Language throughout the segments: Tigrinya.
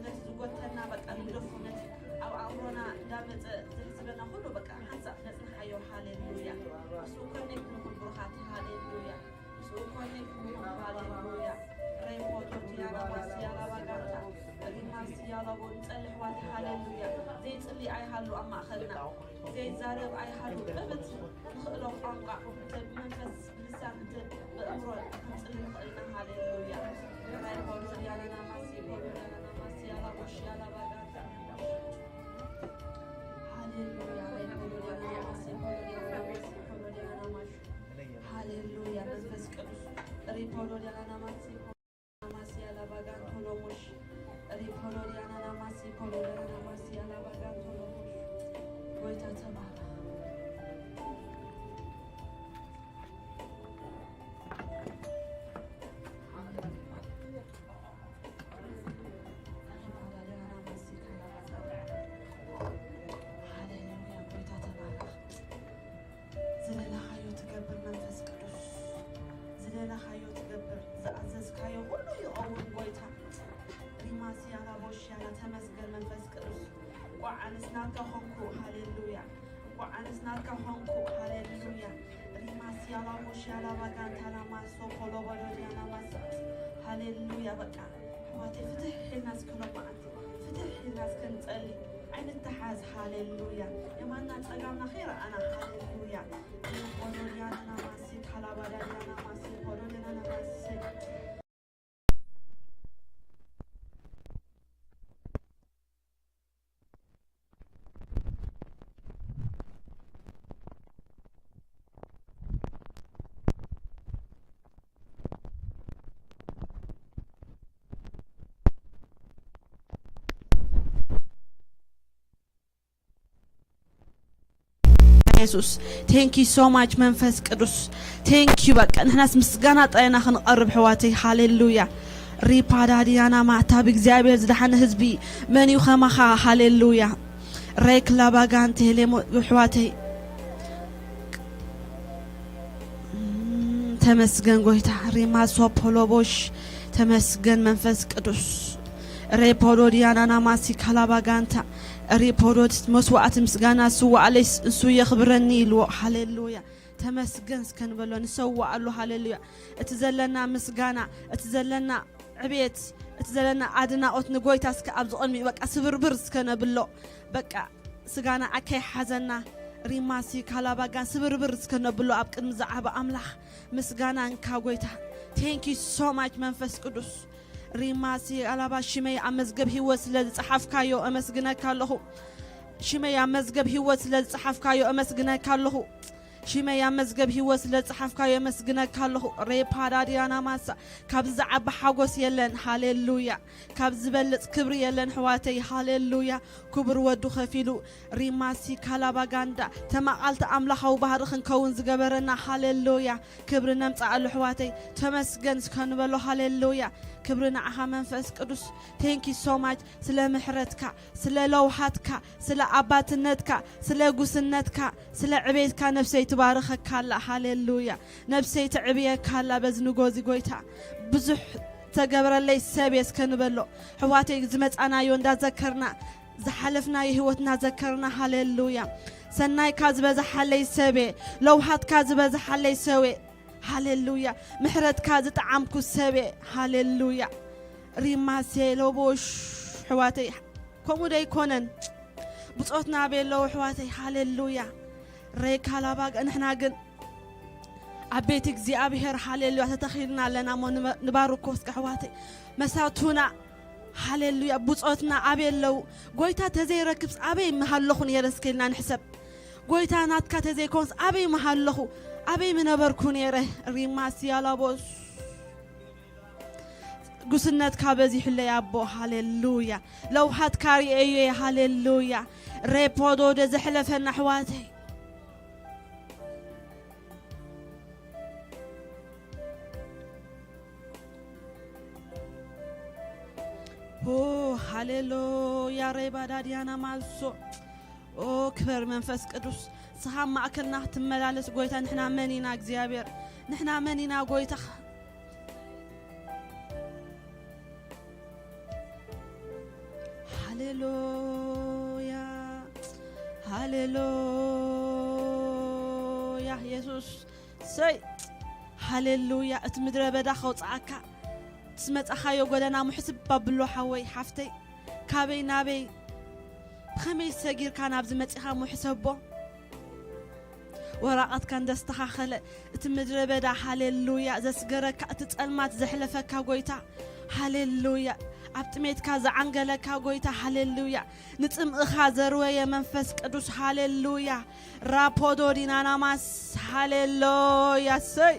ነቲ ዝጎተና በቃ ንግደፎ፣ ነቲ ኣብ ኣእምሮና እንዳመጸ ዘሕዝበና ኩሉ በቃ ሓንሳእ ነጽንሓዮ። ሃሌሉያ። ምስኡ ኮኔክት ንኹን ብሩኻት። ሃሌሉያ። ምስኡ ኮኔክት ንኹን። ሃሌሉያ። ሬፖቶ ቲያና ማስያላ ባጋታ ሪማስያላ ቦ ንጸሊ ኣሕዋት። ሃሌሉያ። ዘይጽሊ ኣይሃሉ ኣብ ማእኸልና። ዘይዛረብ ኣይሃሉ። ቅብት ንኽእሎ ቋንቋ ሰብ መንፈስ ልሳን እንተ ብእምሮ ክንጽሊ ንኽእል ኢና። ሃሌሉያ። ራይ ፖሎዲያና ናማሲ፣ ፖሎዲያና ናማሲ፣ ያላ ቦሽ፣ ያላ ባጋታ። ሃሌሉያ። ራይ ፖሎዲያና ናማሲ፣ ፖሎዲያና ናማሲ፣ ፖሎዲያና ናማሲ። ሃሌሉያ። መንፈስ ቅዱስ ሪ ፖሎዲያና ናማሲ። Namasi alabagan tolomush. Ri polodiana namasi polodiana namasi alabagan tolomush. ጎይታ ተባረኽ። ሃሌሉያ፣ ጎይታ ተባረኽ። ዝደለኻዮ ትገብር መንፈስ ቅዱስ፣ ዝደለኻዮ ትገብር፣ ዝኣዘዝካዮ ኩሉ ይኸውን ጎይታ። ሪማሲ ያላ ቦሽ ያላ፣ ተመስገን መንፈስ ቅዱስ። እንኳዕ ኣነስ ናትካ ኾንኩ፣ ሃሌሉያ። እንኳዕ ኣነስ ናትካ ኾንኩ፣ ሃሌሉያ። ሪማሲ ያላ ቦሽ ያላ ባጋንታ ላማሶ ኮሎቦዶ ዲያና ማሳ፣ ሃሌሉያ። በቃ ኣሕዋተይ፣ ፍትሕ ኢልና እስከ ሎማዓንቲ፣ ፍትሕ ኢልና እስከ ንጸሊ። ኣይንተሓዝ። ሃሌሉያ። የማንና ጸጋምና ከይረኣና። ሃሌሉያ። ፖሎዲያና ማሲ፣ ካላባዳዲያና ማሲ፣ ፖሎዲያና ማሲ። የሱስ፣ thank you so much መንፈስ ቅዱስ፣ thank you። በቃ ንሕናስ ምስጋና ጥራይና ክንቐርብ ኣሕዋተይ። ሃሌሉያ። ሪፓዳዲያና ማታ ብእግዚኣብሔር ዝደሓነ ህዝቢ መን እዩ ከማኻ? ሃሌሉያ። ሬክ ላባጋን ቴሌሞ ኣሕዋተይ፣ ተመስገን ጎይታ። ሪማ ሶፖሎቦሽ፣ ተመስገን መንፈስ ቅዱስ። ሬፖዶዲያና ናማሲ ካላባጋንታ፣ ሪፖዶት መስዋዕቲ ምስጋና ስዋዕለይ እሱ የኽብረኒ ኢልዎ። ሃሌሉያ። ተመስገን እስከ ንበሎ፣ ንሰዋዕሉ። ሃሌሉያ። እቲ ዘለና ምስጋና፣ እቲ ዘለና ዕቤት፣ እቲ ዘለና ኣድናቖት ንጎይታ እስከ ኣብዚ ቅድሚኡ በቃ ስብርብር እስከ ነብሎ። በቃ ስጋና ኣከይ ሓዘና። ሪማሲ ካላባጋን ስብርብር እስከ ነብሎ ኣብ ቅድሚ ዝዓበ ኣምላኽ። ምስጋና እንካ ጎይታ። Thank you so much መንፈስ ቅዱስ። ሪማሲ ኣላባ ሽመይ ኣብ መዝገብ ህይወት ስለ ዝጸሓፍካዮ ኣመስግነካ ኣለኹ። ሽመይ ኣብ መዝገብ ህይወት ስለ ዝጸሓፍካዮ ኣመስግነካ ኣለኹ። ሽመይ ኣብ መዝገብ ህይወት ስለ ዝጸሓፍካዮ ኣመስግነካ ኣለኹ። ሬፓዳድያና ማሳ፣ ካብዚ ዝዓቢ ሓጎስ የለን። ሃሌሉያ። ካብ ዝበልጽ ክብሪ የለን ኣሕዋተይ። ሃሌሉያ። ክቡር ወዱ ከፊሉ ሪማሲ ካላባጋንዳ ተማቓልቲ ኣምላኻዊ ባህሪ ክንከውን ዝገበረና። ሃሌሉያ። ክብሪ ነምጽኣሉ ኣሕዋተይ። ተመስገን እስከ ንበሎ። ሃሌሉያ። ክብሪ ንዓኻ መንፈስ ቅዱስ። Thank you so much ስለ ምሕረትካ፣ ስለ ለውሃትካ፣ ስለ ኣባትነትካ፣ ስለ ጉስነትካ፣ ስለ ዕቤትካ ነፍሰይ ትባርኸካ ኣላ። ሃሌሉያ። ነፍሰይ ትዕብየካ ኣላ በዚ ንጎዚ ጎይታ። ብዙሕ ተገብረለይ ሰብ እየ እስከ ንበሎ። ኣሕዋተይ ዝመጻናዮ እንዳዘከርና፣ ዝሓለፍናዮ ህይወት እናዘከርና፣ ሃሌሉያ። ሰናይካ ዝበዝሓለይ ሰብ እየ፣ ለውሃትካ ዝበዝሓለይ ሰብ እየ። ሃሌሉያ። ምሕረትካ ዝጠዓምኩ ሰብ እየ። ሃሌሉያ። ሪማሴ ሎቦሽ ኣሕዋተይ፣ ከምኡ ዶ ኣይኮነን? ብጾትና ኣበይ ኣለዉ ኣሕዋተይ? ሃሌሉያ። ሬካ ላባጋ፣ ንሕና ግን ኣብ ቤት እግዚኣብሔር፣ ሃሌሉያ፣ ተተኺልና ኣለና እሞ ንበ-፣ ንባርኮ እስከ ኣሕዋተይ። መሳቱና፣ ሃሌሉያ፣ ብጾትና ኣበይ ኣለዉ? ጎይታ ተዘይረክብስ ኣበይ ምሃለኹ ነይረ እስከ ኢልና ንሕሰብ። ጎይታ ናትካ ተዘይኮንስ ኣበይ ምሃለኹ? ኣበይ ምነበርኩ ነይረ? ሪማስ ያላቦስ። ጉስነትካ በዚሑለይ ኣቦ፣ ሃሌሉያ። ለውሃትካ ርእየዮ፣ ሃሌሉያ። ሬፖዶ ደ ዘሕለፈና ኣሕዋተይ። ኦ፣ ሃሌሉያ። ሬባዳድያና ማሶ። ኦ፣ ክበር መንፈስ ቅዱስ። ንስኻ ኣብ ማእከልና ክትመላለስ ጎይታ፣ ንሕና መን ኢና እግዚኣብሔር? ንሕና መን ኢና ጎይታ? ሃሌሉያ፣ ሃሌሉያ፣ የሱስ፣ ሰይ፣ ሃሌሉያ። እቲ ምድረ በዳ ከውጽኣካ፣ እቲ ዝመጻኻዮ ጎደና ምሕስብ ኣብሎ፣ ሓወይ፣ ሓፍተይ፣ ካበይ ናበይ፣ ብኸመይ ሰጊርካ ናብዚ መጺኻ ምሕሰቦ። ወራቐትካ እንደስተኻኸለ፣ እቲ ምድረ በዳ፣ ሃሌሉያ፣ ዘስገረካ፣ እቲ ጸልማት ዘሕለፈካ ጎይታ፣ ሃሌሉያ፣ ኣብ ጥሜትካ ዝዓንገለካ ጎይታ፣ ሃሌሉያ፣ ንጽምእኻ ዘርወየ መንፈስ ቅዱስ፣ ሃሌሉያ፣ ራፖዶ ዲናናማስ፣ ሃሌሉያ፣ ሰይ፣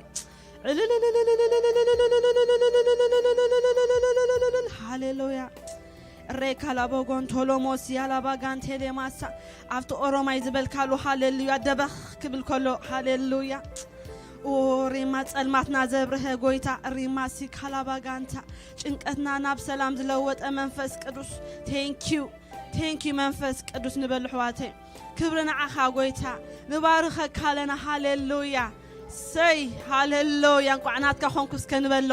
ሃሌሉያ። ሬካ ላቦጎን ቶሎሞስ ያላባ ጋንቴሌ ማሳ፣ ኣብቲ ኦሮማይ ዝበልካሉ ሃሌሉያ ደበኽ ክብል ከሎ፣ ሃሌሉያ። ኦ፣ ሪማ ጸልማትና ዘብርሀ ጎይታ፣ ሪማ ሲካላባ ጋንታ፣ ጭንቀትና ናብ ሰላም ዝለወጠ መንፈስ ቅዱስ፣ ቴንኪዩ፣ ቴንኪዩ መንፈስ ቅዱስ ንበል ኣሕዋተይ። ክብሪ ንዓኻ ጎይታ፣ ንባርኸካ ኣለና። ሃሌሉያ፣ ሰይ፣ ሃሌሉያ። እንቋዕ ናትካ ኾንኩ እስከ ንበሎ፣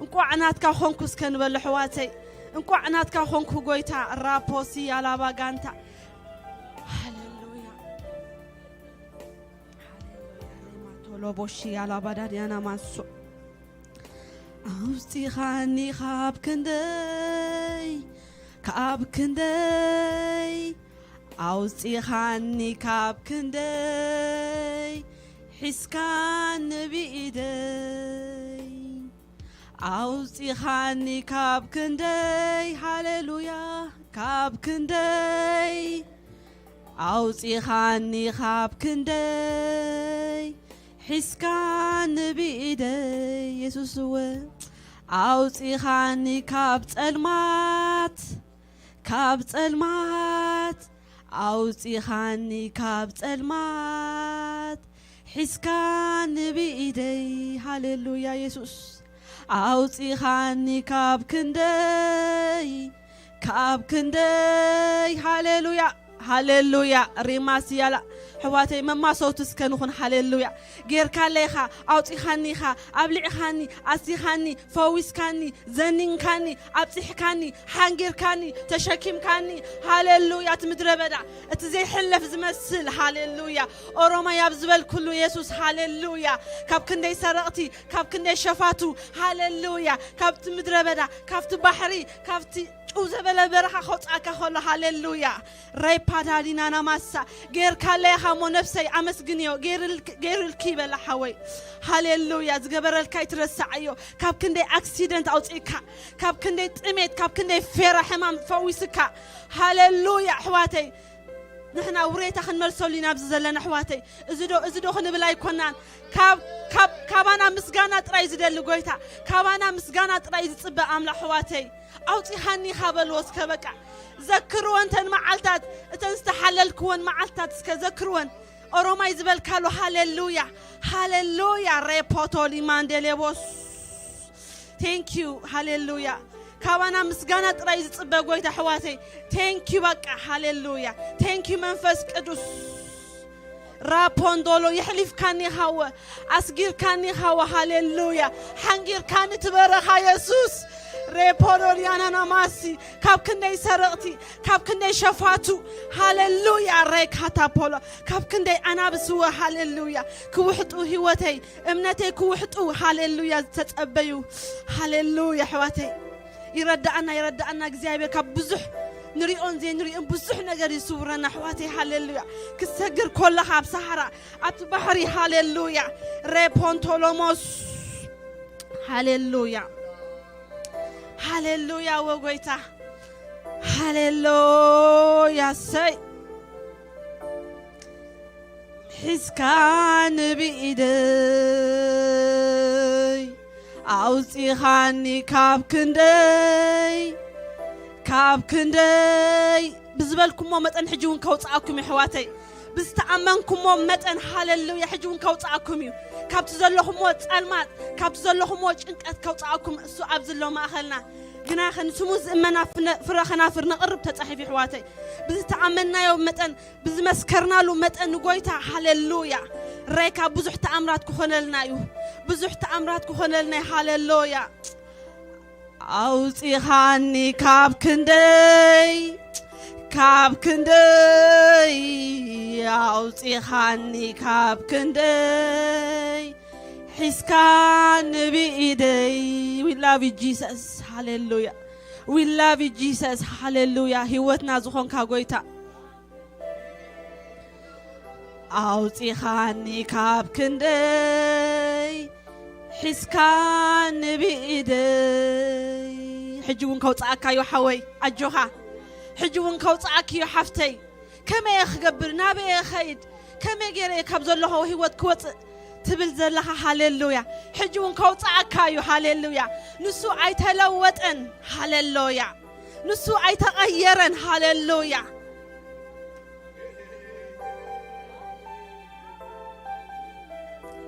እንቋዕ ናትካ ኾንኩ እስከ ንበሎ ኣሕዋተይ፣ እንቋዕ ናትካ ኾንኩ ጎይታ። ራፖሲ ያላባ ጋንታ፣ ሃሌሉያ፣ ሃሌሉያ። ሬማ ቶሎቦሺ ያላባ ዳድያና ማንሶ፣ ኣውፂኻኒ ካብ ክንደይ፣ ካብ ክንደይ፣ ኣውፂኻኒ ካብ ክንደይ፣ ሒዝካኒ ብኢደይ። ኣውፂኻኒ ካብ ክንደይ፣ ሃሌሉያ፣ ካብ ክንደይ፣ ኣውፂኻኒ ካብ ክንደይ፣ ሒዝካኒ ብኢደይ። የሱስ እወ፣ ኣውፂኻኒ ካብ ጸልማት፣ ካብ ጸልማት፣ ኣውፂኻኒ ካብ ጸልማት፣ ሒዝካኒ ብኢደይ። ሃሌሉያ የሱስ፣ ኣውፂኻኒ ካብ ክንደይ፣ ካብ ክንደይ። ሃሌሉያ፣ ሃሌሉያ። ሪማስ ያላ ኣሕዋተይ፣ መማሰውቲ እስከ ንኹን። ሃሌሉያ። ጌርካለይ ኢኻ፣ ኣውፂኻኒ ኢኻ፣ ኣብሊዕኻኒ፣ ኣስቲኻኒ፣ ፈዊስካኒ፣ ዘኒንካኒ፣ ኣብፂሕካኒ፣ ሓንጊርካኒ፣ ተሸኪምካኒ። ሃሌሉያ። እቲ ምድረ በዳ፣ እቲ ዘይሕለፍ ዝመስል፣ ሃሌሉያ። ኦሮማይ ኣብ ዝበልኩሉ የሱስ፣ ሃሌሉያ። ካብ ክንደይ ሰረቕቲ፣ ካብ ክንደይ ሸፋቱ፣ ሃሌሉያ። ካብቲ ምድረ በዳ፣ ካብቲ ባሕሪ፣ ካብቲ ጭው ዘበለ በረኻ ከውፅኣካ ከሎ፣ ሃሌሉያ። ሬፓዳሊናና ማሳ፣ ጌርካለይ ኢኻ እሞ ነፍሰይ ኣመስግንዮ፣ ገይርልክ-፣ ገይርልኪ በላ ሓወይ። ሃሌሉያ። ዝገበረልካ ይትረስዓዮ። ካብ ክንደይ ኣክሲደንት ኣውፅእካ፣ ካብ ክንደይ ጥሜት፣ ካብ ክንደይ ፌራ ሕማም ፈዊስካ። ሃሌሉያ ኣሕዋተይ። ንሕና ውሬታ ክንመልሰሉ ኢና ኣብዚ ዘለና ኣሕዋተይ። እዚ ዶ፣ እዚ ዶ ክንብል ኣይኮናን። ካብ፣ ካብ፣ ካባና ምስጋና ጥራይ ዝደሊ ጎይታ፣ ካባና ምስጋና ጥራይ ዝጽበ ኣምላኽ ኣሕዋተይ። ኣውጺኻኒ ኢኻ በልዎ እስከ በቃ። ዘክርወን እተን መዓልታት፣ እተን ዝተሓለልክወን መዓልታት እስከ ዘክርወን። ኦሮማይ ዝበልካሉ ሃሌሉያ፣ ሃሌሉያ። ሬፖቶሊ ማንዴሌቦስ። ቴንክ ዩ፣ ሃሌሉያ። ካባና ምስጋና ጥራይ ዝጽበ ጎይታ ኣሕዋተይ። ቴንክ ዩ በቃ፣ ሃሌሉያ። ቴንክ ዩ መንፈስ ቅዱስ። ራፖንዶሎ የሕሊፍካኒ ሃወ፣ ኣስጊርካኒ ሃወ፣ ሃሌሉያ። ሓንጊርካኒ ትበረኻ የሱስ። ሬፖዶልያናና ማሲ፣ ካብ ክንደይ ሰረቕቲ፣ ካብ ክንደይ ሸፋቱ፣ ሃሌሉያ። ሬካታፖሎ፣ ካብ ክንደይ ኣናብስወ፣ ሃሌሉያ። ክውሕጡ ህይወተይ፣ እምነተይ ክውሕጡ፣ ሃሌሉያ፣ ዝተጸበዩ፣ ሃሌሉያ። ኣሕዋተይ፣ ይረዳኣና፣ ይረዳኣና እግዚኣብሔር። ካብ ብዙሕ ንሪኦን ዘይንሪኦን ብዙሕ ነገር ይስውረና ኣሕዋተይ፣ ሃሌሉያ። ክሰግር ኮለኻ ኣብ ሰሃራ፣ ኣብቲ ባሕሪ፣ ሃሌሉያ። ሬፖንቶሎሞስ፣ ሃሌሉያ፣ ሃሌሉያ። ወጎይታ፣ ሃሌሉያ። ሰይ፣ ሒዝካኒ ብኢደይ፣ ኣውጺኻኒ ካብ ክንደይ፣ ካብ ክንደይ። ብዝበልኩሞ መጠን ሕጂ እውን ከውጽኣኩም እዩ ኣሕዋተይ። ብዝተኣመንኩሞ መጠን፣ ሃሌሉያ፣ ሕጂ እውን ከውጽኣኩም እዩ። ካብቲ ዘለኹሞ ጸልማት፣ ካብቲ ዘለኹሞ ጭንቀት ከውጽኣኩም እሱ ኣብዚ ኣሎ ማእኸልና። ግናኸ ንስሙ ዝእመና ፍነ-፣ ፍረ ኸናፍር ነቕርብ ተጻሒፉ ኣሕዋተይ። ብዝተኣመንናዮ መጠን፣ ብዝመስከርናሉ መጠን ንጎይታ፣ ሃሌሉያ። ሬካ ብዙሕ ተኣምራት ክኾነልና እዩ። ብዙሕ ተኣምራት ክኾነልና እዩ። ሃሌሉያ። ኣውፂኻኒ ካብ ክንደይ፣ ካብ ክንደይ፣ ኣውፂኻኒ ካብ ክንደይ፣ ሒዝካ ንብኢደይ። We love you, Jesus. ሃሌሉያ። We love you, Jesus. ሃሌሉያ። ህይወትና ዝኾንካ ጎይታ። ኣውፂኻኒ ካብ ክንደይ፣ ሒዝካ ንብኢደይ። ሕጂ እውን ከውፅኣካ እዩ ሓወይ፣ ኣጆኻ። ሕጂ እውን ከውፅኣኪ እዩ ሓፍተይ። ከመይ እየ ክገብር? ናበይ እየ ኸይድ? ከመይ ገይረ እየ ካብ ዘለኹ ህይወት ክወፅእ ትብል ዘለኻ? ሃሌሉያ። ሕጂ እውን ከውፅኣካ እዩ። ሃሌሉያ። ንሱ ኣይተለወጠን። ሃሌሉያ። ንሱ ኣይተቐየረን። ሃሌሉያ።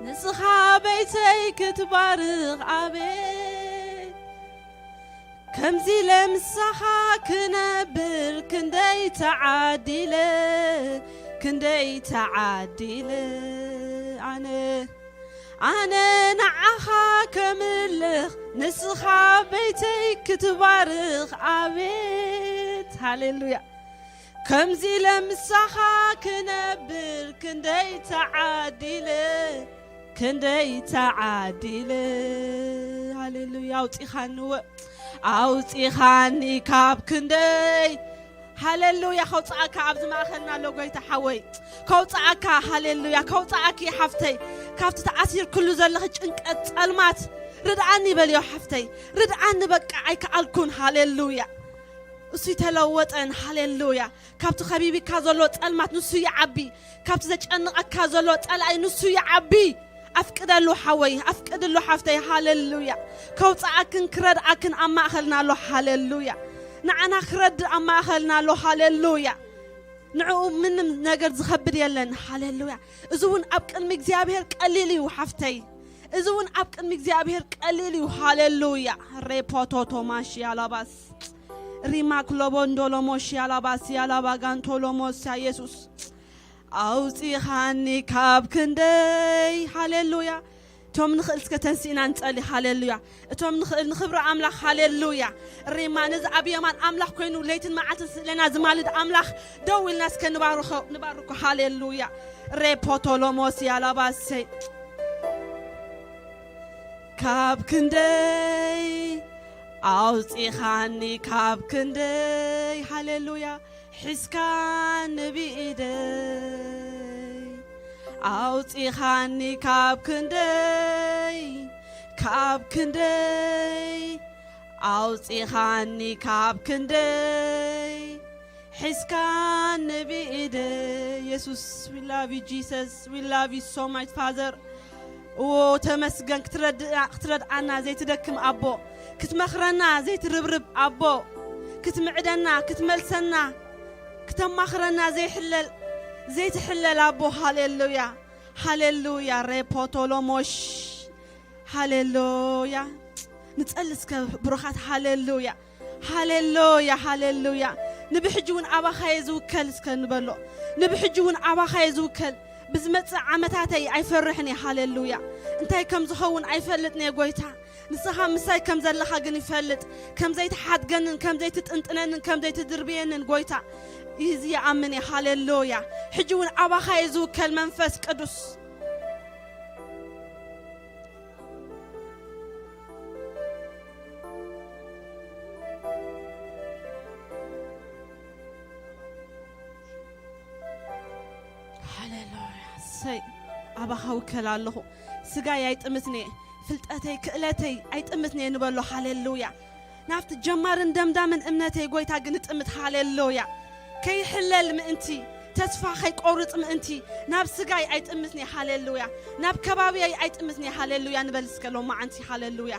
ንስኻ ቤተይ ክትባርኽ ኣቤት፣ ከምዚ ለምሳኻ ክነብር ክንደይ ተዓዲለ፣ ክንደይ ተዓዲለ። ኣነ ኣነ ንዓኻ ከምልኽ፣ ንስኻ ቤተይ ክትባርኽ ኣቤት። ሃሌሉያ። ከምዚ ለምሳኻ ክነብር ክንደይ ተዓዲለ፣ ክንደይ ተዓዲለ። ሃሌሉያ። ኣውፂኻኒ ወ-፣ ኣውፂኻኒ ካብ ክንደይ። ሃሌሉያ። ከውፅኣካ ኣብዚ ማእኸልና ኣሎ ጎይታ ሓወይ። ከውፅኣካ። ሃሌሉያ። ከውፅኣኪ ሓፍተይ። ካብቲ ተኣሲርክሉ ዘለኺ ጭንቀት፣ ፀልማት ርድኣኒ በልዮ ሓፍተይ። ርድኣኒ በቃ ኣይከኣልኩን። ሃሌሉያ። እሱ ይተለወጠን። ሃሌሉያ። ካብቲ ከቢብካ ዘሎ ጸልማት ንሱ ይዓቢ። ካብቲ ዘጨንቐካ ዘሎ ጸላኢ ንሱ ይዓቢ። ኣፍቅደሉ ሓወይ፣ ኣፍቅድሉ ሓፍተይ። ሃሌሉያ። ከውጽኣክን ክረድኣክን ኣብ ማእኸልና ኣሎ። ሃሌሉያ። ንዓና ክረድእ ኣብ ማእኸልና ኣሎ። ሃሌሉያ። ንዕኡ ምንም ነገር ዝኸብድ የለን። ሃሌሉያ። እዚ እውን ኣብ ቅድሚ እግዚኣብሔር ቀሊል እዩ ሓፍተይ። እዚ እውን ኣብ ቅድሚ እግዚኣብሔር ቀሊል እዩ። ሃሌሉያ። ሬፖቶቶማሽ ያላባስ ሪማክ ሎቦንዶ ሎሞሽ ያላባስ ያላባጋንቶ ሎሞስ ኢየሱስ ኣውፂኻኒ ካብ ክንደይ። ሃሌሉያ። እቶም ንኽእል እስከ ተንሲእና ንጸሊ። ሃሌሉያ። እቶም ንኽእል ንኽብሪ ኣምላኽ። ሃሌሉያ። ሪማ ነዚ ኣብ የማን ኣምላኽ ኮይኑ ለይትን መዓልትን ስእለና ዝማልድ ኣምላኽ ደው ኢልና እስከ ንባርኾ፣ ንባርኮ። ሃሌሉያ። ሬፖቶሎሞስ ያላባሰይ ካብ ክንደይ ኣውፂኻኒ ካብ ክንደይ። ሃሌሉያ። ሒዝካ ንብኢደይ ኣውፂኻኒ ካብ ክንደይ፣ ካብ ክንደይ ኣውፂኻኒ ካብ ክንደይ፣ ሒዝካ ንብኢደይ። የሱስ፣ we love you Jesus, we love you so much Father። እዎ ተመስገን። ክትረድኣ-፣ ክትረድኣና ዘይትደክም ኣቦ፣ ክትመኽረና ዘይትርብርብ ኣቦ፣ ክትምዕደና፣ ክትመልሰና፣ ክተማኽረና ዘይሕለል፣ ዘይትሕለል ኣቦ። ሃሌሉያ፣ ሃሌሉያ። ሬፖቶሎሞሽ። ሃሌሉያ። ንጸሊ እስከ ብሩኻት። ሃሌሉያ፣ ሃሌሉያ፣ ሃሌሉያ። ንብሕጂ እውን ኣባኻየ ዝውከል እስከ ንበሎ። ንብሕጂ እውን ኣባኻየ ዝውከል። ብዝመጽእ ዓመታተይ ኣይፈርሕን እየ። ሃሌሉያ። እንታይ ከም ዝኸውን ኣይፈልጥን እየ ጎይታ። ንስኻ ምሳይ ከም ዘለኻ ግን ይፈልጥ። ከም ዘይትሓድገንን፣ ከም ዘይትጥንጥነንን፣ ከም ዘይትድርብየንን ጎይታ እዚ ይኣምን እየ። ሃሌሉያ። ሕጂ እውን ኣባኻየ ዝውከል መንፈስ ቅዱስ። ሃሌሉያ። እሰይ፣ ኣባኻ ውከል ኣለኹ። ስጋይ ኣይጥምትን'የ፣ ፍልጠተይ፣ ክእለተይ ኣይጥምትን'የ ንበሎ። ሃሌሉያ። ናብቲ ጀማርን ደምዳምን እምነተይ ጎይታ ግን እጥምት። ሃሌሉያ። ከይሕለል ምእንቲ፣ ተስፋ ከይቆርጽ ምእንቲ፣ ናብ ስጋይ ኣይጥምትን'የ። ሃሌሉያ። ናብ ከባቢየይ ኣይጥምትን'የ። ሃሌሉያ ንበል እስከ ሎማዓንቲ። ሃሌሉያ።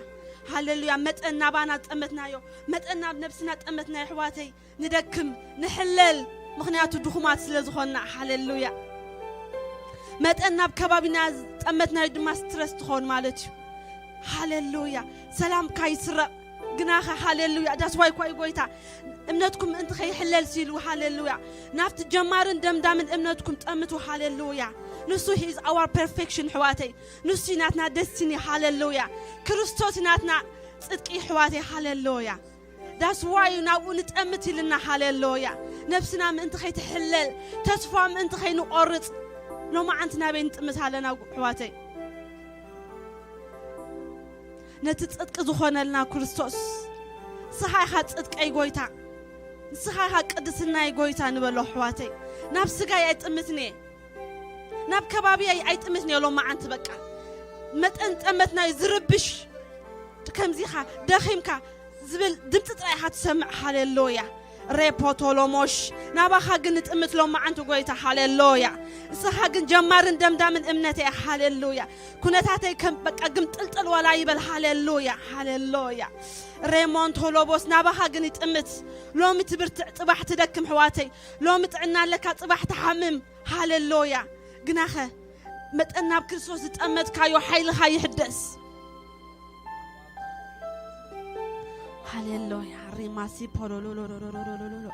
ሃሌሉያ። መጠን ናባና ዝጠመትናዮ፣ መጠን ናብ ነብስና ዝጠመትናዮ ኣሕዋተይ፣ ንደክም፣ ንሕለል፣ ምኽንያቱ ድኹማት ስለ ዝኾንና። ሃሌሉያ። መጠን ናብ ከባቢና ዝጠመትናዮ ድማ ስትረስ ትኾን ማለት እዩ። ሃሌሉያ። ሰላምካ ይስረቕ። ግናኸ፣ ሃሌሉያ፣ that's why እኳ እዩ ጎይታ እምነትኩም ምእንቲ ከይሕለል ሲሉ። ሃሌሉያ። ናብቲ ጀማርን ደምዳምን እምነትኩም ጠምቱ። ሃሌሉያ። ንሱ he is our perfection ኣሕዋተይ። ንሱ እዩ ናትና ደስቲኒ። ሃሌሉያ። ክርስቶስ እዩ ናትና ጽድቂ ኣሕዋተይ፣ ሃሌሉያ። ዳስዋዩ ናብኡ ንጠምት ኢልና፣ ሃሌሉያ። ነፍስና ምእንቲ ከይትሕለል፣ ተስፋ ምእንቲ ከይንቆርጽ፣ ሎማዓንቲ ናበይ ንጥምት ኣለና ኣሕዋተይ? ነቲ ጽድቂ ዝኾነልና ክርስቶስ፣ ንስኻ ኢኻ ጽድቀይ ጎይታ፣ ንስኻ ኢኻ ቅድስናይ ጎይታ ንበሎ ኣሕዋተይ። ናብ ስጋይ ኣይጥምትን'የ፣ ናብ ከባቢየይ ኣይጥምትን'የ። ሎማዓንቲ በቃ መጠን ጠመትናዩ ዝርብሽ ከምዚኻ ደኺምካ ዝብል ድምፂ ጥራይ ኢኻ ትሰምዕ። ሃሌሉያ። ሬፖቶሎሞሽ ናባኻ ግን ንጥምት ሎማዓንቲ ጎይታ። ሃሌሉያ። ንስኻ ግን ጀማርን ደምዳምን እምነተይ። ሃሌሉያ። ኩነታተይ ከም በቃ ግምጥልጥል ዋላ ይበል። ሃሌሉያ፣ ሃሌሉያ። ሬሞንቶሎቦስ ናባኻ ግን ይጥምት። ሎሚ ትብርትዕ፣ ጽባሕ ትደክም ኣሕዋተይ። ሎሚ ጥዕና ኣለካ፣ ጽባሕ ትሓምም። ሃሌሉያ። ግናኸ መጠን ናብ ክርስቶስ ዝጠመትካዮ ሓይልኻ ይሕደስ። ሃሌሉያ። ሪማሲ ፖሎሎሎሎሎሎሎሎ።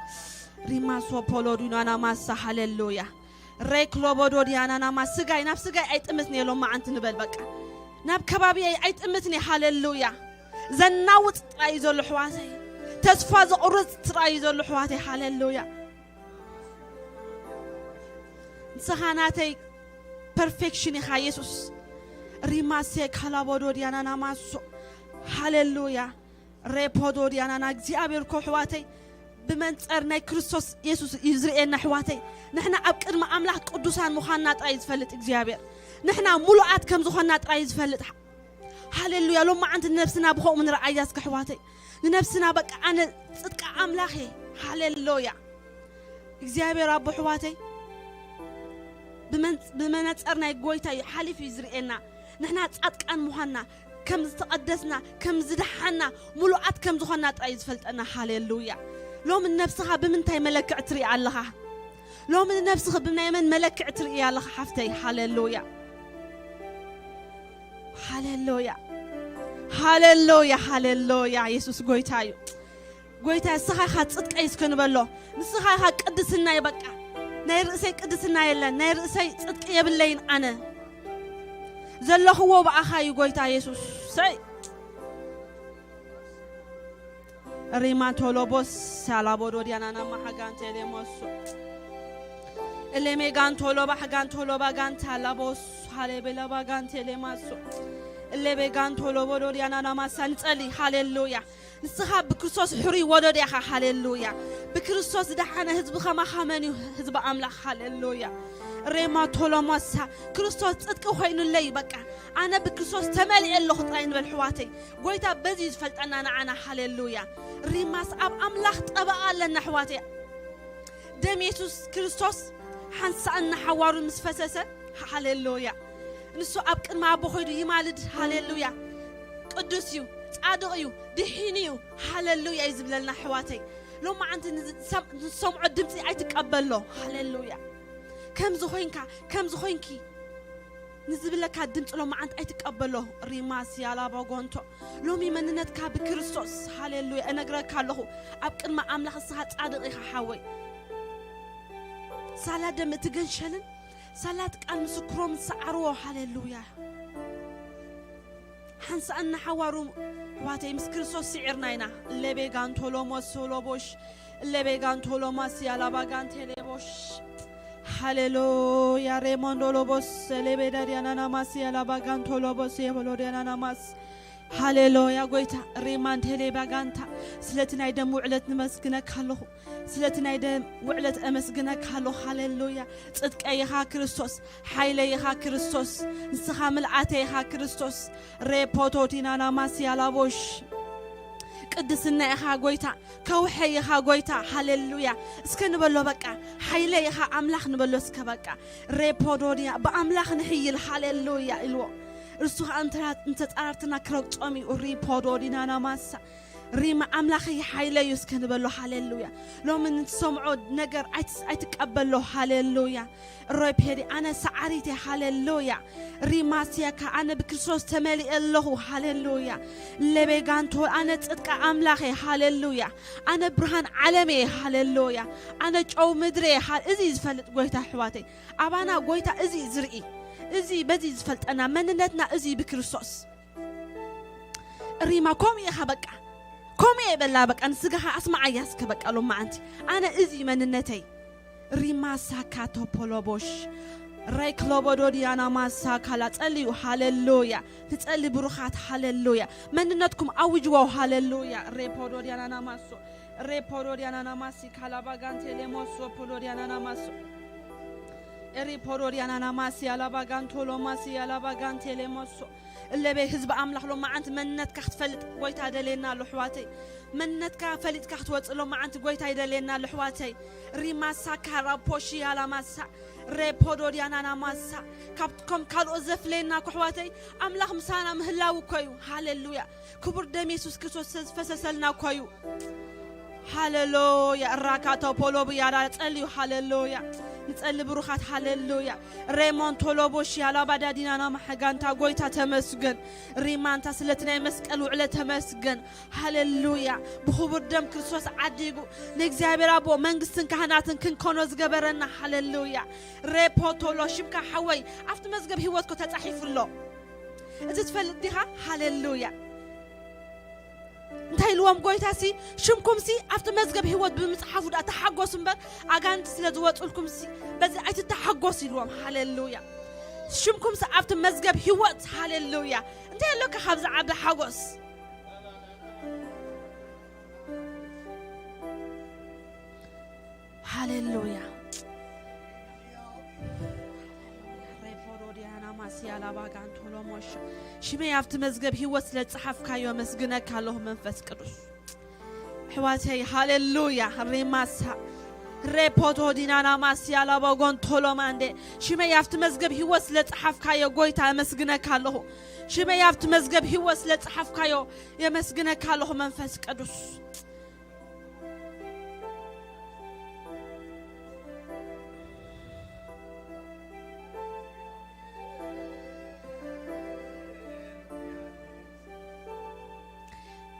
ሪማሶ ፖሎዲናና ማሳ። ሃሌሉያ። ሬክሎቦዶ ዲያናና ማስ። ስጋይ፣ ናብ ስጋይ ኣይጥምትን'የ ሎማዓንቲ ንበል በቃ። ናብ ከባቢየይ ኣይጥምትን'የ። ሃሌሉያ። ዘናውጽ ጥራይ እዩ ዘሎ ኣሕዋተይ። ተስፋ ዘቑርጽ ጥራይ እዩ ዘሎ ኣሕዋተይ። ሃሌሉያ። ንስኻ ናተይ ፐርፌክሽን ኢኻ የሱስ። ሪማሴ ካላቦዶ ዲያናና ማሶ። ሃሌሉያ። ሬፖዶ ዲያናና። እግዚኣብሔር እኮ ኣሕዋተይ ብመንጸር ናይ ክርስቶስ የሱስ እዩ ዝርእየና ኣሕዋተይ። ንሕና ኣብ ቅድሚ ኣምላኽ ቅዱሳን ምዃንና ጥራይ እዩ ዝፈልጥ እግዚኣብሔር። ንሕና ሙሉኣት ከም ዝኾንና ጥራይ እዩ ዝፈልጥ። ሃሌሉያ። ሎማዓንቲ ንነብስና ብኸምኡ ንርኣያ እስከ ኣሕዋተይ። ንነብስና በቃ ኣነ ጽድቂ ኣምላኽ እየ። ሃሌሉያ። እግዚኣብሔር ኣቦ ኣሕዋተይ ብመን-፣ ብመነጸር ናይ ጎይታ እዩ ሓሊፉ እዩ ዝርእየና። ንሕና ጻድቃን ምዃንና፣ ከም ዝተቐደስና፣ ከም ዝደሓና፣ ሙሉኣት ከም ዝኾንና ጥራይ እዩ ዝፈልጠና። ሃሌሉያ። ሎሚ ንነብስኻ ብምንታይ መለክዕ ትርኢ ኣለኻ? ሎሚ ንነብስኺ ብናይ መን መለክዕ ትርኢ ኣለኻ ሓፍተይ? ሃሌሉያ። ሃሌሉያ። ሃሌሉያ። ሃሌሉያ። የሱስ ጎይታ እዩ። ጎይታ ንስኻ ኢኻ ጽድቀይ እስከ ንበሎ። ንስኻ ኢኻ ቅድስናይ በቃ። ናይ ርእሰይ ቅድስና የለን። ናይ ርእሰይ ጽድቂ የብለይን ኣነ። ዘለኽዎ ብኣኻ እዩ ጎይታ የሱስ። ሰይ። ሪማ ቶሎቦስ ሳላቦዶ ዲያናና ማሓጋንቴ ሌሞሶ። እሌሜ ጋንቶሎባ ሓጋንቶሎባ ጋንታ ላቦስ ሃሌቤላባ ጋንቴ ሌማሶ። እሌቤ ጋንቶሎቦዶ ዲያናና ማሳ። ንጸሊ። ሃሌሉያ። ንስኻ ብክርስቶስ ሕሩይ ወዶ ዲያኻ። ሃሌሉያ። ብክርስቶስ ዝደሓነ ህዝቢ ከማኻ መን እዩ ህዝቢ ኣምላኽ? ሃሌሉያ። ሬማ ቶሎሞሳ። ክርስቶስ ጽድቂ ኮይኑለይ በቃ። ኣነ ብክርስቶስ ተመሊኤ ኣለኹ ጥራይ ንበል ኣሕዋተይ። ጎይታ በዚ እዩ ዝፈልጠና ንዓና። ሃሌሉያ። ሪማስ ኣብ ኣምላኽ ጠበቓ ኣለና ኣሕዋተይ። ደም የሱስ ክርስቶስ ሓንሳእን ንሓዋሩ ምስ ፈሰሰ፣ ሃሌሉያ። ንሱ ኣብ ቅድሚ ኣቦ ኾይዱ ይማልድ። ሃሌሉያ። ቅዱስ እዩ፣ ጻድቕ እዩ፣ ድሒኑ እዩ። ሃሌሉያ እዩ ዝብለልና ኣሕዋተይ። ሎማዓንቲ ንዝሰም-፣ ንሰምዖ ድምፂ ኣይትቀበሎ። ሃሌሉያ። ከምዚ ኮይንካ፣ ከምዚ ኮይንኪ ንዝብለካ ድምፂ ሎማዓንቲ ኣይትቀበሎ። ሪማስ ያላባ ጎንቶ። ሎሚ መንነትካ ብክርስቶስ። ሃሌሉያ። እነግረካ ኣለኹ፣ ኣብ ቅድሚ ኣምላኽ ንስኻ ጻድቕ ኢኻ ሓወይ። ሳላ ደም እቲ ገንሸልን ሳላት ቃል ምስክሮም ዝሰዓርዎ። ሃሌሉያ። ሓንሳእን ንሓዋሩ ኣሕዋተይ ምስ ክርስቶስ ስዒርና ኢና። እሌቤ ጋንቶሎሞስ ሶሎቦሽ፣ እሌቤ ጋንቶሎማስ ያላባ ጋንቴሌቦሽ። ሃሌሉያ። ሬሞንዶሎቦስ፣ እሌቤ ዳዲያናናማስ ያላባ ጋንቶሎቦስ የበሎ ዲያናናማስ። ሃሌሉያ ጎይታ። ሪማንድ ሄሌባ ጋንታ፣ ስለቲ ናይ ደም ውዕለት ንመስግነካ ኣለኹ። ስለቲ ናይ ደም ውዕለት ኣመስግነካ ኣለኹ። ሃሌሉያ። ጽድቀይ ኢኻ ክርስቶስ፣ ሓይለይ ኢኻ ክርስቶስ፣ ንስኻ ምልኣተይ ኢኻ ክርስቶስ። ሬፖቶቲናና ማስያ ላቦሽ። ቅድስና ኢኻ ጎይታ፣ ከውሐይ ኢኻ ጎይታ። ሃሌሉያ። እስከ ንበሎ በቃ፣ ሓይለይ ኢኻ ኣምላኽ ንበሎ እስከ በቃ። ሬፖዶዲያ፣ ብኣምላኽ ንሕይል። ሃሌሉያ ኢልዎ። እርሱ ኸኣ እንተ-፣ እንተጻራርትና ክረግጾም እዩ። ሪፖዶዲናና ማሳ። ሪማ ኣምላኸይ ሓይለይ እዩ እስከ ንበሎ። ሃሌሉያ። ሎሚ ንትሰምዖ ነገር ኣይትስ-፣ ኣይትቀበሎ። ሃሌሉያ። ሮፔዲ ኣነ ሰዓሪት እየ። ሃሌሉያ። ሪማስያካ ኣነ ብክርስቶስ ተመሊኤ ኣለኹ። ሃሌሉያ። ለቤጋንቶ ኣነ ጽድቂ ኣምላኽ እየ። ሃሌሉያ። ኣነ ብርሃን ዓለም እየ። ሃሌሉያ። ኣነ ጨው ምድሪ እየ። ሃ-፣ እዚ እዩ ዝፈልጥ ጎይታ ኣሕዋተይ። ኣባና ጎይታ እዚ እዩ ዝርኢ። እዚ በዚ ዝፈልጠና መንነትና እዚ ብክርስቶስ። ሪማ፣ ከምኡ ኢኻ በቃ፣ ከምኡ እየ በላ በቃ። ንስጋኻ ኣስማዓያ እስከ በቃ ሎማዓንቲ። ኣነ እዚ እዩ መንነተይ። ሪማ ሳካ ቶፖሎቦሽ፣ ሬክሎቦዶ ዲያና ማሳ ካላ ጸልዩ። ሃሌሉያ። ንጸሊ ብሩኻት። ሃሌሉያ። መንነትኩም ኣውጅዋው። ሃሌሉያ። ሬፖዶ ዲያና ናማሶ፣ ሬፖዶ ዲያና ናማሲ ካላባጋንቴ ሌሞሶ ፖሎ ዲያና ናማሶ፣ ሪፖዶ ዲያና ናማሲ ኣላባጋንቶ ሎማሲ ኣላባጋንቴ ሌሞሶ። እለበይ ህዝቢ ኣምላኽ ሎማዓንቲ መንነትካ ክትፈልጥ ጎይታ ደልየና ኣሎ ኣሕዋተይ። መንነትካ ፈሊጥካ ክትወፅእ ሎማዓንቲ ጎይታ ይደልየና ኣሎ ኣሕዋተይ። ሪማሳ ካራ ፖሺ ያላማሳ ሬፖዶ ዲያናና ማሳ። ካብ ከም ካልኦት ዘፍለየና እኮ ኣሕዋተይ ኣምላኽ ምሳና ምህላው እኮ እዩ። ሃሌሉያ። ክቡር ደም የሱስ ክርስቶስ ዝፈሰሰልና እኮ እዩ። ሃሌሉያ። እራካቶ ፖሎቡ ያራ ጸልዩ። ሃሌሉያ። ንጸሊ ብሩኻት። ሃሌሉያ። ሬሞን ቶሎቦሽ ያላባዳ ዲናና ማሐጋንታ ጎይታ ተመስገን። ሪማንታ ስለቲ ናይ መስቀል ውዕለ ተመስገን። ሃሌሉያ። ብኽቡር ደም ክርስቶስ ዓዲጉ ንእግዚኣብሔር ኣቦ መንግስትን ካህናትን ክንኮኖ ዝገበረና። ሃሌሉያ። ሬፖቶሎ ሽምካ ሓወይ ኣብቲ መዝገብ ህይወትኮ ተጻሒፉ ኣሎ። እዚ ትፈልጥ ዲኻ? ሃሌሉያ። እንታይ ኢልዎም ጎይታ ሲ? ሽምኩም ሲ ኣብቲ መዝገብ ህይወት ብምጽሓፉ ደኣ ተሓጎሱ እምበር ኣጋንንቲ ስለ ዝወጹልኩም ሲ በዚ ኣይትተሓጎሱ ኢልዎም። ሃሌሉያ። ሽምኩም ሲ ኣብቲ መዝገብ ህይወት። ሃሌሉያ። እንታይ ኣለካ ካብዚ ዓቢ ሓጎስ? ሃሌሉያ። ሬፖሮዲያና ማስያ ላባጋንቶሎሞሽ ሽመይ ኣብቲ መዝገብ ህይወት ስለ ዝጸሓፍካዮ ኣመስግነካ ኣለኹ መንፈስ ቅዱስ። ኣሕዋተይ ሃሌሉያ። ሬማሳ ሬፖቶዲናና ማስያ ላባጎንቶሎማንዴ ሽመይ ኣብቲ መዝገብ ህይወት ስለ ዝጸሓፍካዮ ጎይታ ኣመስግነካ ኣለኹ። ሽመይ ኣብቲ መዝገብ ህይወት ስለ ዝጸሓፍካዮ የመስግነካ ኣለኹ መንፈስ ቅዱስ።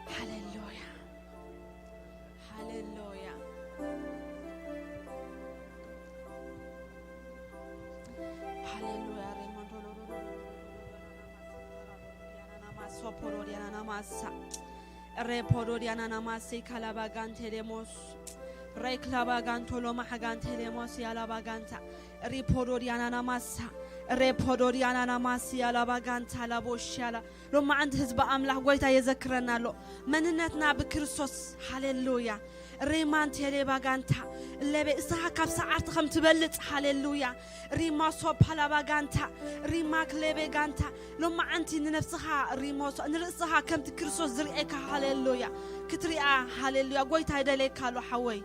ሃሌሉያ። ሃሌሉያ። ሃሌሉያ። ሬሞንዶ ሎሎሎ ሶፖሮዲያና ናማሳ ሬፖሮዲያና ናማሴ ካላባጋንቴ ሌሞስ ሬክላባጋንቶ ሎማሐጋንቴ ሌሞስ ያላባጋንታ ሪፖሮዲያና ናማሳ ሬፖሮዲያና ናማሲ ያላባጋንታ ላቦሽ ያላ ሎማዓንቲ ህዝቢ ኣምላኽ ጎይታ የዘክረና ኣሎ መንነትና ብክርስቶስ። ሃሌሉያ። ሬማን ቴሌባ ጋንታ ለቤ እስኻ ካብ ሰዓርቲ ከም ትበልጽ። ሃሌሉያ። ሪማ ሶፓላባ ጋንታ ሪማ ክሌቤ ጋንታ ሎማዓንቲ ንነብስኻ ሪሞ ንርእስኻ ከምቲ ክርስቶስ ዝርእየካ። ሃሌሉያ። ክትሪኣ። ሃሌሉያ። ጎይታ ይደልየካ ኣሎ ሓወይ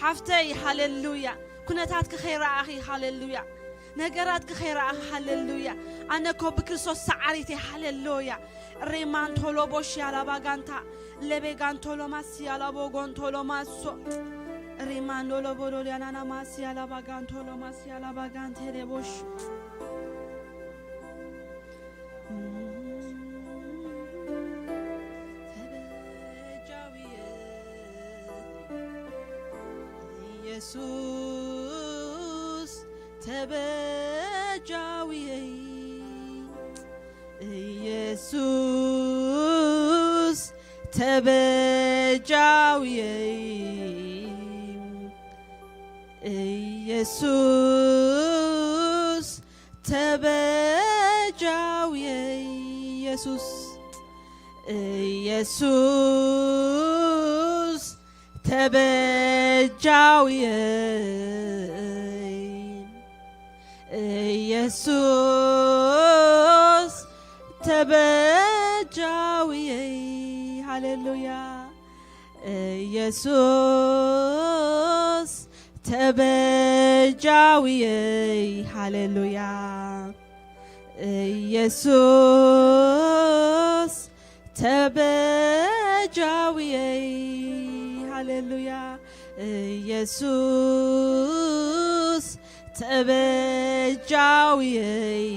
ሓፍተይ። ሃሌሉያ። ኩነታትኪ ከይረኣኺ። ሃሌሉያ። ነገራትኪ ከይረኣኺ። ሃሌሉያ። ኣነ እኮ ብክርስቶስ ሰዓሪት እየ። ሃሌሉያ። ሬማንቶሎቦሽ ያላባጋንታ ለቤጋንቶሎማስ ያላቦጎንቶሎማሶ ሬማንዶሎቦዶሊያናናማስ ያላባጋንቶሎማስ ያላባጋንቴ ሌቦሽ ተበጃውየ ኢየሱስ ተበጃውየይ ኢየሱስ ተበጃውየይ ኢየሱስ ተበጃውየይ ኢየሱስ ኢየሱስ ተበጃውየይ ኢየሱስ ተበጃውየይ። ሃሌሉያ። ኢየሱስ ተበጃውየይ። ሃሌሉያ። ኢየሱስ ተበጃውየይ። ሃሌሉያ። ኢየሱስ ተበጃውየይ።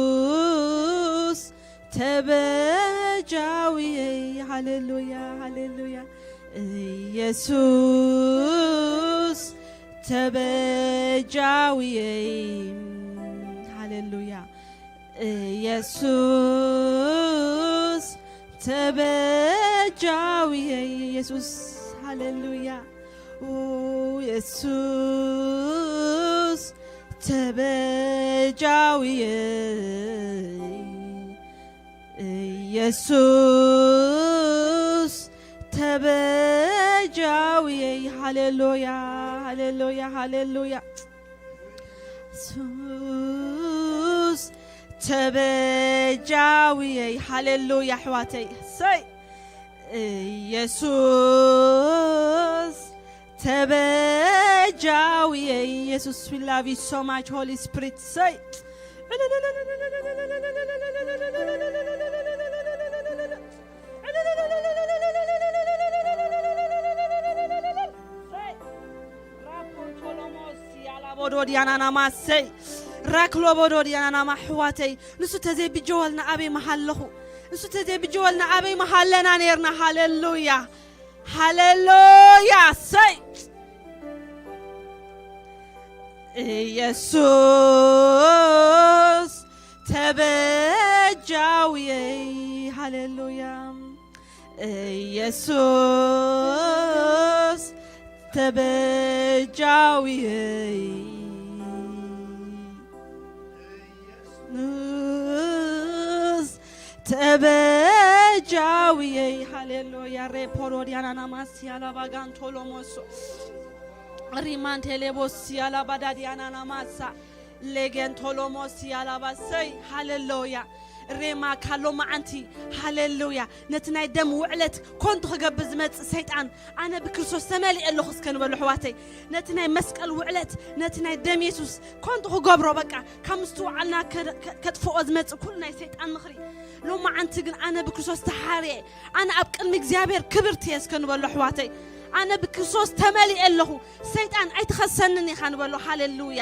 ኢየሱስ ተበጃውየይ። ሃሌሉያ፣ ሃሌሉያ። ኢየሱስ ተበጃውየይ። ሃሌሉያ። ኢየሱስ ተበጃውየይ፣ ኢየሱስ፣ ሃሌሉያ። ኡ፣ ኢየሱስ ተበጃውየይ፣ ኢየሱስ ተበጃውየይ። ሃሌሉያ፣ ሃሌሉያ፣ ሃሌሉያ። ኢየሱስ ተበጃውየይ። ሃሌሉያ፣ ኣሕዋተይ። ሰይ፣ ኢየሱስ ተበጃውየይ። ኢየሱስ፣ we love you so much, Holy Spirit። ሰይ፣ ራፖንቶሎሞስ ያላቦዶ ዲያናናማ፣ ሰይ፣ ራክሎቦዶ ዲያናናማ፣ ኣሕዋተይ። ንሱ ተዘይብጀወልና ኣበይ መሃለኹ? ንሱ ተዘይብጀወልና ኣበይ መሃለና ነርና? ሃሌሉያ፣ ሃሌሉያ። ሰይ፣ ኢየሱስ ተበጃውየይ። ሃሌሉያ። ኢየሱስ ተበጃውየይ። ኢየሱስ ተበጃውየይ። ሃሌሉያ። ሬፖሮዲያናናማስ ያላባጋንቶሎሞሶ ሪማንቴሌቦስ ያላባዳዲያናናማሳ ሌጌንቶሎሞስ ያላባሰይ። ሃሌሉያ። ሬማ ካሎ መዓንቲ። ሃሌሉያ። ነቲ ናይ ደም ውዕለት ኮንቱ ክገብር ዝመጽእ ሰይጣን፣ ኣነ ብክርስቶስ ተመሊኤ ኣለኹ እስከ ንበሉ፣ ኣሕዋተይ። ነቲ ናይ መስቀል ውዕለት፣ ነቲ ናይ ደም የሱስ ኮንቱ ክገብሮ፣ በቃ፣ ካብ ምስትውዓልና ከ-፣ ከ-፣ ከጥፍኦ ዝመጽእ ኩሉ ናይ ሰይጣን ምኽሪ፣ ሎመዓንቲ ግን ኣነ ብክርስቶስ ተሓርየ፣ ኣነ ኣብ ቅድሚ እግዚኣብሔር ክብርቲ እየ እስከ ንበሉ፣ ኣሕዋተይ። ኣነ ብክርስቶስ ተመሊኤ ኣለኹ፣ ሰይጣን ኣይትኸሰንን ኢኻ ንበሎ። ሃሌሉያ።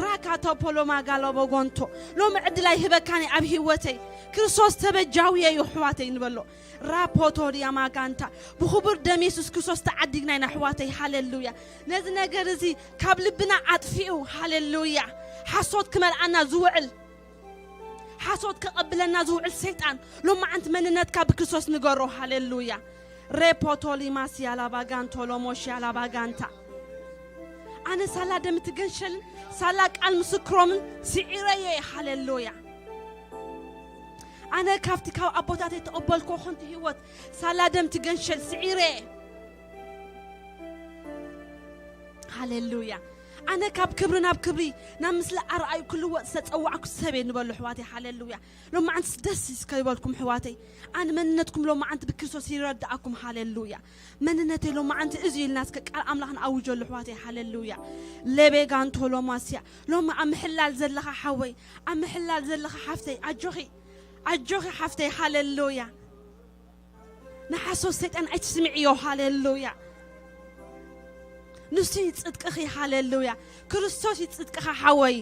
ራካቶ ፖሎማ ጋሎቦ ጎንቶ። ሎሚ ዕድል ኣይህበካን ኣብ ህይወተይ። ክርስቶስ ተበጃውየ እዩ፣ ኣሕዋተይ፣ ንበሎ። ራፖቶ ዲያማ ጋንታ። ብኽቡር ደም የሱስ ክርስቶስ ተዓዲግና ኢና፣ ኣሕዋተይ። ሃሌሉያ። ነዚ ነገር እዚ ካብ ልብና ኣጥፊኡ። ሃሌሉያ። ሓሶት ክመልኣና ዝውዕል፣ ሓሶት ከቐብለና ዝውዕል ሰይጣን፣ ሎመዓንቲ መንነትካ ብክርስቶስ ንገሮ። ሃሌሉያ። ሬፖቶሊማስ ያላባጋንቶ ሎሞሽ ያላባጋንታ። ኣነ ሳላ ደም ትገንሸልን ሳላ ቃል ምስክሮምን ስዒረዮ እየ። ሃሌሉያ። ኣነ ካብቲ ካብ ኣቦታተይ ተቐበልኮ ኾንቲ ህይወት ሳላ ደም ትገንሸል ስዒረ እየ። ሃሌሉያ። ኣነ ካብ ክብሪ ናብ ክብሪ፣ ናብ ምስሊ ኣርኣዩ ክልወጥ ዝተጸዋዕኩ ሰብ እየ ንበሉ፣ ኣሕዋተይ። ሃሌሉያ። ሎመዓንትስ ደስ እስከ ይበልኩም፣ ኣሕዋተይ። ኣነ መንነትኩም ሎመዓንቲ ብክርስቶስ ይረድኣኩም። ሃሌሉያ። መንነተይ ሎመዓንቲ እዚ ኢልና እስከ ቃል ኣምላኽ ንኣውጀሉ፣ ኣሕዋተይ። ሃሌሉያ። ሌቤጋንቶ ሎማስያ። ሎሚ ኣብ ምሕላል ዘለኻ ሓወይ፣ ኣብ ምሕላል ዘለኻ ሓፍተይ፣ ኣጆኺ፣ ኣጆኺ ሓፍተይ። ሃሌሉያ። ንሓሶት ሰይጣን ኣይትስምዕዮ። ሃሌሉያ። ንሱ እዩ ጽድቅኺ። ሃሌሉያ። ክርስቶስ እዩ ጽድቅኻ ሓወይ።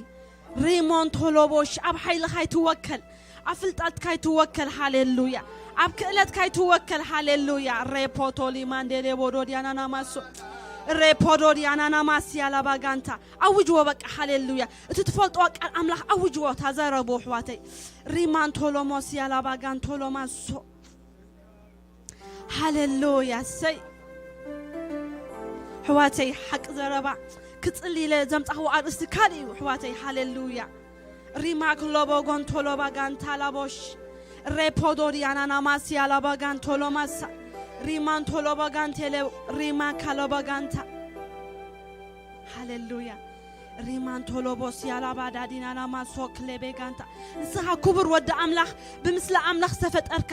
ሪሞን ቶሎቦሽ፣ ኣብ ሓይልኻ ኣይትወከል፣ ኣብ ፍልጣትካ ኣይትወከል። ሃሌሉያ። ኣብ ክእለትካ ኣይትወከል። ሃሌሉያ። ሬፖቶሊ ማንዴሌ ቦዶዲያናናማሶ፣ ሬፖዶዲያናናማስ ያላባጋንታ። ኣውጅዎ በቃ። ሃሌሉያ። እቲ ትፈልጥዎ ቃል ኣምላኽ ኣውጅዎ፣ ተዛረቡ ኣሕዋተይ። ሪማን ቶሎሞስ ያላባጋን ቶሎማሶ። ሃሌሉያ። ሰይ፣ ኣሕዋተይ፣ ሓቂ ዘረባ ክጽሊ ኢለ ዘምጻኽዎ ኣርእስቲ ካልእ እዩ፣ ኣሕዋተይ። ሃሌሉያ። ሪማክ ሎቦ ጎንቶ ሎባ ጋንታ ላቦሽ፣ ሬፖዶ ዲያናና ማስያ ላባ ጋንቶ ሎማሳ፣ ሪማንቶ ሎባ ጋንቴ ለ-፣ ሪማካ ሎባ ጋንታ። ሃሌሉያ። ሪማንቶ ሎቦስ ያላባ ዳዲናና ማሶክ ሌቤ ጋንታ። ንስኻ ክቡር ወዲ ኣምላኽ፣ ብምስሊ ኣምላኽ ዝተፈጠርካ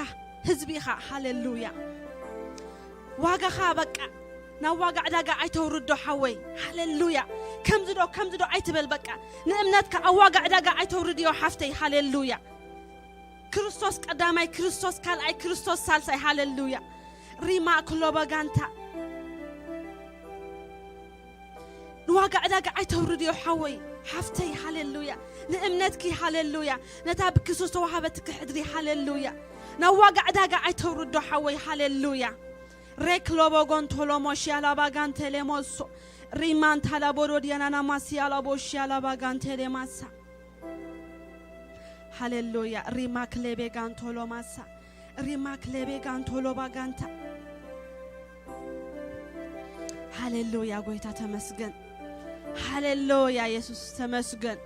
ህዝቢ ኢኻ። ሃሌሉያ። ዋጋኻ በቃ ናብ ዋጋ ዕዳጋ ኣይተውርዶ ሓወይ። ሃሌሉያ። ከምዚ ዶ፣ ከምዚ ዶ ኣይትበል በቃ። ንእምነትካ ኣብ ዋጋ ዕዳጋ ኣይተውርድዮ ሓፍተይ። ሃሌሉያ። ክርስቶስ ቀዳማይ፣ ክርስቶስ ካልኣይ፣ ክርስቶስ ሳልሳይ። ሃሌሉያ። ሪማ ክሎበ ጋንታ። ንዋጋ ዕዳጋ ኣይተውርድዮ ሓወይ፣ ሓፍተይ። ሃሌሉያ። ንእምነትኪ። ሃሌሉያ። ነታ ብክርስቶስ ተዋሃበትኪ ሕድሪ። ሃሌሉያ። ናብ ዋጋ ዕዳጋ ኣይተውርዶ ሓወይ። ሃሌሉያ። ሬክ ሎቦ ጎንቶ ሎሞ ሽያላ ባጋን ቴሌሞሶ። ሪማን ታላቦዶ ዲያናና ማስያላ ቦሽያላ ባጋን ቴሌማሳ። ሃሌሉያ። ሪማ ክሌቤ ጋንቶሎ ማሳ፣ ሪማ ክሌቤ ጋንቶሎ ባጋንታ። ሃሌሉያ ጎይታ ተመስገን። ሃሌሉያ የሱስ ተመስገን።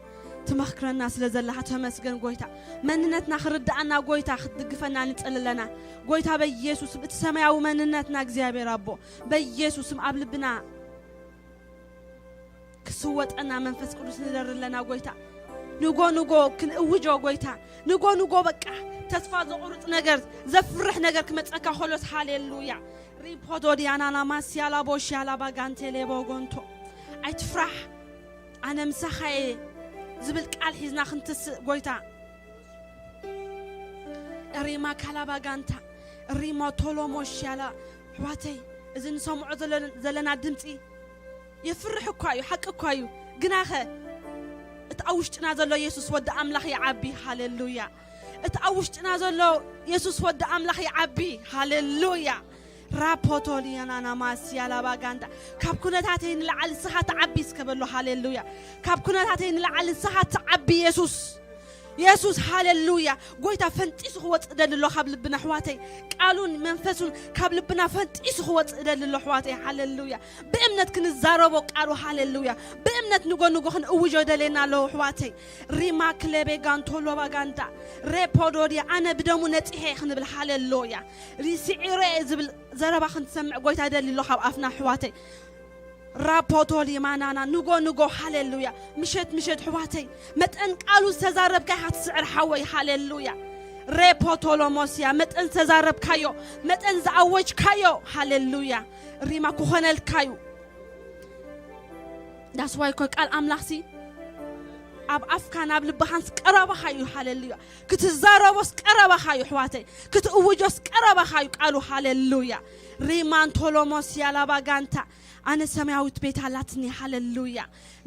ትመክረና ስለ ዘለኻ ተመስገን ጎይታ። መንነትና ክርድኣና ጎይታ ክትድግፈና ንጸሊ ኣለና። ጎይታ በኢየሱስ ስም እቲ ሰማያዊ መንነትና እግዚኣብሔር ኣቦ በኢየሱስ ስም ኣብ ልብና ክስወጠና መንፈስ ቅዱስ ንደሪ ኣለና ጎይታ። ንጎ ንጎ ክንእውጆ ጎይታ። ንጎ ንጎ በቃ ተስፋ ዘቑርጽ ነገር ዘፍርሕ ነገር ክመጸካ ከሎስ ሃሌሉያ። ሪፖዶ ዲያናና ማስያላ ቦሽያላ ባጋንቴሌ ቦጎንቶ። ኣይትፍራሕ ኣነ ምሳኻ እየ ዝብል ቃል ሒዝና ክንትስእ ጎይታ። ሪማ ካላባ ጋንታ ሪማ ቶሎሞሽ ያላ። ኣሕዋተይ፣ እዚ ንሰምዖ ዘለ- ዘለና ድምፂ የፍርሕ እኳ እዩ፣ ሓቂ እኳ እዩ። ግናኸ እቲ ኣብ ውሽጥና ዘሎ የሱስ ወዲ ኣምላኽ ይዓቢ። ሃሌሉያ። እቲ ኣብ ውሽጥና ዘሎ የሱስ ወዲ ኣምላኽ ይዓቢ። ሃሌሉያ። ራፖቶሊያናና ማስያላባ ጋንዳ። ካብ ኩነታተይ ንላዕሊ ንስኻ ትዓቢ እስከ በሎ። ሃሌሉያ። ካብ ኩነታተይ ንላዕሊ ንስኻ ትዓቢ የሱስ። የሱስ ሃሌሉያ። ጎይታ ፈንጢሱ ክወፅእ ደሊ ኣሎ ካብ ልብና ኣሕዋተይ። ቃሉን መንፈሱን ካብ ልብና ፈንጢሱ ክወፅእ ደሊ ኣሎ ኣሕዋተይ። ሃሌሉያ። ብእምነት ክንዛረቦ ቃሉ። ሃሌሉያ። ብእምነት ንጎ ንጎ ክንእውጆ ደሌና ኣለዉ ኣሕዋተይ። ሪማ ክሌቤ ጋንቶ ሎባ ጋንዳ ሬፖዶድያ ኣነ ብደሙ ነፂሐ ክንብል። ሃሌሉያ። ሪስዒረ ዝብል ዘረባ ክንሰምዕ ጎይታ ደሊ ኣሎ ካብ ኣፍና ኣሕዋተይ። ራፖቶሊ ማናና ንጎ ንጎ። ሃሌሉያ። ምሸት ምሸት ኣሕዋተይ መጠን ቃሉ ዝተዛረብካ ኢኻ ትስዕር ሓወይ። ሃሌሉያ። ሬፖቶሎሞስያ መጠን ዝተዛረብካዮ፣ መጠን ዝኣወጅካዮ፣ ሃሌሉያ፣ ሪማ ክኾነልካ እዩ። ዳስዋይ ኮ ቃል ኣምላኽሲ ኣብ ኣፍካ ናብ ልብኻንስ ቀረባኻ እዩ። ሃሌሉያ። ክትዛረቦስ ቀረባኻ እዩ ኣሕዋተይ። ክትእውጆስ ቀረባኻ እዩ ቃሉ። ሃሌሉያ። ሪማንቶሎሞስያ ላባ ጋንታ ኣነ ሰማያዊት ቤት ኣላትኒ። ሃሌሉያ።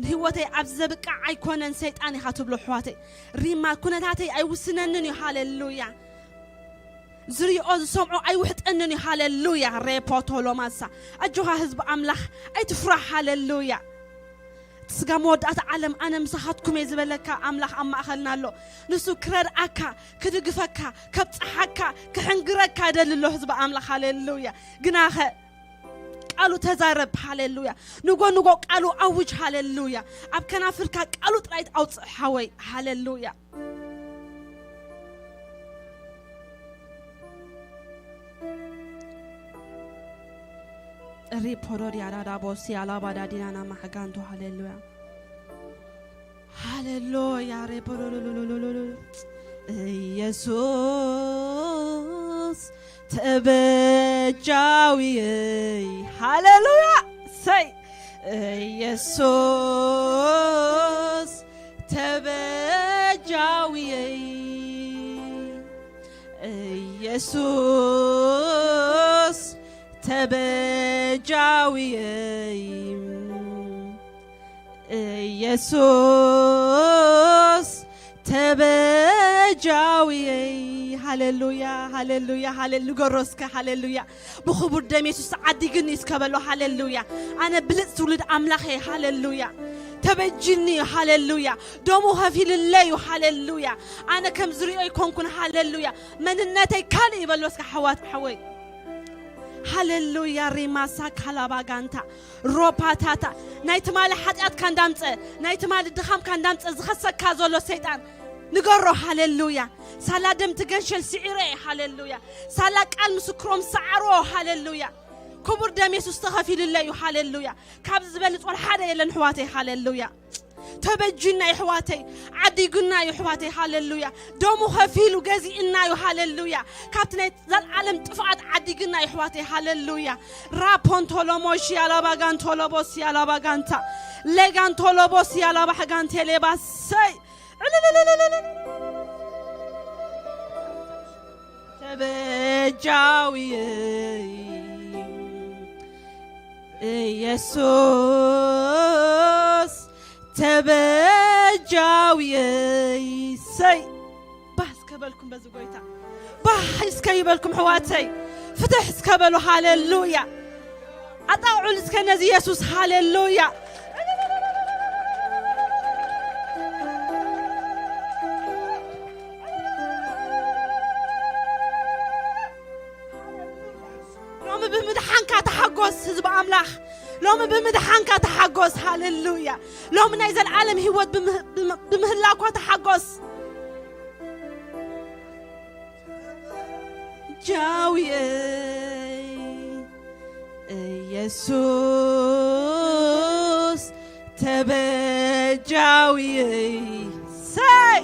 ንህይወተይ ኣብዚ ዘብቃዕ ኣይኮነን ሰይጣን ኢኻ ትብሎ ኣሕዋተይ። ሪማ ኩነታተይ ኣይውስነንን እዩ። ሃሌሉያ። ዝሪኦ ዝሰምዖ ኣይውሕጠንን እዩ። ሃሌሉያ። ሬፖቶሎማሳ ኣጆኻ ህዝቢ ኣምላኽ ኣይትፍራሕ። ሃሌሉያ። እቲ ስጋ መወዳእታ ዓለም ኣነ ምሳኻትኩም እየ ዝበለካ ኣምላኽ ኣብ ማእኸልና ኣሎ። ንሱ ክረድኣካ፣ ክድግፈካ፣ ከብጽሓካ፣ ክሕንግረካ ደሊ ኣሎ ህዝቢ ኣምላኽ። ሃሌሉያ። ግናኸ ቃሉ ተዛረብ። ሃሌሉያ። ንጎ ንጎ ቃሉ ኣውጅ። ሃሌሉያ። ኣብ ከናፍርካ ቃሉ ጥራይ ኣውፅእ ሓወይ። ሃሌሉያ። ሪፖዶድ ያዳዳ ቦሲ ኣላባዳ ዲናና ማሕጋንቶ። ሃሌሉያ። ሃሌሉያ። ሬፖዶዶዶዶዶዶ። ኢየሱስ ተበጃዊየይ። ሃሌሉያ። ሰይ ኢየሱስ ተበጃዊየይ። ኢየሱስ ተበጃዊየይ። ኢየሱስ ተበጃዊየይ። ሃሌሉያ፣ ሃሌሉያ፣ ሃሌሉ-፣ ንገሮ እስከ ሃሌሉያ። ብኽቡር ደም የሱስ ዓዲግኒ እስከ በሎ። ሃሌሉያ። ኣነ ብልጽ ትውልድ ኣምላኽ እየ። ሃሌሉያ። ተበጅኒ እዩ። ሃሌሉያ። ደሙ ከፊልለይ እዩ። ሃሌሉያ። ኣነ ከም ዝሪኦ ኣይኮንኩን። ሃሌሉያ። መንነተይ ካልእ ይበሎ እስከ ሓዋት ሓወይ። ሃሌሉያ። ሪማሳ ካላባ ጋንታ ሮፓታታ ናይ ትማሊ ሓጢኣትካ እንዳምፀ ናይ ትማሊ ድኻምካ እንዳምፀ ዝኸሰካ ዘሎ ሰይጣን ንገሮ። ሃሌሉያ። ሳላ ደም ትገንሸል ስዒረ እየ። ሃሌሉያ። ሳላ ቃል ምስክሮም ሰዓሮ። ሃሌሉያ። ክቡር ደም የሱስ ተኸፊሉለይ እዩ። ሃሌሉያ። ካብዚ ዝበልፅ ወላ ሓደ የለን ኣሕዋተይ። ሃሌሉያ። ተበጅና እዩ ኣሕዋተይ። ዓዲግና እዩ ኣሕዋተይ። ሃሌሉያ። ደሙ ከፊሉ ገዚእና እዩ። ሃሌሉያ። ካብቲ ናይ ዘልዓለም ጥፍኣት ዓዲግና እዩ ኣሕዋተይ። ሃሌሉያ። ራፖንቶሎሞሺ ኣላባጋንቶሎቦሲ ኣላባጋንታ ሌጋንቶሎቦሲ ኣላባሕጋንቴሌባሰይ ተበጃዊየይ ኢየሱስ ተበጃዊየይ። ሰይ ባህ እስከ በልኩም በዚ ጎይታ። ባህ እስከ ይበልኩም ኣሕዋተይ። ፍትሕ እስከ በሉ። ሃሌሉያ። ኣጣቕዑል እስከ ነዚ የሱስ። ሃሌሉያ። ብምድሓንካ ተሓጎስ ህዝቢ ኣምላኽ። ሎሚ ብምድሓንካ ተሓጎስ። ሃሌሉያ። ሎሚ ናይ ዘለዓለም ህይወት ብምህ- ብም- ብምህላኳ ተሓጎስ። ጃውየይ ኢየሱስ ተበጃውየይ። ሰይ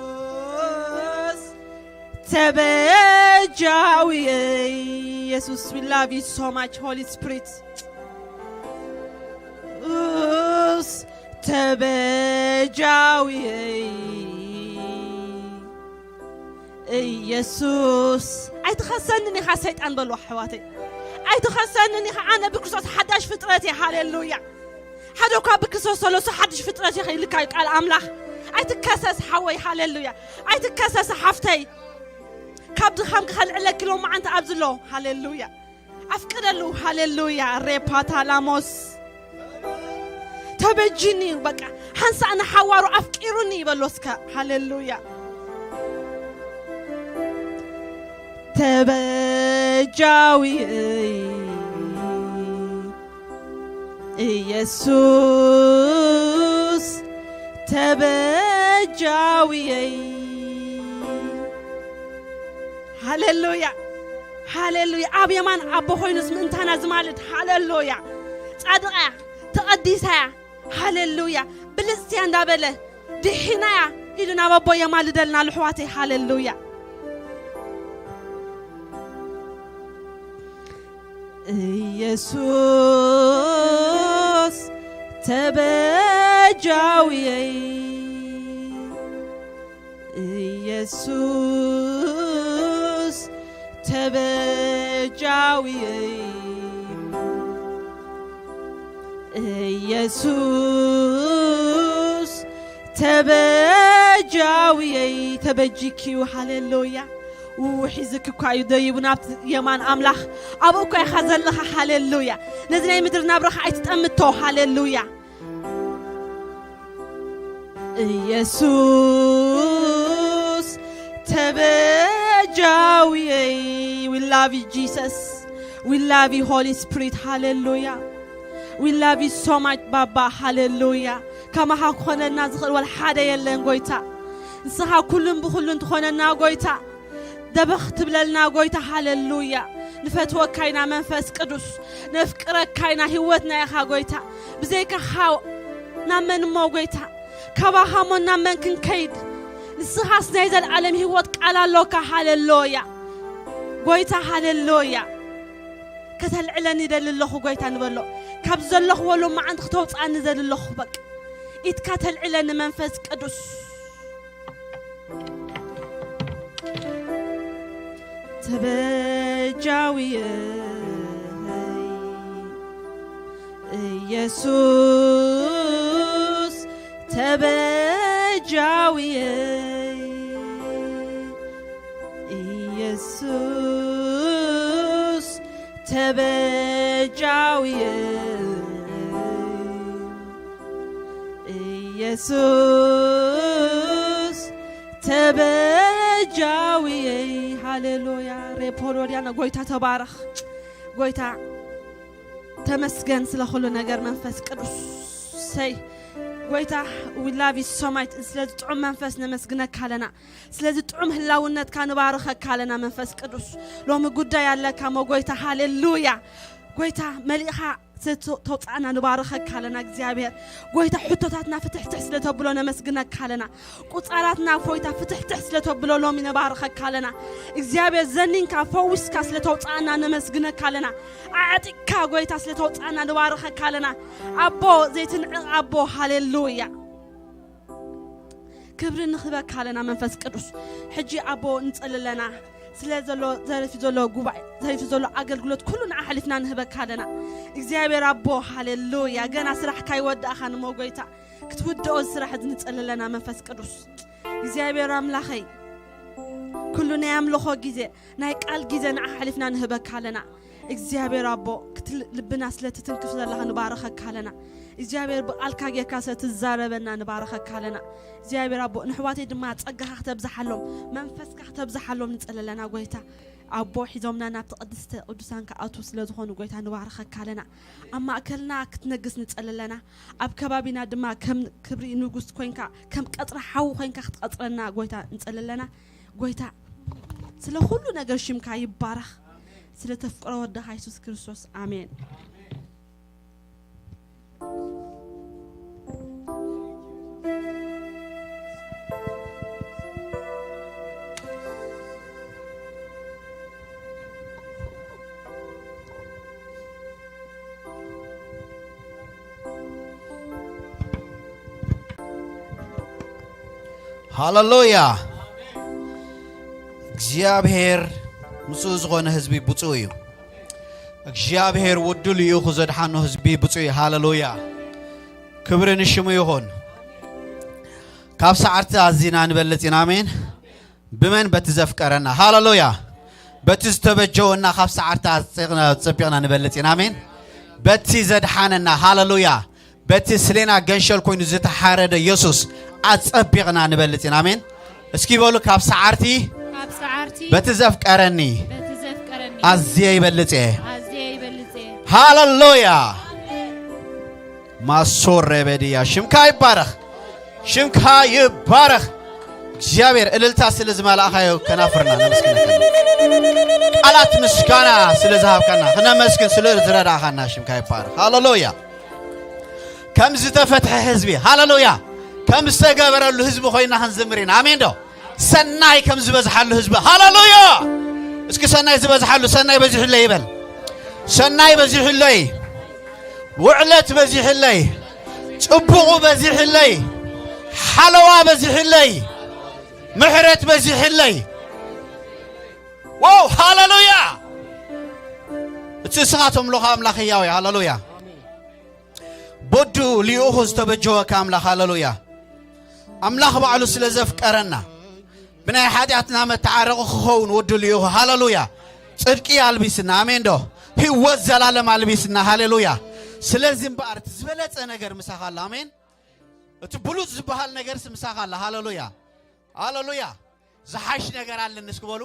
ኢየሱስ ተበጃውየይ። ኢየሱስ we love you so much Holy Spirit ኢየሱስ ተበጃውየይ። ኢየሱስ ኣይትኸሰንን ኢኻ ሰይጣን በሉ ኣሕዋተይ። ኣይትኸሰንን ኢኻ። ኣነ ብክርስቶስ ሓዳሽ ፍጥረት እየ። ሃሌሉያ። ሓደ እኳ ብክርስቶስ ዘሎ እሱ ሓድሽ ፍጥረት እዩ ኢልካ እዩ ቃል ኣምላኽ። ኣይትከሰስ ሓወይ። ሃሌሉያ። ኣይትከሰስ ሓፍተይ። ካብ ድኻም ክኸልዕለኪ ሎም መዓንቲ ኣብዚ ኣሎ። ሃሌሉያ። ኣፍቅደሉ። ሃሌሉያ። ሬፓታላሞስ ተበጂኒ እዩ። በቃ ሓንሳእ ንሓዋሩ ኣፍቂሩኒ ይበሎ እስከ። ሃሌሉያ። ተበጃዊ ኢየሱስ ተበጃውየይ። ሃሌሉያ። ሃሌሉያ። ኣብ የማን ኣቦ ኮይኑስ ምእንታና ዝማልድ። ሃሌሉያ። ጻድቓ እያ፣ ተቐዲሳ እያ። ሃሌሉያ። ብልጽቲ እያ እንዳበለ ድሒና እያ ኢሉ ናብ ኣቦ የማልደልና ልሕዋተይ። ሃሌሉያ። ኢየሱስ ተበጃውየይ። ኢየሱስ ተበጃውየይ። ኢየሱስ ተበጃውየይ። ተበጂክዩ። ሃሌሉያ። ውሒዝክ እኳ እዩ ደይቡ ናብቲ የማን ኣምላኽ። ኣብኡ እኳ ኢኻ ዘለኻ። ሃሌሉያ። ነዚ ናይ ምድሪ ናብራኻ ኣይትጠምቶ። ሃሌሉያ። ኢየሱስ ተበጃውየይ። We love you Jesus. We love you Holy Spirit. ሃሌሉያ። We love you so much ባባ። ሃሌሉያ። ከማኻ ክኾነልና ዝኽእል ወላ ሓደ የለን ጎይታ። ንስኻ ኩሉን ብኹሉን ትኾነና ጎይታ። ደበኽ ትብለልና ጎይታ። ሃሌሉያ። ንፈትወካ ኢና መንፈስ ቅዱስ። ነፍቅረካ ኢና። ህይወትና ኢኻ ጎይታ። ብዘይካኻ ናብ መን እሞ ጎይታ? ካባኻ እሞ ናብ መን ክንከይድ? ንስኻስ ናይ ዘለዓለም ህይወት ቃል ኣሎካ። ሃሌሉያ ጎይታ። ሃሌሉያ። ከተልዕለኒ ይደሊ ኣለኹ ጎይታ ንበሎ። ካብ ዘለኽዎ ሎማዓንቲ ክተውፅኣኒ ይደሊ ኣለኹ። በቃ ኢድካ ተልዕለኒ መንፈስ ቅዱስ። ተበጃውየይ ኢየሱስ ተበጃውየይ። ኢየሱስ ተበጃውየይ። ኢየሱስ ተበጃውየይ። ሃሌሉያ። ሬፖሮዲያና ጎይታ ተባረኽ። ጎይታ ተመስገን ስለ ኩሉ ነገር መንፈስ ቅዱስ ሰይ ጎይታ we love you so much። ስለዚ ጥዑም መንፈስ ነመስግነካ ኣለና። ስለዚ ጥዑም ህላውነትካ ንባርኸካ ኣለና መንፈስ ቅዱስ። ሎሚ ጉዳይ ኣለካ ሞ ጎይታ። ሃሌሉያ። ጎይታ መሊእኻ ስለተውፅኣና ንባርኸካ ኣለና እግዚኣብሔር። ጎይታ ሕቶታትና ፍትሕትሕ ስለተብሎ ነመስግነካ ኣለና። ቁፃራትና ፎይታ ፍትሕትሕ ስለተብሎ ሎሚ ነባርኸካ ኣለና እግዚኣብሔር። ዘኒንካ ፈዊስካ ስለተውፅኣና ነመስግነካ ኣለና። ኣዕጢቅካ ጎይታ ስለተውፅኣና ንባርኸካ ኣለና። ኣቦ ዘይትንዕቕ ኣቦ። ሃሌሉያ። ክብሪ ንኽበካ ኣለና መንፈስ ቅዱስ። ሕጂ ኣቦ ንጸሊ ኣለና። ስለ ዘሎ ዘረፊ ዘሎ ጉባኤ ዘረፊ ዘሎ ኣገልግሎት ኩሉ ንዓ ሓሊፍና ንህበካ ኣለና እግዚኣብሔር ኣቦ። ሃሌሉያ። ገና ስራሕ ካይወዳእኻ ንሞ ጎይታ ክትውድኦ ስራሕ እዚ ንጸሊ ኣለና መንፈስ ቅዱስ እግዚኣብሔር ኣምላኸይ። ኩሉ ናይ ኣምልኾ ግዜ ናይ ቃል ግዜ ንዓ ሓሊፍና ንህበካ ኣለና። እግዚኣብሔር ኣቦ፣ ክትል-፣ ልብና ስለ ትትንክፍ ዘለኻ ንባረኸካ ኣለና። እግዚኣብሔር ብቓልካ ጌርካ ስለ ትዛረበና ንባረኸካ ኣለና። እግዚኣብሔር ኣቦ፣ ንኣሕዋተይ ድማ ጸጋኻ ክተብዝሓሎም፣ መንፈስካ ክተብዝሓሎም ንጸሊ ኣለና ጎይታ። ኣቦ፣ ሒዞምና ናብቲ ቅድስተ ቅዱሳን ክኣትዉ ስለ ዝኾኑ ጎይታ ንባረኸካ ኣለና። ኣብ ማእከልና ክትነግስ ንጸሊ ኣለና። ኣብ ከባቢና ድማ ከም ክብሪ ንጉስ ኮይንካ፣ ከም ቀጽሪ ሓዊ ኮይንካ ክትቐጽረና ጎይታ ንጸሊ ኣለና። ጎይታ፣ ስለ ኩሉ ነገር ሽምካ ይባረኽ። ስለ ተፍቅሮ ወድኻ የሱስ ክርስቶስ፣ ኣሜን። ሃሌሉያ። እግዚኣብሔር ምስኡ ዝኾነ ህዝቢ ብፁዕ እዩ። እግዚኣብሔር ወዱ ልኢኹ ዘድሓኖ ህዝቢ ብፁዕ እዩ። ሃሌሉያ። ክብሪ ንሽሙ ይኹን። ካብ ሰዓርቲ ኣዚና ንበልጽ ኢና። ኣሜን። ብመን? በቲ ዘፍቀረና። ሃሌሉያ። በቲ ዝተበጀወና ካብ ሰዓርቲ ኣጽቕና-፣ ጸቢቕና ንበልጽ ኢና። ኣሜን። በቲ ዘድሓነና። ሃሌሉያ። በቲ ስሌና ገንሸል ኮይኑ ዝተሓረደ የሱስ ኣጸቢቕና ንበልጽ ኢና። ኣሜን። እስኪ በሉ፣ ካብ ሰዓርቲ ካብ ሰዓርቲ በቲ ዘፍቀረኒ በቲ ዘፍቀረኒ ኣዝየ ይበልጽ እየ። ኣዝየ ይበልጽ እየ። ሃሌሉያ። ማሶረ በድያ ሽምካ ይባረኽ። ሽምካ ይባረኽ። እግዚኣብሔር እልልታ ስለ ዝመላእኻዮ ከናፍርና ነመስግነካ። ቃላት ምስጋና ስለ ዝሃብካና ክነመስግን ስለ ዝረዳእኻና ሽምካ ይባረኽ። ሃሌሉያ። ከም ዝተፈትሐ ህዝቢ፣ ሃሌሉያ፣ ከም ዝተገበረሉ ህዝቢ ኮይና ክንዝምር ኢና። ኣሜን ዶ? ሰናይ ከም ዝበዝሓሉ ህዝቢ፣ ሃሌሉያ። እስኪ ሰናይ ዝበዝሓሉ፣ ሰናይ በዚሑለይ ይበል። ሰናይ በዚሑለይ፣ ውዕለት በዚሑለይ፣ ጽቡቑ በዚሑለይ፣ ሓለዋ በዚሑለይ፣ ምሕረት በዚሑለይ። ዋው፣ ሃሌሉያ። እቲ እስኻ ተምልኾ ኣምላኽ ህያው እዩ። ሃሌሉያ። በዱ ልኢኹ ዝተበጀወካ ኣምላኽ፣ ሃሌሉያ። ኣምላኽ ባዕሉ ስለ ዘፍቀረና፣ ብናይ ሓጢኣትና መተዓረቒ ክኸውን ወዱ ልኢኹ፣ ሃሌሉያ። ጽድቂ ኣልቢስና፣ ኣሜን ዶ? ህይወት ዘላለም ኣልቢስና፣ ሃሌሉያ። ስለዚ እምበኣር እቲ ዝበለጸ ነገር ምሳኻ ኣሎ፣ ኣሜን። እቲ ብሉጽ ዝበሃል ነገርስ ምሳኻ ኣሎ፣ ሃሌሉያ። ሃሌሉያ። ዝሓይሽ ነገር ኣለኒ፣ እስኪ በሉ።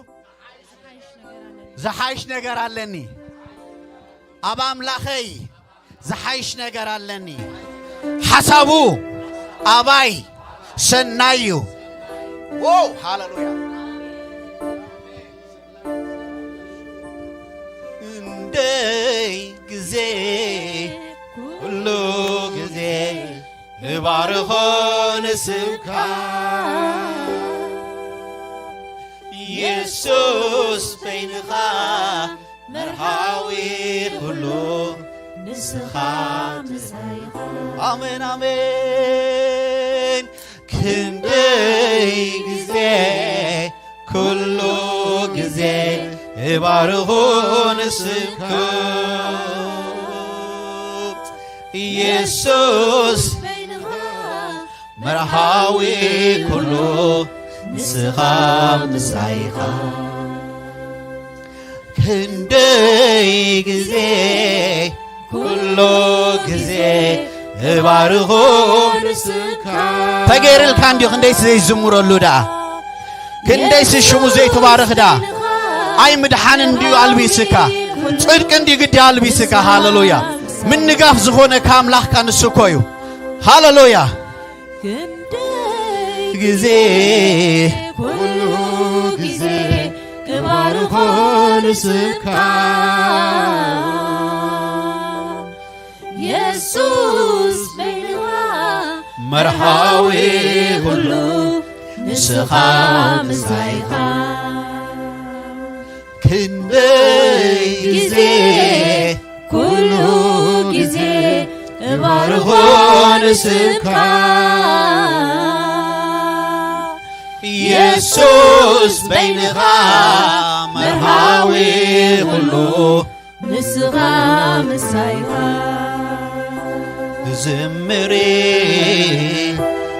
ዝሓይሽ ነገር ኣለኒ። ኣብ ኣምላኸይ ዝሓይሽ ነገር ኣለኒ። ሓሳቡ ኣባይ ሰናይ እዩ። ዎ፣ ሃሌሉያ። ክንደይ ግዜ፣ ኩሉ ግዜ እባርኾ ንስምካ። የሱስ በይንኻ መርሃዊ ኩሉ፣ ንስኻ ምሳይኻ። ኣሜን፣ ኣሜን። ክንደይ ግዜ፣ ኩሉ ግዜ እባርኹ ንስምካ። የሱስ በይንኻ መርሃዊ ኩሉ፣ ንስኻ ምሳይኻ። ክንደይ ግዜ፣ ኩሉ ግዜ እባርኹ ንስካ። ተገይርልካ እንድዩ፣ ክንደይሲ ዘይዝምረሉ ደኣ፣ ክንደይሲ ሽሙ ዘይትባርኽ ደኣ። ኣይ ምድሓን እንድዩ ኣልቢስካ፣ ጽድቂ እንድዩ ግዲ ኣልቢስካ። ሃሌሉያ። ምንጋፍ ዝኾነካ ኣምላኽካ ንሱ እኮ እዩ። ሃሌሉያ። ክንደይ ግዜ፣ ኩሉ ግዜ እባርኾ ንስካ። የሱስ በይንኻ መርሃዊ ኩሉ፣ ንስኻ ምሳይኻ። ክንደይ ግዜ፣ ኩሉ ግዜ እባርኾ ንስካ። የሱስ በይንኻ መርሃዊ ኩሉ፣ ንስኻ ምሳይኻ። ክዝምር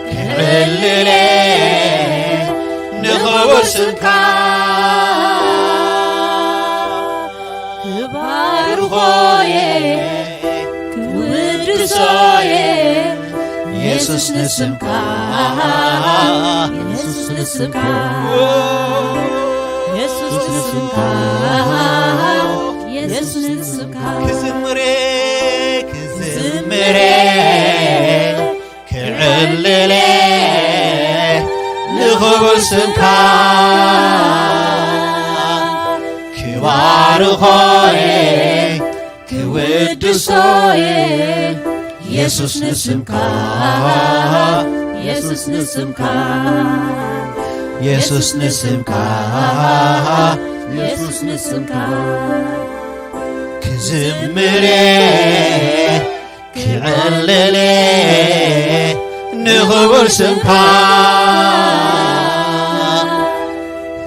ክዕልል ንኽቡር ስምካ። ክባርኾየ ክውድሶየ የሱስ ንስምካ የሱስ ንስምካ የሱስ ንስምካ የሱስ ንስምካ ክዝምሬ ክዝምሬ ክዕልሌ ንኽቡር ስምካ ክባርኾየ ክውድሶየ የሱስ ንስምካ የሱስ ንስምካ የሱስ ንስምካ የሱስ ንስምካ ክዝምሬ ክዕልሌ ንኽቡር ስምካ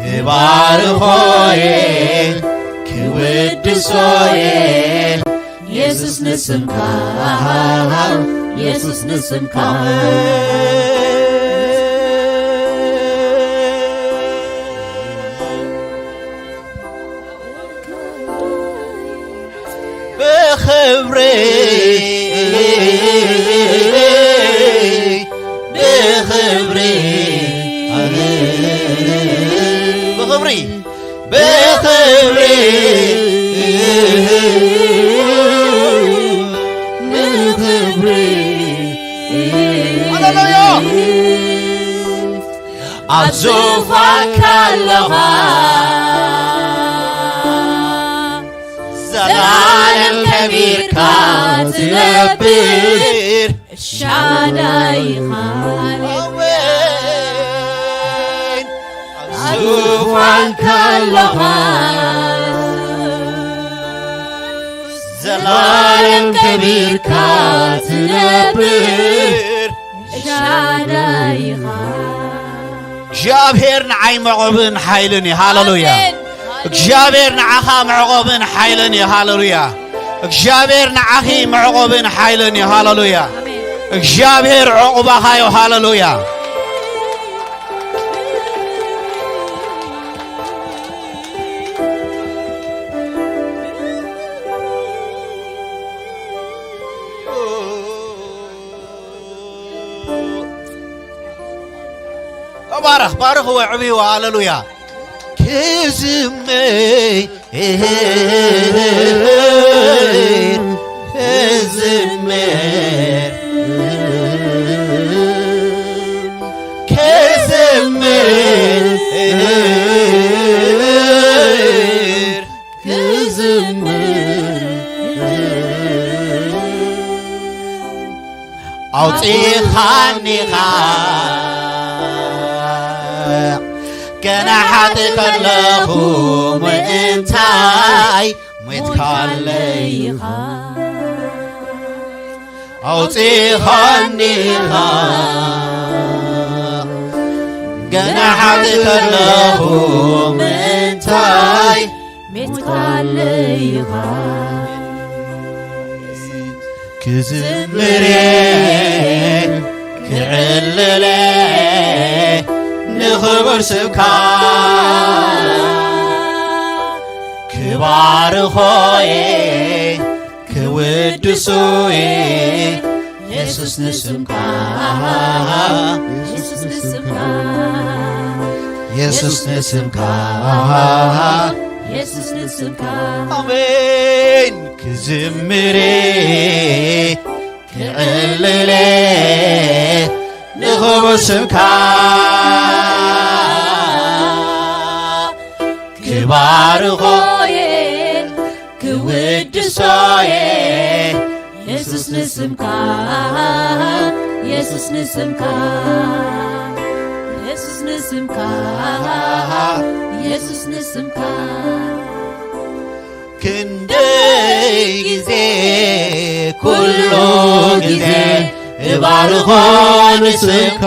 ክባርኾየ ክውድሶየ የሱስ ንስምካ የሱስ ንስምካ ብኽብሪ ብኽብሪ ብኽብሪ ብኽብሪ ብኽብሪ ሃሌሉያ ኣብ ዙፋንካ ኣለኻ ዘላለም ከቢርካ ትነብር ሻዳይ ኢኻ ኣሜን ኣብ ዙፋንካ ኣለኻ ዘላለም ከቢርካ ትነብር ሻዳይ ኢኻ እግዚኣብሔር ንዓይ መዕቆብን ሓይልን እዩ ሃሌሉያ ኣሜን እግዚኣብሔር ንዓኻ መዕቆብን ሓይልን እዩ ሃሌሉያ እግዚኣብሔር ንዓኺ መዕቆብን ሓይልን እዩ ሃሌሉያ ኣሜን እግዚኣብሔር ዕቑባኻ እዩ ሃሌሉያ ተባረኽ ባርኽዎ ዕብይዎ ሃሌሉያ ክዝምር ክዝምር ክዝምር ክዝምር ኣውፂኻኒኻ ገና ሓጢእ ከለኹ ምእንታይ ሞትካለይ ኢኻ ኣውፂኻኒኻ ገና ሓጢእ ከለኹ ምእንታይ ሞትካለይ ኢኻ ክዝምር ክዕልል ንኽቡር ስምካ ክባርኾ ክውድሶ የሱስ ንስምካ የሱስ ንስምካ የሱስ ንስምካ የሱስ ንስምካ ኣሜን ክዝምር ክዕልል ንኽቡር ስምካ ክባርኾ ክውድሶ የሱስ ንስምካ የሱስ ንስምካ የሱስ ንስምካ የሱስ ንስምካ ክንደይ ግዜ ኩሉ ግዜ እባርኾ ንስምካ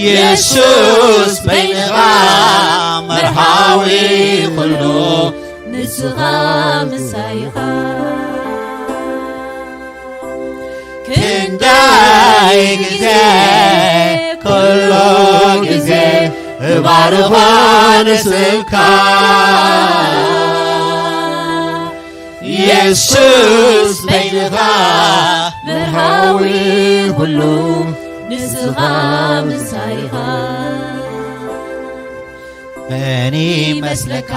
የሱስ በይንኻ መርሃዊ ኩሉ ንስኻ ምሳይኻ ክንደይ ግዜ ኩሉ ግዜ እባርኾ ንስምካ የሱስ በይንኻ መርሃዊ ኩሉ ንስኻ ምሳይኻ። መን ይመስለካ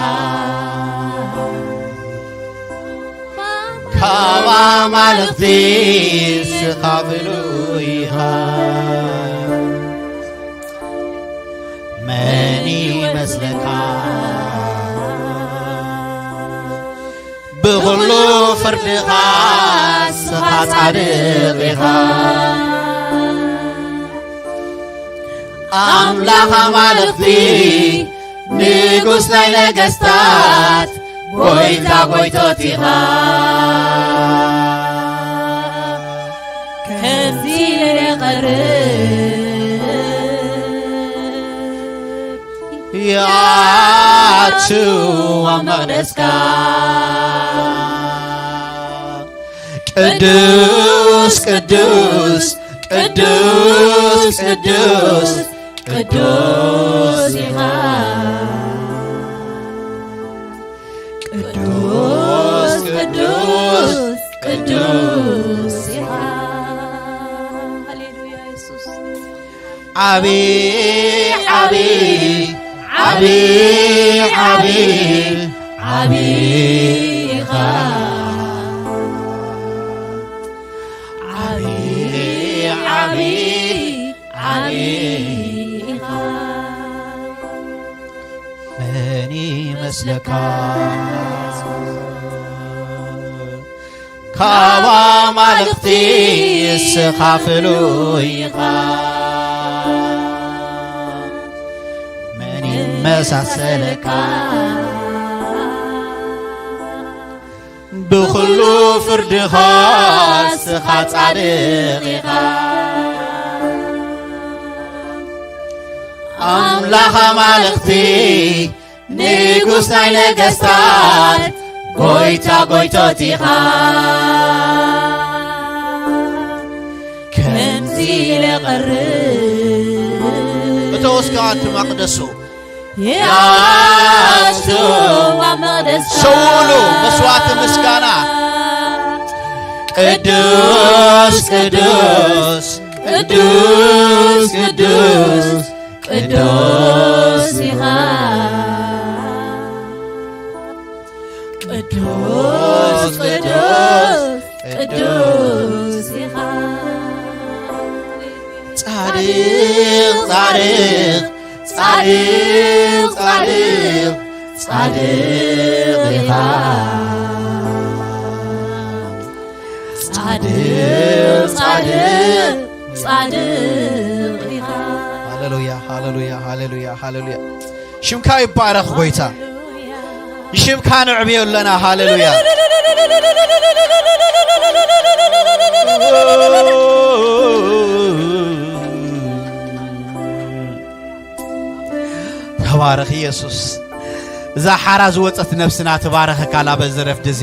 ካብ ኣማልኽቲ ንስኻ ፍሉይ ኢኻ። መን ይመስለካ ብኹሉ ፍርድኻ ንስኻ ጻድቕ ኢኻ። ኣምላኽ ኣማልኽቲ ንጉስ ናይ ነገስታት ጎይታ ጎይቶት ኢኻ። ከምዚ ኢለ ቀርብ ያቱ ኣብ መቕደስካ ቅዱስ ቅዱስ ቅዱስ ቅዱስ ቅዱስ ኢኻ። ቅዱስ ቅዱስ ቅዱስ ኢኻ። ሃሌሉያ የሱስ። ዓቢ ዓቢ ዓቢ ዓቢ ዓቢ ኢኻ። ዓቢ ዓቢ ዓቢ ኢኻ። መን ይመስለካ ካብ ኣማልኽቲ ንስኻ ፍሉይ ኢኻ። መን ይመሳሰለካ ብኹሉ ፍርድኻ ንስኻ ጻድቕ ኢኻ። ኣምላኽ ኣማልኽቲ ንጉስ ናይ ነገስታት ጎይታ ጎይቶት ኢኻ። ከምዚ ኢለ ቀርብ እተወስካ ኣንቲ መቕደሱ ያቱ ኣብ መቕደስካ ሰውሉ መስዋዕቲ ምስጋና። ቅዱስ ቅዱስ ቅዱስ ቅዱስ ቅዱስ ኢኻ። ቅዱስ ቅዱስ ቅዱስ ኢኻ። ጻድቕ ጻድቕ ጻድቕ ጻድቕ ጻድቕ ኢኻ። ጻድቕ ጻድቕ ጻድቕ ኢኻ። ሃሌሉያ ሃሌሉያ ሃሌሉያ ሃሌሉያ። ሽምካ ይባረኽ ጎይታ። ንሽምካ ንዕብዮ ኣለና። ሃሌሉያ። ተባረኽ ኢየሱስ። እዛ ሓራ ዝወጸት ነፍስና ትባረኸካ። ላበ ዝረፍድ እዚ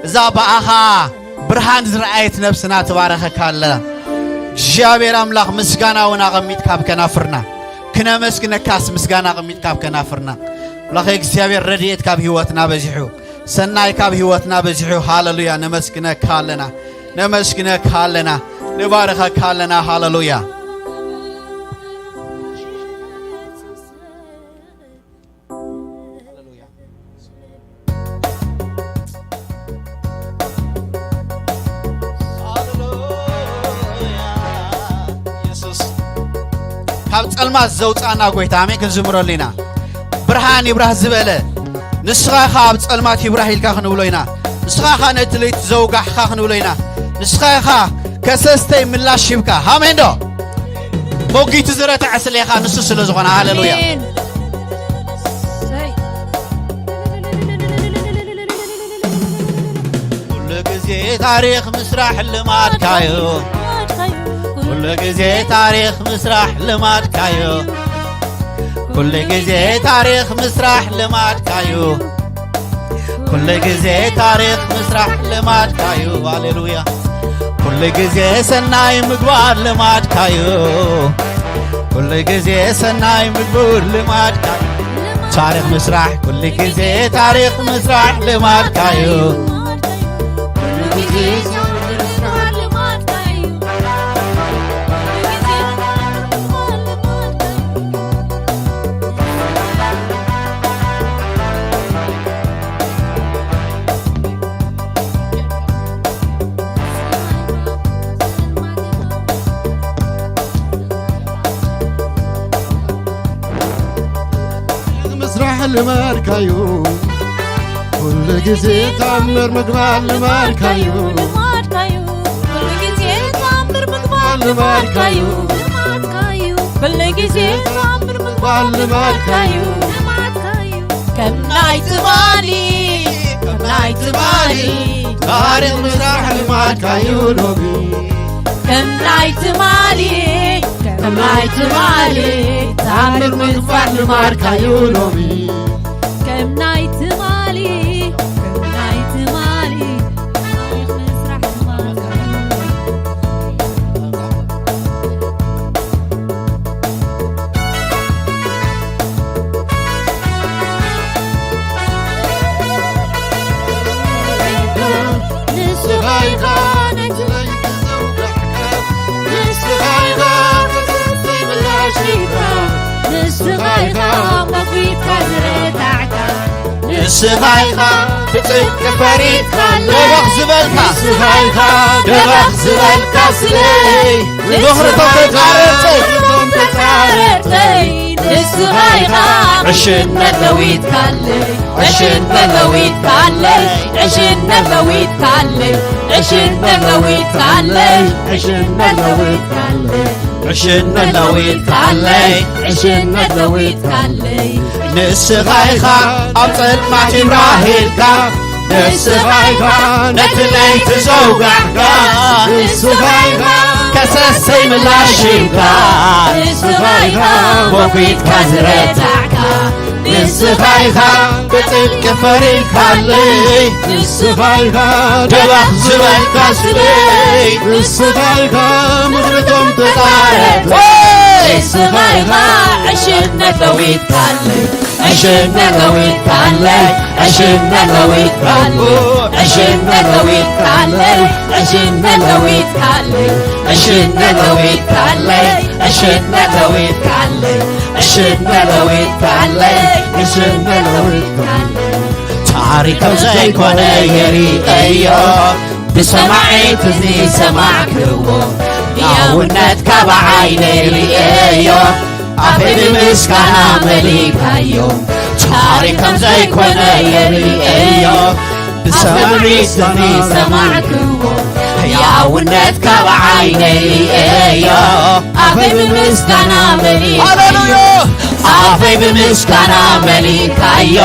እዛ ብኣኻ ብርሃን ዝረኣየት ነፍስና ትባረኸካ ኣላ። እግዚኣብሔር ኣምላኽ ምስጋና እውን ኣቐሚጥካ ኣብ ከናፍርና ክነመስግነካስ ምስጋና ኣቐሚጥካ ኣብ ከናፍርና። ኣምላኽ እግዚኣብሔር ረድኤት ካብ ህይወትና በዚሑ፣ ሰናይ ካብ ህይወትና በዚሑ። ሃሌሉያ። ነመስግነካ ኣለና፣ ነመስግነካ ኣለና፣ ንባረኸካ ኣለና። ሃሌሉያ። ካብ ጸልማት ዘውጻና ጎይታ ኣሜን ክንዝምረሉ ኢና። ብርሃን ይብራህ ዝበለ ንስኻ ኢኻ ኣብ ጸልማት ይብራህ ኢልካ ክንብሎ ኢና። ንስኻ ኢኻ ነቲ ለይቲ ዘውጋሕካ ክንብሎ ኢና። ንስኻ ኢኻ ከሰስተይ ምላሽ ሂብካ። ኣሜን ዶ? ሞጊቱ ዝረትዐ ስለ ኢኻ ንሱ ስለ ዝኾነ። ሃሌሉያ። ኣሜን። ኩሉ ግዜ ታሪኽ ምስራሕ ልማድካዩ። ኩሉ ግዜ ታሪኽ ምስራሕ ልማድካዩ። ኩሉ ግዜ ታሪኽ ምስራሕ ልማድካዩ። ኩሉ ግዜ ታሪኽ ምስራሕ ልማድካዩ። ሃሌሉያ። ኩሉ ግዜ ሰናይ ምግባር ልማድካዩ። ኩሉ ግዜ ሰናይ ምግባር ልማድካዩ። ታሪኽ ምስራሕ ኩሉ ግዜ ታሪኽ ምስራሕ ልማድካዩ። ግዜ ዘውትር ልማድካ እዩ። ግዜ ዘውትር ልማድካ እዩ። ምስራሕ ልማድካዩ፣ ኩሉ ግዜ ታምር ምግባር ልማድካዩ። ልማድካዩ፣ ኩሉ ግዜ ታምር ምግባር ልማድካዩ። ልማድካዩ፣ ኩሉ ግዜ ታምር ምግባር ልማድካዩ። ልማድካዩ፣ ከም ናይ ትማሊ፣ ከም ናይ ትማሊ፣ ታሪኽ ምስራሕ ልማድካዩ ሎሚ። ከም ናይ ትማሊ፣ ከም ናይ ትማሊ፣ ታምር ምግባር ልማድካዩ ሎሚ። ከም ናይ ትማሊ፣ ከም ናይ ትማሊ፣ ታሪኽ ምስራሕ ልማድካዩ። ንስኻ ኢኻ ነቲ ለይቲ ዘውጋሕካ፣ ንስኻ ኢኻ ክፍትፍተይ ምላሽ ሂብካ፣ ንስኻ ኢኻ መጒትካ ዝረታዕካ፣ ንስኻ ኢኻ ብጽድቂ ፈሪድካለይ። ደበኽ ዝበልካ። ንስኻ ኢኻ ደበኽ ዝበልካ ስለይ። ንስኻ ኢኻ ተጻረርተይ። ንስኻ ኢኻ ዕሽነት ለዊጥካለይ። ዕሽነት ለዊጥካለይ። ዕሽነት ለዊጥካለይ። ዕሽነት ለዊጥካለይ። ዕሽነት ለዊጥካለይ። ዕሽነት ለዊጥካለይ። ዕሽነት ለዊጥካለይ። ንስኻ ኢኻ ኣብ ጸልማት ይብራህ ኢልካ፣ ንስኻ ኢኻ ነቲ ለይቲ ዘውጋሕካ፣ ንስኻ ኢኻ ከሰሰይ ምላሽ ሂብካ፣ ንስኻ ኢኻ ሞጒትካ ዝረታዕካ፣ ንስኻ ኢኻ ብጽድቂ ፈሪድካለይ፣ ንስኻ ኢኻ ደባኽ ዝበልካ ስለይ፣ ንስኻ ኢኻ ምኽርቶም ተጻረፍተይ፣ ንስኻ ኢኻ ዕሽነት ለዊጥካለይ። ዕሽነት ለዊጥካለይ፣ ዕሽነት ለዊጥካለይ፣ ዕሽነት ለዊጥካለይ፣ ዕሽነት ለዊጥካለይ፣ ዕሽነት ለዊጥካለይ፣ ዕሽነት ለዊጥካለይ፣ ዕሽነት ለዊጥካለይ፣ ዕሽነት ለዊጥካለይ። ታሪኽ ከም ዘይኮነ የርእዮ፣ ብሰማዒ ትዝኒ ሰማዕክዎ፣ ያውነትካ ብዓይነይ ርእየዮ። ኣፌ ብምስጋና መሊካዮ፣ ታሪኽ ከም ዘይኮነ የርእዮ። ብሰማዒ ስሚ ሰማዕክዎ፣ ሕያውነትካ ብዓይነይ ርእየዮ። ኣፌ ብምስጋና መሊካዮ። ሃሌሉያ! ኣፌ ብምስጋና መሊካዮ።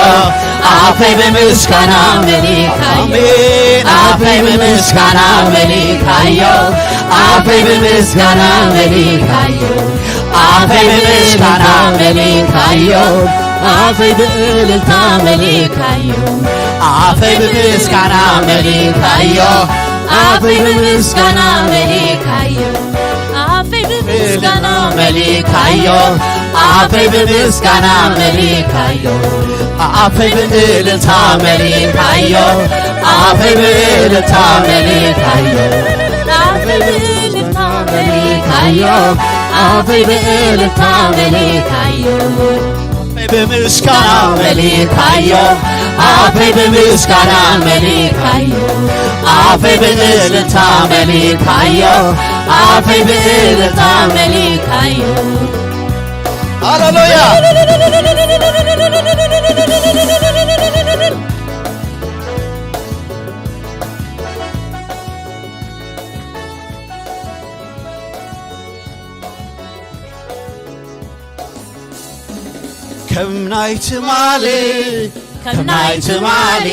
ኣፌ ብምስጋና መሊካዮ። ኣሜን። ኣፌ ብምስጋና መሊካዮ። ኣፌ ብምስጋና መሊካዮ። ኣፈይ ብምስጋና መሊካዮ፣ ኣፈይ ብእልልታ መሊካዮ፣ ኣፈይ ብምስጋና መሊካዮ፣ ኣፈይ ብምስጋና መሊካዮ፣ ኣፈይ ብምስጋና መሊካዮ፣ ኣፈይ ብምስጋና መሊካዮ፣ ኣፈይ ብእልልታ መሊካዮ፣ ኣፈይ ብእልልታ መሊካዮ፣ ኣፈይ ብእልልታ መሊካዮ፣ ኣፈይ ብእልልታ መሊካዮ። ኣፈይ ብምስጋና መሊካዮ፣ ኣፈይ ብምስጋና መሊካዮ፣ ኣፈይ ብእልልታ መሊካዮ፣ ኣፈይ ብእልልታ መሊካዮ። ሃሌሉያ! ከም ናይ ትማሊ፣ ከም ናይ ትማሊ፣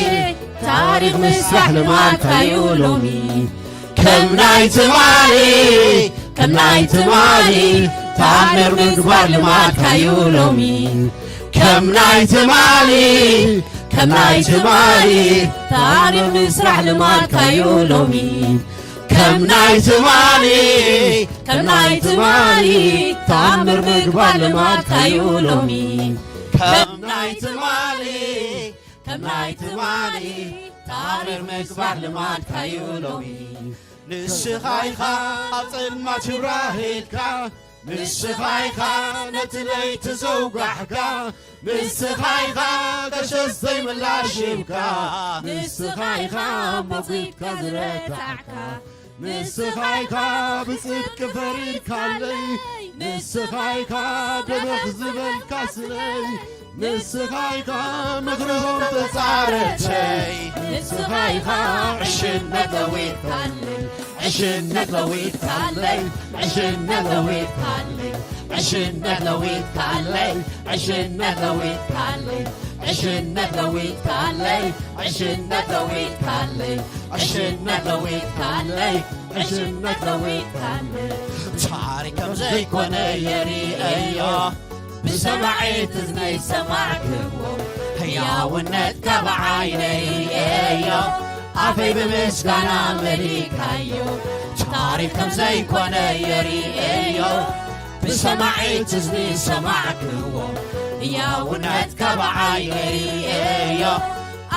ታሪኽ ምስራሕ ልማድካዩ ሎሚ። ከም ናይ ትማሊ፣ ከም ናይ ትማሊ፣ ታምር ምግባር ልማድካዩ ሎሚ። ከም ናይ ትማሊ፣ ከም ናይ ትማሊ፣ ታሪኽ ምስራሕ ልማድካዩ ሎሚ። ከም ናይ ትማሊ፣ ከም ናይ ትማሊ፣ ታምር ምግባር ልማድካዩ ሎሚ። ከም ናይ ትማሊ፣ ከም ናይ ትማሊ፣ ኣበር ምግባር ልማድካዩ ሎሚ። ንስኻ ኢኻ ኣብ ጸልማት ይብራህ ኢልካ፣ ንስኻ ኢኻ ነቲ ለይቲ ዘውጋሕካ፣ ንስኻ ኢኻ ቀሸት ዘይምላሽ ሂብካ፣ ንስኻ ኢኻ ሞጒትካ ዝረታዕካ፣ ንስኻ ኢኻ ብጽድቂ ፈሪድካለይ፣ ንስኻ ኢኻ ደበኽ ዝበልካ ስለይ፣ ንስኻ ኢኻ ምኽርዞም ተጻረተይ፣ ንስኻ ኢኻ ዕሽነት ለዊጥካለይ፣ ዕሽነት ለዊጥካለይ፣ ዕሽነት ለዊጥካለይ፣ ዕሽነት ለዊጥካለይ፣ ዕሽነት ለዊጥካለይ፣ ዕሽነት ለዊጥካለይ፣ ዕሽነት ለዊጥካለይ፣ ዕሽነት ለዊጥካለይ፣ ዕሽነት ለዊጥካለይ። ታሪክ ከም ዘይኮነ የርእዮ፣ ብሰማዒ ትዝነይ ሰማዕክዎ፣ ህያውነትካ ብዓይነይ ርእዮ፣ ኣፈይ ብምስጋና መሊካዮ። ታሪክ ከም ዘይኮነ የርእዮ፣ ብሰማዒ ትዝኒ ሰማዕክዎ፣ ህያውነትካ ብዓይነይ ርእዮ፣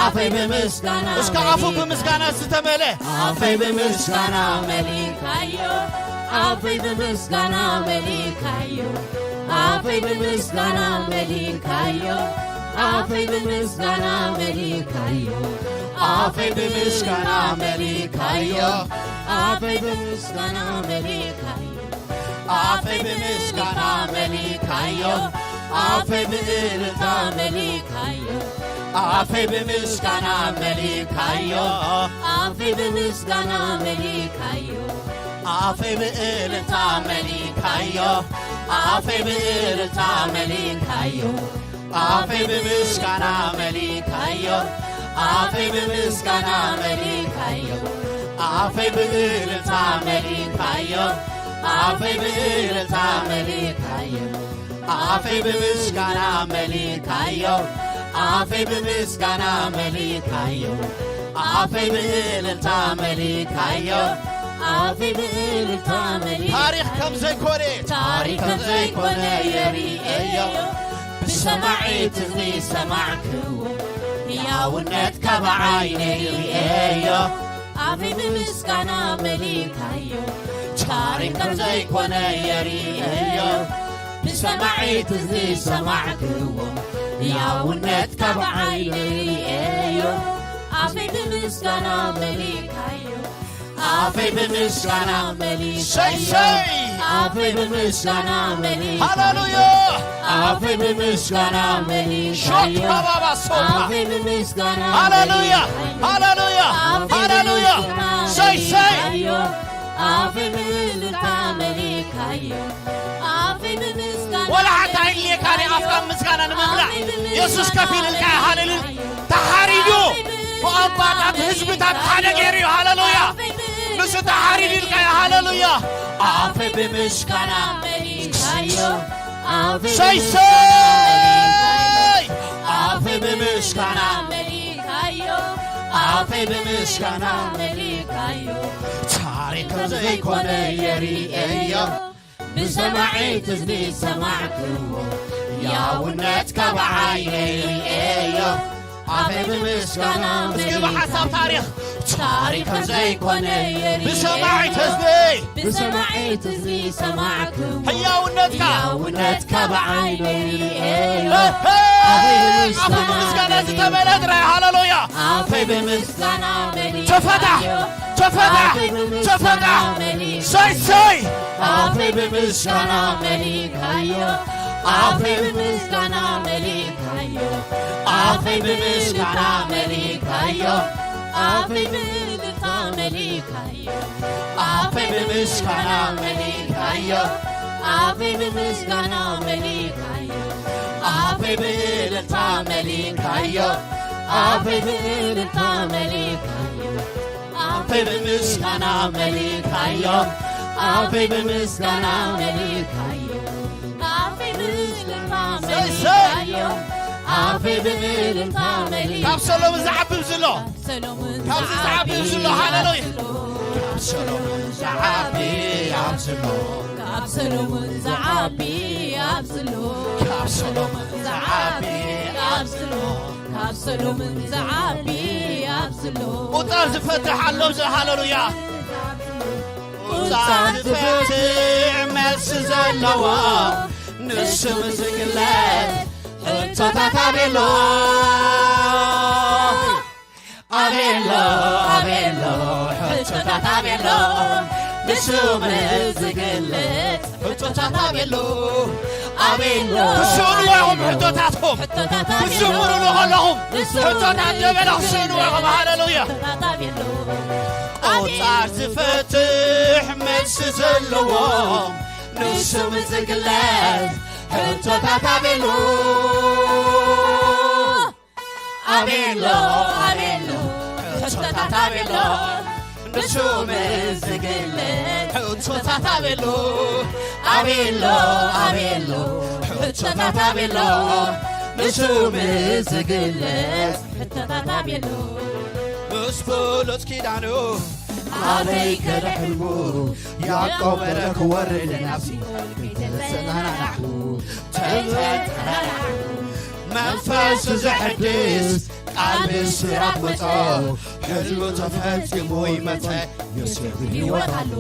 ኣፈይ ብምስጋና እስከ ኣፉ መሊካ- ብምስጋና ዝተመልአ ኣፈይ ብምስጋና መሊካዮ፣ ኣፈይ ብምስጋና መሊካዮ፣ ኣፈይ ብምስጋና መሊካዮ፣ ኣፈይ ብምስጋና መሊካዮ፣ ኣፈይ ብምስጋና መሊካዮ፣ ኣፈይ ብምስጋና መሊካዮ፣ ኣፈይ ብምስጋና መሊካዮ፣ ኣፈይ ብእልልታ መሊካዮ፣ ኣፈይ ብምስጋና መሊካዮ፣ ኣፈይ ብምስጋና መሊካዮ፣ ኣፈይ ብእልልታ መሊካዮ፣ ኣፈይ ብእልልታ መሊካዮ፣ ኣፈይ ብምስጋና መሊካዮ፣ ኣፈይ ብምስጋና መሊካዮ፣ ኣፈይ ብእልልታ መሊካዮ፣ ኣፈይ ብእልልታ መሊካዮ፣ ኣፈይ ብምስጋና መሊካዮ፣ ኣፈይ ብምስጋና መሊካዮ፣ ኣፈይ ብእልልታ መሊካዮ፣ ኣፈይ ብእልልታ መሊካዮ። ታሪኽ ከም ዘይኮነ ታሪኽ ከም ዘይኮነ የርእዮ። ብሰማዒ ትዝኒ ሰማዕክዎ፣ ህያውነትካ ብዓይነይ ርእየዮ። ኣፈይ ብምስጋና መሊካዮ፣ ታሪኽ ከም ዘይኮነ የርእዮ። ብሰማዒ ትዝኒ ሰማዕክዎ፣ ህያውነትካ ብዓይነይ ርእየዮ። ኣፈይ ብምስጋና መሊካዮ፣ ኣፈይ ብምስጋና መሊካዮ። ሰይ፣ ሰይ። ኣፈይ ብምስጋና መሊካዮ። ሃሌሉያ። ኣፈይ ብምስጋና መሊካዮ። ሾክ ባባባ ሶባ። ኣፈይ ብምስጋና ሃሌሉያ። መሊካዮ። ሃሌሉያ። ኣፈይ ሃሌሉያ። ብምስጋና ሰይ፣ ሰይ። መሊካዮ። ኣፈይ ብምስጋና መሊካዮ። ኣፈይ ብምስጋና ወላ ሓንቲ ኣይድልየካን እዩ፣ ኣፍካ ምስጋና ንምምላእ። ኣፈይ ብምስጋና የሱስ ከፊሉ ኢልካ እዩ፣ ሃሌሉያ። መሊካዮ። ተሓሪዱ ብቋንቋታት ህዝብታት ሓደ ገይሩ እዩ። ሃሌሉያ። ንሱ ተሓሪዱ ኢልካ እዩ። ሃሌሉያ። ኣፈይ ብምስጋና መሊካዮ። ኣፈይ ሰይ፣ ብምስጋና ሰይ። መሊካዮ። ኣፈይ ብምስጋና መሊካዮ። ኣፈይ ብምስጋና መሊካዮ። ታሪኽ ከም ዘይኮነ የርእዮ። ብሰማዒ ትዝኒ ሰማዕክዎ፣ ያውነትካ ብዓይነይ ርእየዮ። ኣፈይ ብምስጋና እስኪ ብሓሳብ መሊካ ታሪኽ። ታሪኽ ከም ዘይኮነ የርእየዮ። ብሰማዒ ትዝኒ። ብሰማዒ ትዝኒ ሰማዕክዎ፣ ህያውነትካ። ህያውነትካ ብዓይነይ ርእየዮ። ሄ፣ ሄ፣ ኣፈይ ኣፈይ ብምስጋና ብምስጋና ዝተመልአ ጥራይ። ሃሌሉያ። ኣፈይ ብምስጋና መሊካዮ። ተፈታ፣ ተፈታ፣ ኣፈይ ብምስጋና ተፈታ። መሊካዮ። ሰይ፣ ሰይ። ኣፈይ ብምስጋና መሊካዮ። ኣፈይ ብምስጋና መሊካዮ። ኣፈይ ብምስጋና መሊካዮ። ኣፈይ ብምስጋና መሊካዮ። ኣፈይ ብምስጋና መሊካዮ። ኣፈይ ብምስጋና መሊካዮ። ኣፈይ ብእልልታ መሊካዮ። ኣፈይ ብእልልታ መሊካዮ። ኣፈይ ብምስጋና መሊካዮ። ኣፈይ ብምስጋና መሊካዮ። ኣፈይ ብእልልታ ሰይ፣ ሰይ። መሊካዮ። ኣፈይ ብእልልታ መሊካዮ። ካብ ሰሎምን ዝዓቢ ኣብዚ ኣሎ። ሰሎምን ካብዚ ዝዓቢ ዝዓቢ ኣብዚ ኣሎ። ሃሌሉያ። ኣብዚ ኣሎ። ካብ ሰሎምን ዝዓቢ ኣብዚ ኣሎ። ካብ ሰሎምን ዝዓቢ ኣብዚ ኣሎ። ካብ ሰሎምን ዝዓቢ ኣብዚ ኣሎ። ካብ ሰሎምን ዝዓቢ ኣብዚ ቁጻር ዝፈትሕ ኣሎ ብዚ። ሃሌሉያ። ቁጻር ዝፈትሕ መልሲ ዘለዎ ንስም ዝግለጽ ሕቶታት ኣቤሎ። ኣቤሎ ኣቤሎ ሕቶታት ኣቤሎ ንስም ዝግለጽ ሕቶታት ኣቤሎ። ኣቤሎ ክስእንዎ ኢኹም ሕቶታትኩም። ክስእንዎ ከለኹም ሕቶታት ዘበለ ክስእንዎ ኢኹም። ሃሌሉያ። ቁጻር ዝፈትሕ መልሲ ዘለዎ ንስም ዝግለጽ ሕቶታት ኣቤሎ። ኣቤሎ ኣቤሎ ሕቶታት ኣቤሎ ንስም ዝግለጽ ሕቶታት ኣቤሎ። ኣቤሎ ኣቤሎ ሕቶታት ኣቤሎ ንስም ዝግለጽ ሕቶታት ኣቤሎ። ምስ ብሉጽ ኪዳኑ ኣበይ ከደ ሕልሙ ያዕቆብ በረ ክወርድ ናብ ሲኦል ከይተዘናናዕኩ ተዘናናዕኩ። መንፈስ ዘሐድስ ቃል ብስራት መጾ ሕልሙ ተፈጺሙ ይመተ ዮሴፍ ብህይወት ኣሎ።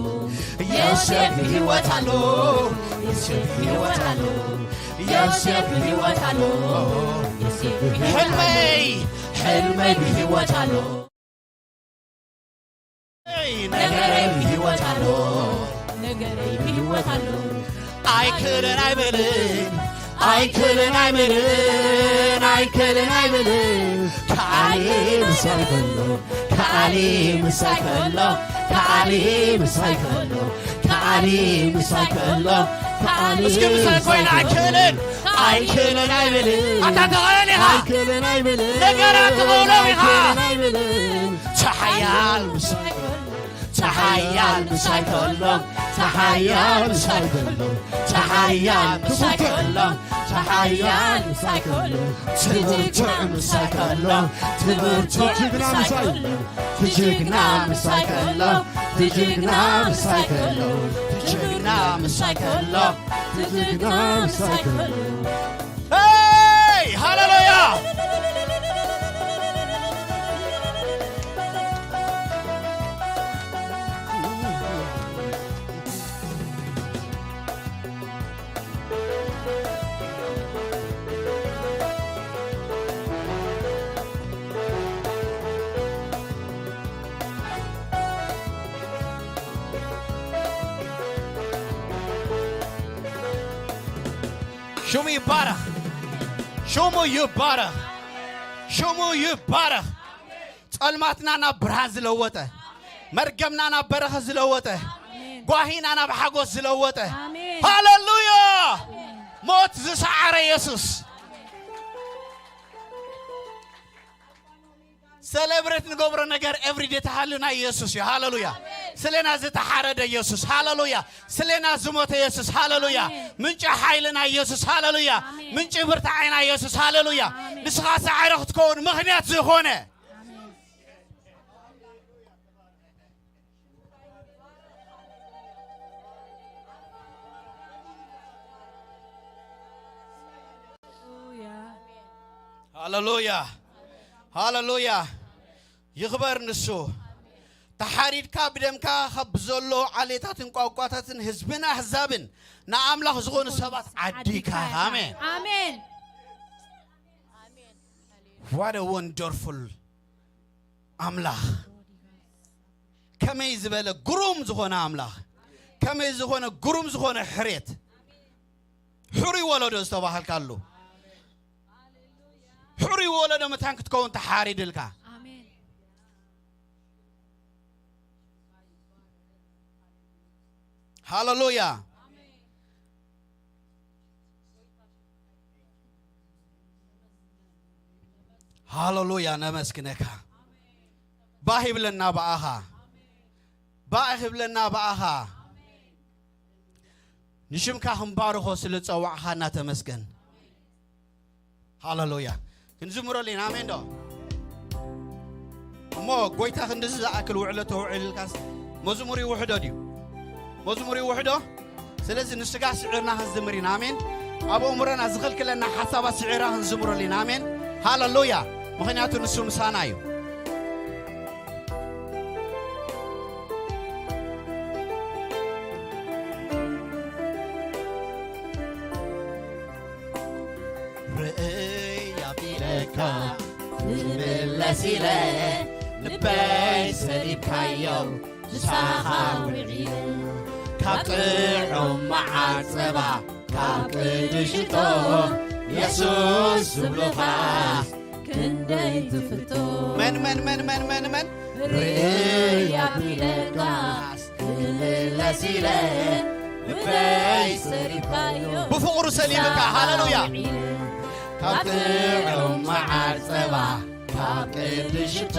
ዮሴፍ ብህይወት ኣሎ። ዮሴፍ ብህይወት ኣሎ። ዮሴፍ ብህይወት ኣሎ። ዮሴፍ ብህይወት ኣሎ። ሕልመይ ሕልመይ ብህይወት ኣሎ። ነገረይ ብህይወት ኣሎ። ነገረይ ብህይወት ኣሎ። ኣይክልን ኣይብልን ኣይክልን ኣይብልን ኣይክልን ኣይብልን ከኣሊ ምሳይ ከሎ ከኣሊ ምሳይ ከሎ ከኣሊ ምሳይ ከሎ ከኣሊ ምሳይ ከሎ ከኣሊ እስኪ ምሳይ ኮይና ኣይክልን ኣይክልን ኣይብልን ኣታ ትኽእል ኢኻ ኣይክልን ኣይብልን ነገራት ትኽእሎም ኢኻ ኣይክልን ኣይብልን ተሓያል ምሳይ ከሎ ተሓያል ምሳይ ከሎ ተሓያል ምሳይ ከሎ ተሓያል ምሳይ ከሎ ተሓያል ምሳይ ከሎ ትብርቱዕ ምሳይ ከሎ ትብርቱዕ ጅግና ምሳይ ከሎ ትጅግና ምሳይ ከሎ ትጅግና ምሳይ ከሎ ትጅግና ምሳይ ከሎ ትጅግና ምሳይ ከሎ። Hey! ሃሌሉያ! ሽሙ ይባረኽ። ሽሙ ይባረኽ። ሽሙ ይባረኽ። ጸልማትና ናብ ብርሃን ዝለወጠ፣ መርገምና ናብ በረኸት ዝለወጠ፣ ጓሂና ናብ ሓጎስ ዝለወጠ። ኣሜን። ሃሌሉያ! ሞት ዝሰዓረ ኢየሱስ። ሰለብሬት ንገብሮ ነገር ኤቭሪዴ ተሃሉ ናይ ኢየሱስ እዩ። ሃሌሉያ። ስለና ዝተሓረደ ኢየሱስ። ሃሌሉያ። ስለና ዝሞተ ኢየሱስ። ሃሌሉያ። ኣሜን። ምንጪ ሓይልና ኢየሱስ። ሃሌሉያ። ኣሜን። ምንጪ ብርታዓይና ኢየሱስ። ሃሌሉያ። ኣሜን። ንስኻ ሳዕሪ ክትከውን ምኽንያት ዝኾነ ሃሌሉያ ሃሌሉያ። ይኽበር ንሱ። ተሓሪድካ ብደምካ ካብ ዘሎ ዓሌታትን ቋንቋታትን ህዝብን ኣህዛብን ንኣምላኽ ዝኾኑ ሰባት ዓዲካ። ኣሜን። ኣሜን። What a wonderful ኣምላኽ። ከመይ ዝበለ ግሩም ዝኾነ ኣምላኽ። ከመይ ዝኾነ ግሩም ዝኾነ ሕሬት። ሕሩይ ወለዶ ዝተባሃልካሉ። ሕሩይ ወለዶ መታን ክትከውን ተሓሪድልካ። ኣሜን። ሃሌሉያ። ሃሌሉያ፣ ነመስግነካ። ባህ ይብለና ብኣኻ። ባህ ይብለና ብኣኻ። ንሽምካ ክንባርኾ ስለ ዝጸዋዕኻና ተመስገን። ሃሌሉያ። ክንዝምረሉ ኢና፣ ኣሜን ዶ? እሞ ጎይታ ክንድዚ ዝኣክል ውዕሎ ተውዕልልካስ መዝሙር ይውሕዶ ድዩ? መዝሙር ይውሕዶ? ስለዚ ንስጋ ስዒርና ክንዝምር ኢና፣ ኣሜን። ኣብ ኣእምሮና ዝኽልክለና ሓሳባት ስዒራ ክንዝምረሉ ኢና፣ ኣሜን። ሃሌሉያ። ምኽንያቱ ንሱ ምሳና እዩ። ክምለስ ኢለ ልበይ ሰሊብካዮ ምሳኻ ውዒለ ካብ ጥዑም መዓር ጸባ ካብ ቅዱስ ሽቶ የሱስ ዝብሉኻ ክንደይ ትፍቶ። መን መን መን መን መን መን ርእይ ኣቢለካ ክምለስ ኢለ ልበይ ሰሊብካዮ ብፍቕሩ ሰሊብካ። ሃሌሉያ። ውዒለ ካብ ጥዑም መዓር ጸባ ካብ ቅዱስ ሽቶ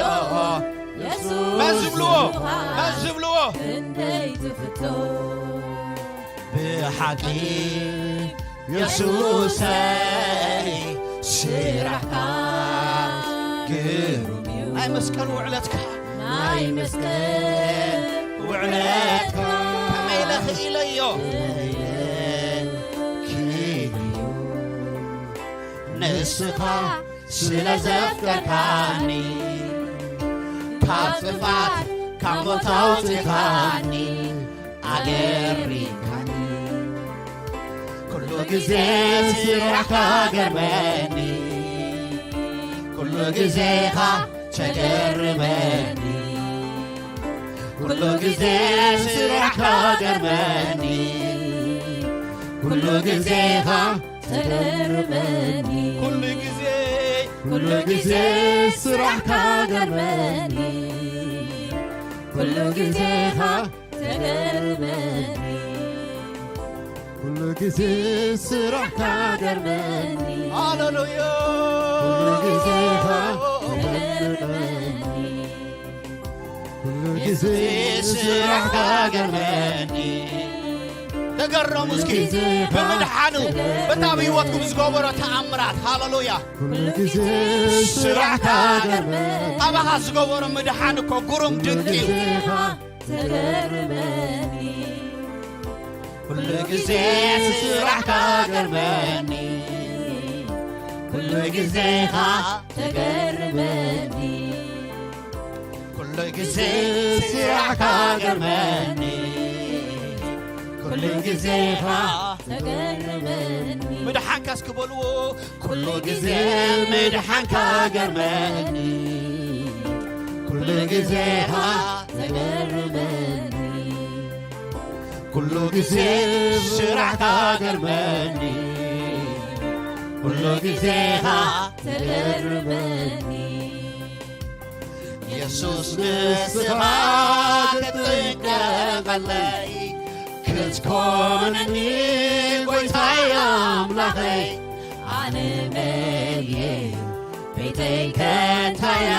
የሱስ መን ዝብልዎ? ዝብሉኻ መን ዝብልዎ? ክንደይ ትፍቶ። ብሓቂ የሱሰይ ስራሕካ ግሩም እዩ። ናይ መስቀል ውዕለትካ ናይ መስቀል ውዕለትካ ከመይ ኢለ ክኢለዮ? ከመይ ኢለ ክኢለዮ? ንስኻ ስለ ዘፍቀርካኒ ካብ ጥፋት ካብ ሞት ኣውጽኻኒ ኣገሪምካኒ። ኩሉ ግዜ ስራሕካ ገርመኒ ኩሉ ግዜኻ ተገርመኒ ኩሉ ግዜ ስራሕካ ገርመኒ ኩሉ ግዜኻ ተገርመኒ ኩሉ ግዜ ኩሉ ግዜ ስራሕካ ገርመኒ ኩሉ ግዜኻ ተገርመኒ ኩሉ ግዜ ስራሕካ ገርመኒ ሃሌሉያ ኩሉ ግዜኻ ተገርመኒ ኩሉ ግዜ ስራሕካ ገርመኒ ተገረሙ እስኪ ብምድሓኑ በታ ኣብ ህይወትኩም ዝገበሮ ተኣምራት ሃሌሉያ ኩሉ ግዜ ስራሕካ ገርመኒ ኣባኻ ዝገበሮ ምድሓን እኮ ግሩም ድንቂ እዩ ተገርመኒ ኩሉ ግዜ ስራሕካ ገርመኒ ኩሉ ግዜኻ ተገርመኒ ኩሉ ግዜ ስራሕካ ገርመኒ ኩሉ ግዜኻ ተገርመኒ ምድሓንካ እስኪ በልዎ ኩሉ ግዜ ምድሓንካ ገርመኒ ኩሉ ግዜኻ ተገርመኒ ኩሉ ግዜ ስራሕካ ገርመኒ ኩሉ ግዜኻ ተገርመኒ የሱስ ንስኻ ክትጥቀመለይ ክትኮነኒ ጎይታይ ኣምላኸይ ኣነ መን እየ ቤተይ ከንታያ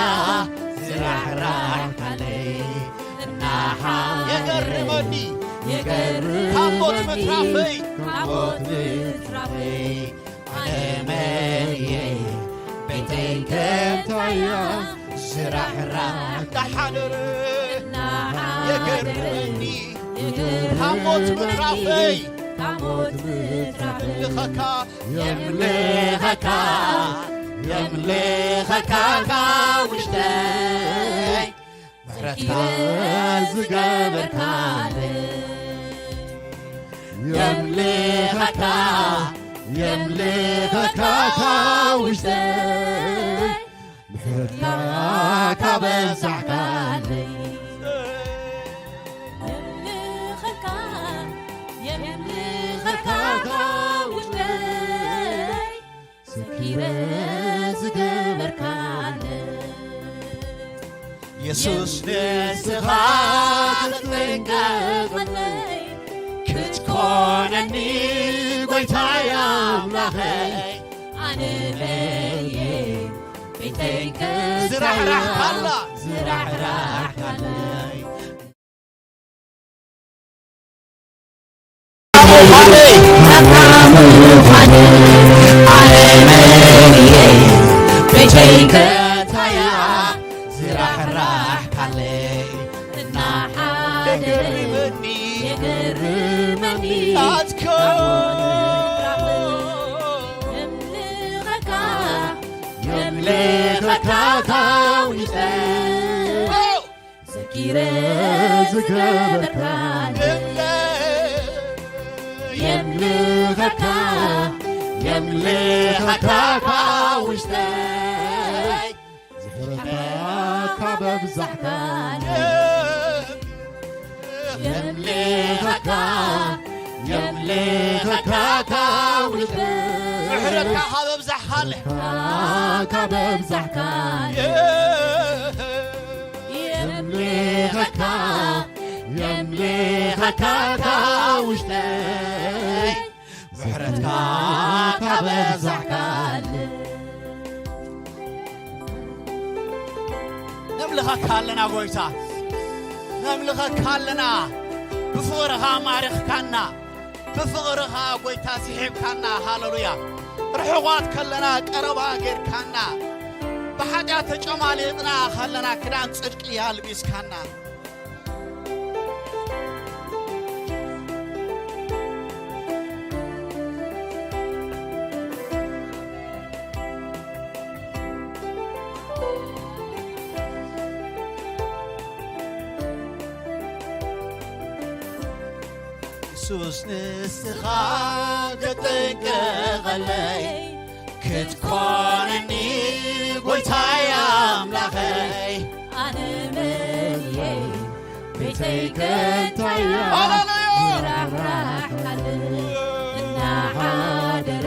ዝራሕራሕካለይ እናሓ የገርመኒ የገርመኒ ካብ ሞት ምትራፈይ ካብ ሞት ምትራፈይ ኣነ መን እየ ቤተይ ከንታያ ዝራሕራሕ እንዳሓደረ የገርመኒ ካብ ሞት ምትራፈይ ካብ ሞት ምትራፈይ የምልኸካ የምልኸካ የምልኸካ ካብ ውሽጠይ ምሕረትካ ዝገበርካለይ የምልኸካ የምልኸካ ካብ ውሽጠይ ምሕረትካ ካበዛሕካለይ የምልኸካ የምልኸካ ካብ ውሽጠይ ሰኪረ ዝገበርካለይ የሱስ ንስኻ ክትጥንቀቐለይ ክትኮነኒ ጎይታይ ኣምላኸይ ኣነ መየ ቤተይ ዝራሕራሕካላ ዝራሕራሕካለይ ዘኪረ ዝገበርካኒ የምልኸካ የምልኸካ ካብ ውሽጠይ በብዛሕካን የምልኸካ፣ የምልኸካ ውሽጠይ። ምሕረትካ ካብ ኣብዛሕካለይ። ምሕረትካ ካብ ኣብዛሕካለይ። የምልኸካ፣ የምልኸካ ውሽጠይ። ምሕረትካ ካብ ኣብዛሕካለይ። ነምልኸካ ኣለና ጎይታ፣ ነምልኸካ ኣለና። ብፍቕርኻ ማሪኽካና፣ ብፍቕርኻ ጎይታ ስሒብካና። ሃለሉያ። ርሑቓት ከለና ቀረባ ጌርካና፣ ብሓጢኣት ተጨማሊቕና ከለና ክዳን ጽድቂ ኣልቢስካና። የሱስ ንስኻ ተጠንቀቐለይ፣ ክትኮነኒ ጎይታይ ኣምላኸይ። ኣነ መን እየ ቤተይ ከንታያ ሃሌሉያ። ዝራሕራሕካለይ እናሓደረ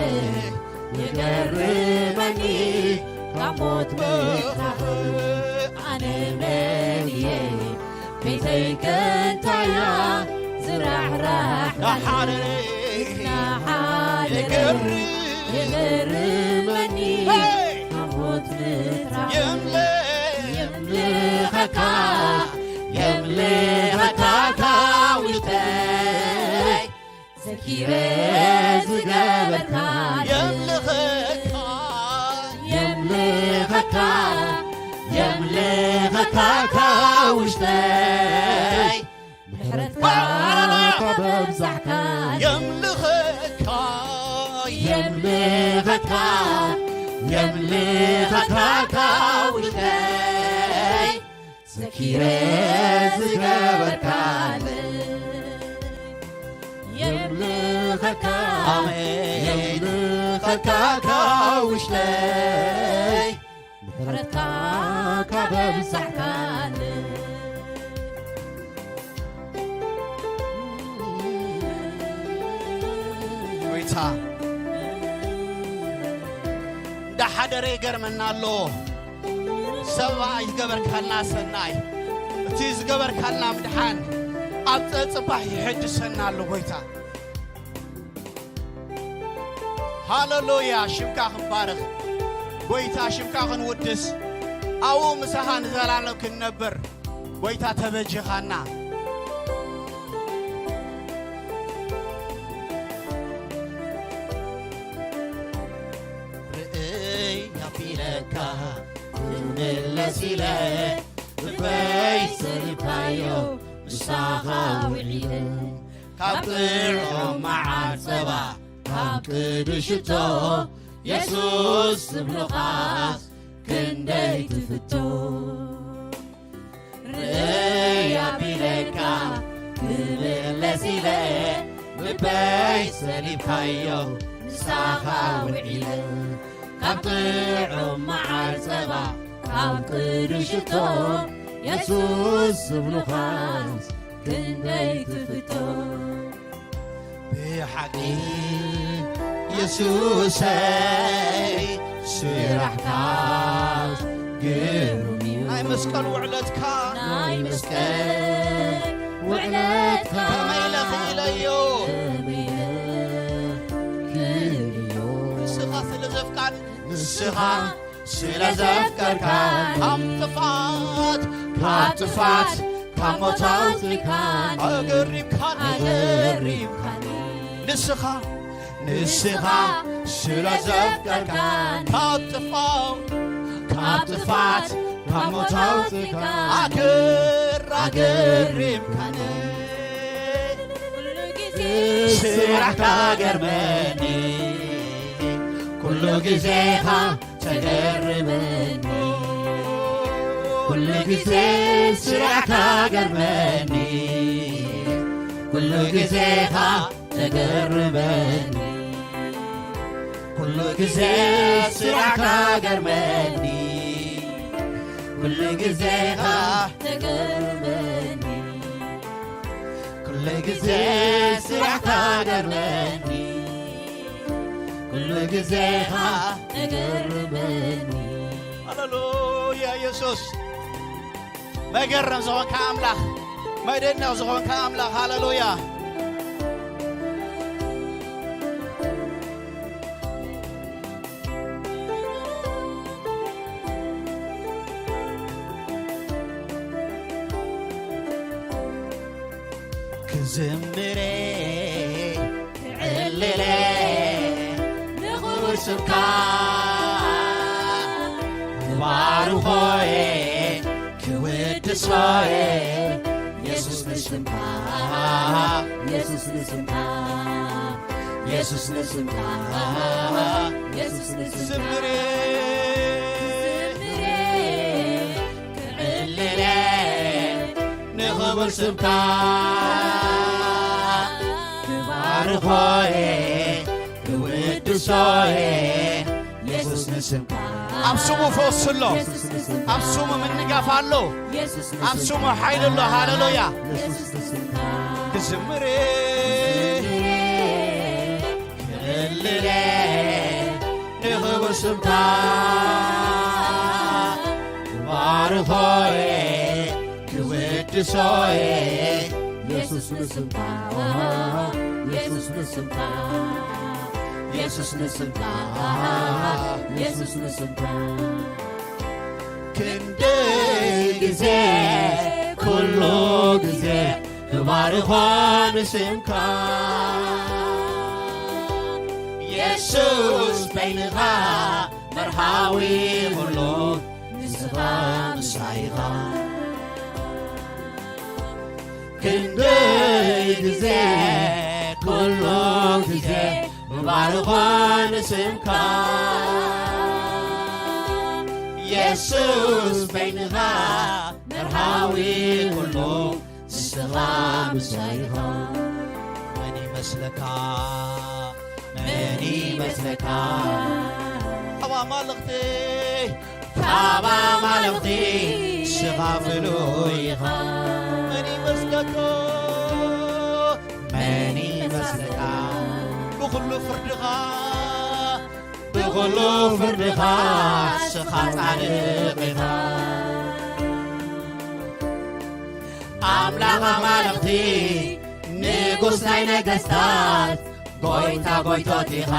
ይገርመኒ ካብ ሞት ምትራፍ። ኣነ መን እየ ቤተይ ከንታያ ዝራሕራሕ ናሓደረ ናሓደረ ይገርም ይገርመኒ። ሄይ! ካብ ሞት ምትራፍ የምለ የምልኸካ የምልኸካ ውሽጠይ ዘኪረ ዝገበርካ የምልኸካ የምልኸካ የምልኸካ ውሽጠይ ምሕረትካ ካብ ኣብዛሕካ የምልኸካ የምልኸካ የምልኸካ ውሽጠይ ዘኪረ ዝገበርካለይ የምልኸካ ኣሜን። የምልኸካ ውሽጠይ ምሕረትካ ካብ ኣብዛሕካለይ ጎይታ እንዳሓደረ ይገርመና ኣሎ። ሰብኣይ ዝገበርካልና ሰናይ፣ እቲ ዝገበርካልና ምድሓን ኣብ ጸጽባሕ ይሕድሰና ኣሎ ጎይታ። ሃለሉያ፣ ሽምካ ክንባርኽ፣ ጎይታ ሽምካ ክንውድስ፣ ኣብኡ ምሳኻ ንዘላለም ክንነብር። ጎይታ ተበጅኻና። ርእይ ኣቢለካ ክምለስ ኢለ ልበይ ሰሪፋዮ ምሳኻ ውዒለ ካብ ጥዑም መዓር ጸባ ካብ ቅዱስ ሽቶ የሱስ ዝብሉኻስ ክንደይ ትፍቶ። ርእይ ኣቢለካ ክምለስ ኢለ ልበይ ሰሊብካዮ ምሳኻ ውዒለ ካብ ጥዑም መዓር ጸባ ካብ ቅዱስ ሽቶ የሱስ ዝብሉኻስ ክንደይ ትፍቶ። ብሓቂ የሱሰይ ስራሕካ ግሩም እዩ። ናይ መስቀል ውዕለትካ ናይ መስቀል ውዕለትካ ከመይ ኢለ ክኢለዮ? ከመይ ኢለ ክኢለዮ? ንስኻ ስለ ዘፍቃር ንስኻ ስለ ዘፍቀርካን ካብ ጥፋት ካብ ጥፋት ካብ ሞት ኣውጺእካን ኣገሪምካን ኣገሪምካን ንስኻ ንስኻ ስለ ዘፍቀርካን ካብ ጥፋት ካብ ጥፋት ካብ ሞት ኣውጺእካን ኣገር ኣገሪምካን ስራሕካ ገርመኒ ኩሉ ግዜኻ ተገርመኒ ኩሉ ግዜ ስራሕካ ገርመኒ ኩሉ ግዜኻ ተገርመኒ ኩሉ ግዜ ስራሕካ ገርመኒ ኩሉ ግዜ ኻ ተገርመኒ፣ ኩሉ ግዜ ስራሕካ ገርመኒ፣ ኩሉ ግዜ ኻ ተገርመኒ። ሃሌሉያ ኢየሱስ። መገረም ዝኾንካ ኣምላኽ፣ መደነቕ ዝኾንካ ኣምላኽ። ሃሌሉያ። ክዝምሬ ክዕልሌ ንኽብር ስምካ፣ ክባርኾየ ክውድሶየ የሱስ ንስምካ፣ የሱስ ንስምካ፣ የሱስ ንስምካ፣ የሱስ ንስምካ። ዝምሬ ዝምሬ ክዕልሌ ንኽብር ስምካ፣ ክባርኾየ ክውድሶየ የሱስ ንስምካ። ኣብ ስሙ ፈውሲ ኣሎ። የሱስ ንስምካ። ኣብ ስሙ ምንጋፍ ኣሎ። የሱስ ኣብ ንስምካ። ስሙ ሓይሊ ኣሎ። ሃሌሉያ። የሱስ ንስምካ። ክዝምሬ ክዕልሌ ንኽብር ስምካ፣ ክባርኾየ ክውድሶየ የሱስ ንስምካ፣ የሱስ ንስምካ፣ የሱስ ንስምካ፣ የሱስ ንስምካ። ክንደይ ግዜ፣ ኩሉ ግዜ ክባርኾ ንስምካ። የሱስ በይንኻ መርሃዊ ኩሉ፣ ንስኻ ምሳይኻ። ክንደይ ግዜ፣ ኩሉ ግዜ፣ ምባርኾ ንስምካ። የሱስ በይንኻ መርሃዊ ኩሉ፣ ንስኻ ምሳይኻ። መን ይመስለካ? መን ይመስለካ? ካብ ኣማልኽቲ፣ ካብ ኣማልኽቲ ንስኻ ፍሉይ ኢኻ። መን ይመስለካ? መን ይመስለካ? ብኹሉ ፍርድኻ፣ ብኹሉ ፍርድኻ ንስኻ ጻድቕ ኢኻ። ኣምላኽ ኣማልኽቲ፣ ንጉስ ናይ ነገስታት፣ ጎይታ ጎይቶት ኢኻ።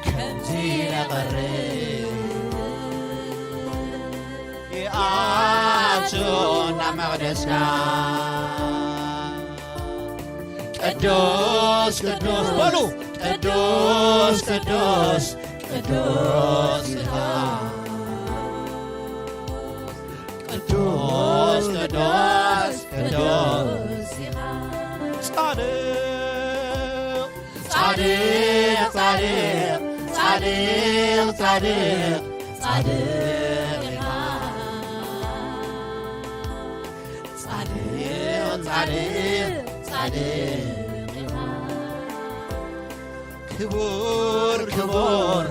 ከምዚ ኢለ ቀርብ፣ ይኣቱ ናብ መቕደስካ። ቅዱስ ቅዱስ በሉ። ቅዱስ ቅዱስ ቅዱስ ኢኻ። ቅዱስ ቅዱስ ቅዱስ ኢኻ። ጻድቕ ጻድቕ ጻድቕ ጻድቕ ጻድቕ ጻድቕ ኢኻ። ጻድቕ ጻድቕ ጻድቕ ኢኻ። ክቡር ክቡር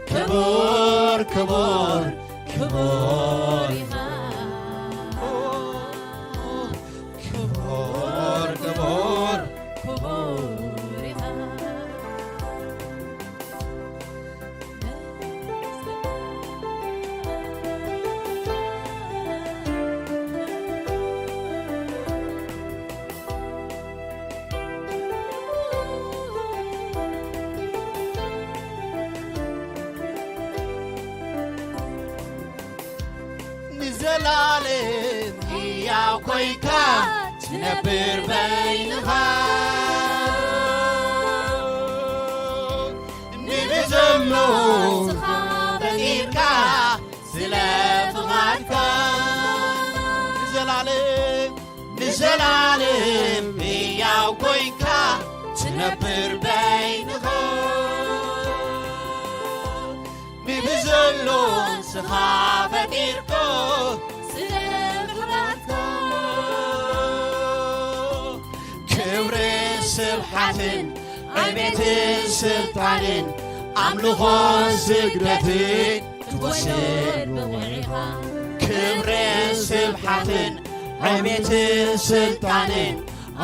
ክቡር ክቡር ክቡር ኢኻ። ክቡር ክቡር ክቡር ኢኻ። ንዘላለም ሕያው ኮይንካ ትነብር በይንኻ። ንብዘሎ ስኻ ፈጢርካ ስለ ፍቓድካ። ንዘላለም ንዘላለም ሕያው ኮይንካ ትነብር በይንኻ። ንብዘሎ ስኻ ፈጢርካ ስለ ፍቓድካ። ክብርን ስብሓትን ዕቤትን ስልጣንን ኣምልኾን ስግደትን ክትወስድ ብቑዕ ኢኻ። ክብርን ስብሓትን ዕቤትን ስልጣንን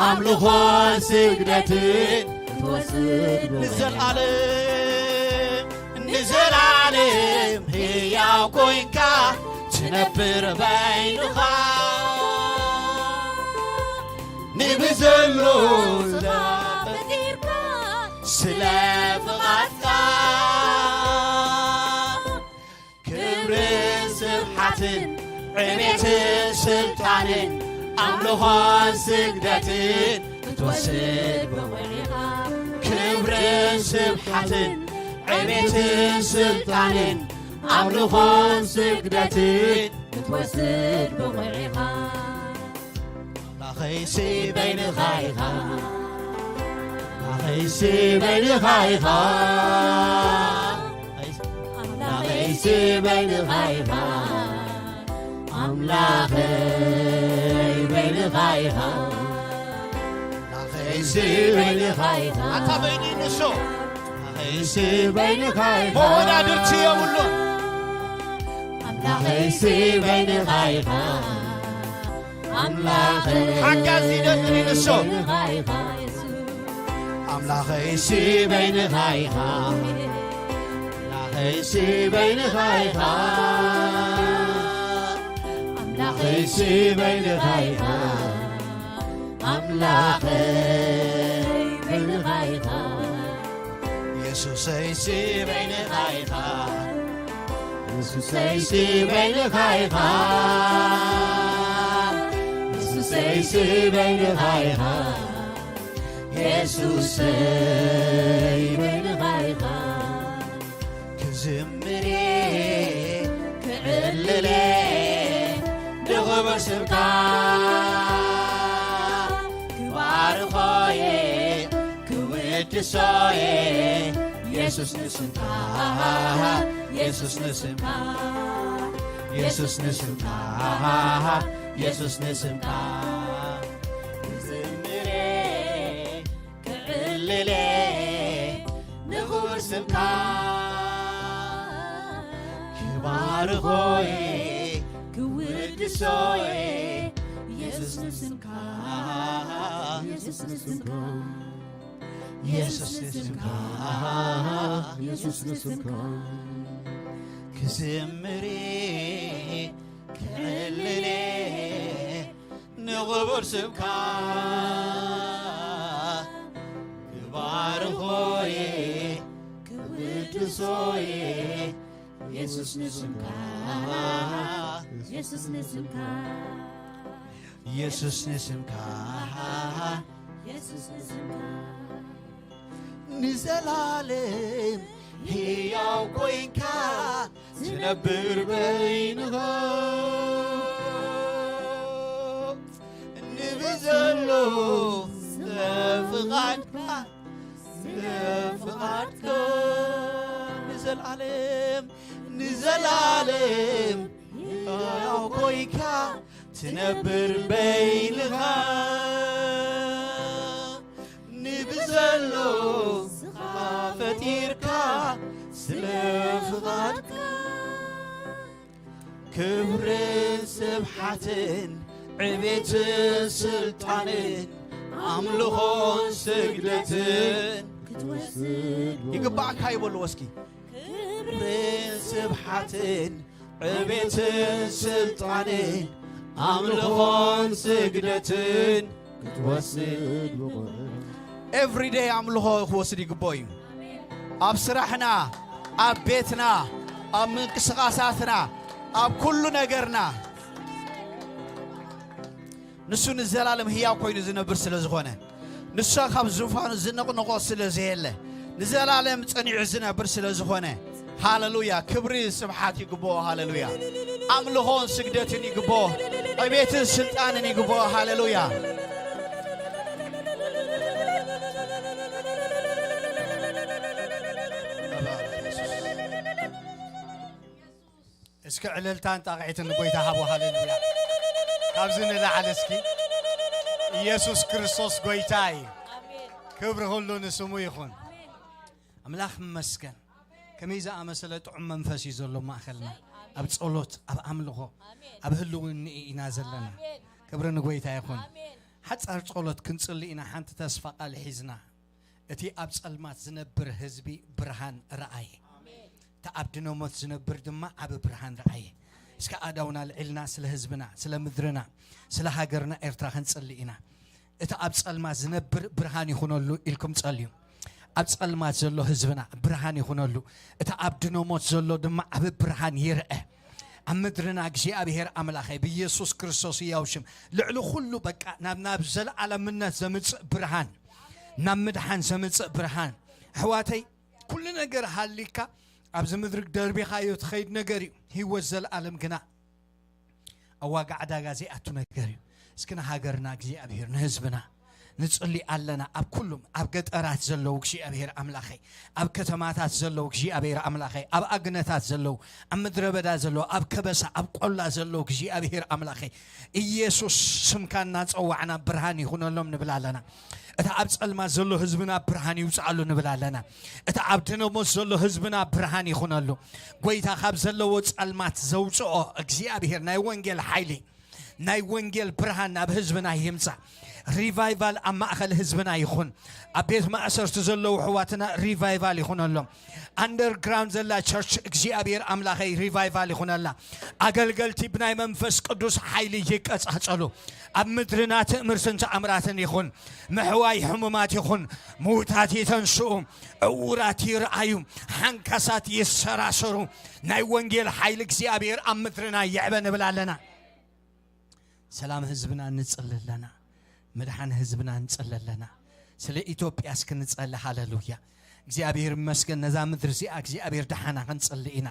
ኣምልኾን ስግደትን ክትወስድ ብቑዕ ኢኻ። ንዘለዓለም ንዘለዓለም ህያው ኮይንካ ትነብር በይንኻ። ንብዘሎ ፈጢርካ ስለ ፍቓድካ ክብርን ስብሓትን ዕቤትን ስልጣንን ኣምልኾን ስግደትን ክትወስድ ብቑዕ ኢኻ። ክብርን ስብሓትን ዕቤትን ስልጣንን ኣምልኾን ስግደትን ክትወስድ ብቑዕ ኢኻ። ኣምላኸይሲ በይንኻ ኢኻ። ኣምላኸይሲ በይንኻ ኢኻ። ኣምላኸይሲ በይንኻ ኢኻ። ኣምላኸይ በይንኻ ኢኻ። ኣምላኸይሲ በይንኻ ኢኻ። ኣታ በይኒ ንሱ። ኣምላኸይሲ በይንኻ ኢኻ። መወዳድርቲ የብሉን። ኣምላኸይሲ በይንኻ ኢኻ። ኣምላኸይ ሓጋዚ ደጥሪ ንሱ። በይንኻ ኢኻ የሱስ። ኣምላኸይሲ በይንኻ ኢኻ። ኣምላኸይሲ በይንኻ ኢኻ። ኣምላኸይሲ በይንኻ ኢኻ። ኣምላኸይ በይንኻ ኢኻ። የሱሰይሲ በይንኻ ኢኻ። የሱሰይሲ በይንኻ ኢኻ። የሱሰይሲ በይንኻ ኢኻ። የሱሰይ በይንኻ ኢኻ። ክዝምር ክዕልል ንኽብር ስምካ ክባርኾ ክውድሶ የሱስ ንስምካ የሱስ ንስምካ የሱስ ንስምካ የሱስ ንስምካ ክዝምር ክዕልል ንኽብር ስምካ ክባርኾ ክውድሶ የሱስ ንስምካ የሱስ ንስምካ የሱስ ንስምካ የሱስ ንስምካ ክዝምር ክዕልል ንኽብር ስምካ ክባርኾ ክውድሶ የሱስ ንስምካ የሱስ ንስምካ የሱስ ንስምካ የሱስ ንስምካ ንዘላለም ህያው ኮይንካ ትነብር በይንኻ ንብዘሎ ስለ ፍቓድካ ስለ ፍቓድካ ንዘላለም ንዘላለም ህያው ኮይንካ ትነብር በይንኻ ንብዘሎ ስኻ ፈጢርካ ስለ ፍቓድካ ክብርን ስብሓትን ዕቤትን ስልጣንን ኣምልኾን ስግደትን ክትወስድ ይግባእካ ይበልዎ እስኪ ክብርን ስብሓትን ዕቤትን ስልጣንን ኣምልኾን ስግደትን ክትወስድ ብቑዕ ኤቭሪደይ ኣምልኾ ክወስድ ይግብኦ እዩ ኣብ ስራሕና ኣብ ቤትና ኣብ ምንቅስቃሳትና ኣብ ኩሉ ነገርና ንሱ ንዘላለም ህያው ኮይኑ ዝነብር ስለ ዝኾነ ንሱ ካብ ዙፋኑ ዝነቕንቖ ስለ ዘየለ ንዘላለም ጸኒዑ ዝነብር ስለ ዝኾነ ሃለሉያ ክብሪ ስብሓት ይግብኦ ሃለሉያ ኣምልኾን ስግደትን ይግብኦ ዕቤትን ስልጣንን ይግብኦ ሃለሉያ እስኪ ዕልልታን ጣቕዒትን ንጎይታ ሃቦ ሃሌሉያ ካብዚ ንላዕሊ እስኪ ኢየሱስ ክርስቶስ ጎይታ እዩ ክብሪ ኩሉ ንስሙ ይኹን ኣምላኽ መስገን ከመይ ዝኣመሰለ ጥዑም መንፈስ እዩ ዘሎ ማእኸልና። ኣብ ጸሎት፣ ኣብ ኣምልኾ፣ ኣብ ህልውንኡ ኢና ዘለና። ክብሪ ንጎይታ ይኹን። ሓጻር ጸሎት ክንጽሊ ኢና። ሓንቲ ተስፋ ቃል ሒዝና፣ እቲ ኣብ ጸልማት ዝነብር ህዝቢ ብርሃን ረኣየ፣ እቲ ኣብ ድነሞት ዝነብር ድማ ዓቢ ብርሃን ረኣየ። እስከ ኣእዳውና ኣልዒልና ስለ ህዝብና፣ ስለ ምድርና፣ ስለ ሃገርና ኤርትራ ክንጽሊ ኢና። እቲ ኣብ ጸልማት ዝነብር ብርሃን ይኹነሉ ኢልኩም ጸልዩ። ኣብ ጸልማት ዘሎ ህዝብና ብርሃን ይኹነሉ። እቲ ኣብ ድነሞት ዘሎ ድማ ዓቢ ብርሃን ይርአ። ኣብ ምድርና እግዚኣብሔር ኣምላኸይ ብኢየሱስ ክርስቶስ ህያው ሽም ልዕሊ ኩሉ በቃ ናብ፣ ናብ ዘለዓለምነት ዘምጽእ ብርሃን፣ ናብ ምድሓን ዘምጽእ ብርሃን። ኣሕዋተይ፣ ኩሉ ነገር ሃሊካ ኣብዚ ምድሪ ደርቢኻዮ ትኸይድ ነገር እዩ። ህይወት ዘለዓለም ግና ኣብ ዋጋ ዕዳጋ ዘይኣቱ ነገር እዩ። እስኪ ንሃገርና እግዚኣብሔር፣ ንህዝብና ንጽሊ ኣለና። ኣብ ኩሉም፣ ኣብ ገጠራት ዘለዉ እግዚኣብሔር ኣምላኸይ፣ ኣብ ከተማታት ዘለዉ እግዚኣብሔር ኣምላኸይ፣ ኣብ ኣግነታት ዘለዉ፣ ኣብ ምድረ በዳ ዘለዉ፣ ኣብ ከበሳ፣ ኣብ ቆላ ዘለዉ እግዚኣብሔር ኣምላኸይ፣ ኢየሱስ ስምካ እናጸዋዕና ብርሃን ይኹነሎም ንብል ኣለና። እቲ ኣብ ጸልማት ዘሎ ህዝብና ብርሃን ይውጽኣሉ ንብል ኣለና። እቲ ኣብ ድነሞት ዘሎ ህዝብና ብርሃን ይኹነሉ። ጎይታ ካብ ዘለዎ ጸልማት ዘውጽኦ እግዚኣብሔር ናይ ወንጌል ሓይሊ፣ ናይ ወንጌል ብርሃን ናብ ህዝብና ይምጻእ። ሪቫይቫል ኣብ ማእከል ህዝብና ይኹን። ኣብ ቤት ማእሰርቲ ዘለዉ ኣሕዋትና ሪቫይቫል ይኹነሎም። ኣንደርግራውንድ ዘላ ቸርች እግዚኣብሔር ኣምላኸይ ሪቫይቫል ይኹነላ። ኣገልገልቲ ብናይ መንፈስ ቅዱስ ሓይሊ ይቀጻጸሉ። ኣብ ምድርና ትእምርትን ተኣምራትን ይኹን። ምሕዋይ ሕሙማት ይኹን። ምዉታት ይተንስኡ። ዕዉራት ይርኣዩ። ሓንካሳት ይሰራሰሩ። ናይ ወንጌል ሓይሊ እግዚኣብሔር ኣብ ምድርና ይዕበ ንብል ኣለና። ሰላም ህዝብና ንጽሊ ኣለና። ምድሓን ህዝብና ንጽሊ ኣለና። ስለ ኢትዮጵያ እስኪ ንጸሊ። ሃለሉያ። እግዚኣብሔር ይመስገን። ነዛ ምድሪ እዚኣ እግዚኣብሔር ደሓና ክንጽሊ ኢና።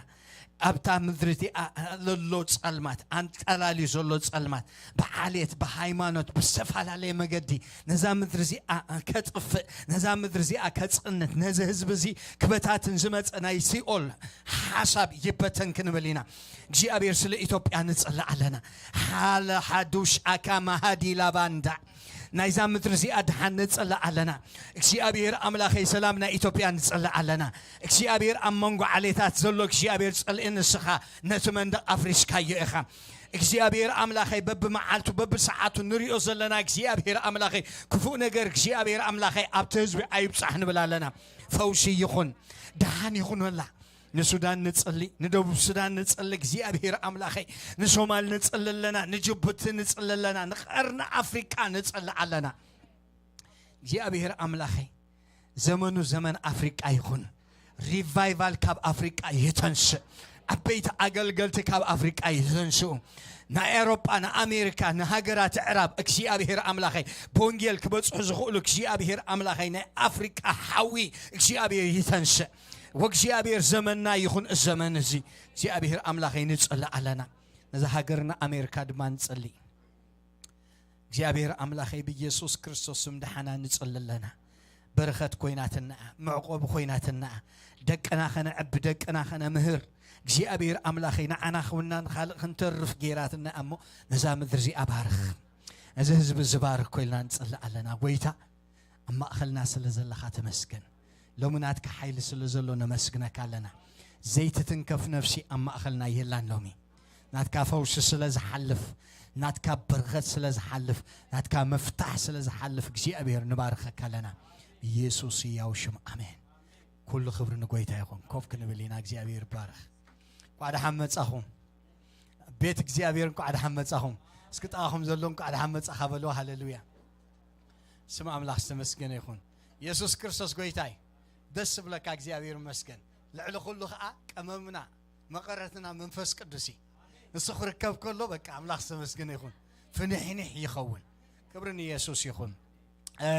ኣብታ ምድሪ እቲኣ ዘሎ ጸልማት፣ ኣንጠላልዩ ዘሎ ጸልማት፣ ብዓሌት፣ ብሃይማኖት፣ ብዝተፈላለየ መገዲ ነዛ ምድሪ እዚኣ ከጥፍእ፣ ነዛ ምድሪ እዚኣ ከጽንት፣ ነዚ ህዝቢ እዚ ክበታትን ዝመጸ ናይ ሲኦል ሓሳብ ይበተን ክንብል ኢና። እግዚኣብሔር ስለ ኢትዮጵያ ንጽሊ ኣለና። ሓለ ሓዱሽ ኣካ ማሃዲ ላባንዳ ናይዛ ምድሪ እዚኣ ድሓን ንጽሊ ኣለና። እግዚኣብሔር ኣምላኸይ ሰላም ናይ ኢትዮጵያ ንጽሊ ኣለና። እግዚኣብሔር ኣብ መንጎ ዓሌታት ዘሎ እግዚኣብሔር ጽልኢ ንስኻ ነቲ መንደቕ ኣፍሪስካዮ ኢኻ። እግዚኣብሔር ኣምላኸይ በብመዓልቱ በብሰዓቱ ንሪኦ ዘለና እግዚኣብሔር ኣምላኸይ ክፉእ ነገር እግዚኣብሔር ኣምላኸይ ኣብቲ ህዝቢ ኣይብጻሕ ንብል ኣለና። ፈውሲ ይኹን፣ ደሓን ይኹነላ። ንሱዳን ንጽሊ፣ ንደቡብ ሱዳን ንጽሊ እግዚኣብሔር ኣምላኸይ፣ ንሶማል ንጽሊ ኣለና፣ ንጅቡቲ ንጽሊ ኣለና፣ ንቐርኒ ኣፍሪቃ ንጽሊ ኣለና። እግዚኣብሔር ኣምላኸይ ዘመኑ ዘመን ኣፍሪቃ ይኹን። ሪቫይቫል ካብ ኣፍሪቃ ይተንስእ። ዓበይቲ ኣገልገልቲ ካብ ኣፍሪቃ ይተንስኡ። ንኤውሮጳ፣ ንኣሜሪካ፣ ንሃገራት ኣዕራብ እግዚኣብሔር ኣምላኸይ ብወንጌል ክበጽሑ ዝኽእሉ እግዚኣብሔር ኣምላኸይ ናይ ኣፍሪቃ ሓዊ እግዚኣብሔር ይተንስእ። ወእግዚኣብሔር ዘመንና ይኹን። እዚ ዘመን እዚ እግዚኣብሔር ኣምላኸይ ንጽሊ ኣለና። ነዛ ሃገርና ኣሜሪካ ድማ ንጽሊ። እግዚኣብሔር ኣምላኸይ ብኢየሱስ ክርስቶስ ስም ደሓና ንጽሊ ኣለና። በረኸት ኮይናትና፣ መዕቆቢ ኮይናትና፣ ደቅና ከነዕቢ፣ ደቅና ከነምህር፣ እግዚኣብሔር ኣምላኸይ ንዓና ክውናን ካልእ ክንተርፍ ገይራትና እሞ ነዛ ምድሪ እዚኣ ባርኽ። ነዚ ህዝቢ እዚ ባርኽ ኮይልና ንጽሊ ኣለና። ጎይታ ኣብ ማእኸልና ስለ ዘለኻ ተመስገን። ሎሚ ናትካ ሓይሊ ስለ ዘሎ ነመስግነካ ኣለና። ዘይትትንከፍ ነፍሲ ኣብ ማእኸልና የላን ሎሚ። ናትካ ፈውሲ ስለ ዝሓልፍ፣ ናትካ በረኸት ስለ ዝሓልፍ፣ ናትካ ምፍታሕ ስለ ዝሓልፍ እግዚኣብሔር ንባርኸካ ኣለና። ኢየሱስ ህያው ሽም ኣሜን። ኩሉ ክብሪ ንጎይታ ይኹን። ኮፍ ክንብል ኢና። እግዚኣብሔር ይባረኽ። እንኳዕ ደሓን መጻኹም። ቤት እግዚኣብሔር እንኳዕ ደሓን መጻኹም። እስኪ ጥቓኹም ዘሎ እንኳዕ ደሓን መጻኻ በልዎ። ሃሌሉያ። ስም ኣምላኽ ዝተመስገነ ይኹን። ኢየሱስ ክርስቶስ ጎይታ እዩ። ደስ ዝብለካ እግዚኣብሔር ይመስገን። ልዕሊ ኩሉ ኸዓ ቀመምና መቐረትና መንፈስ ቅዱስ እዩ። ንሱ ክርከብ ከሎ በቃ ኣምላኽ ዝተመስገነ ይኹን። ፍንሕንሕ ይኸውን። ክብሪ ንኢየሱስ ይኹን። እ፣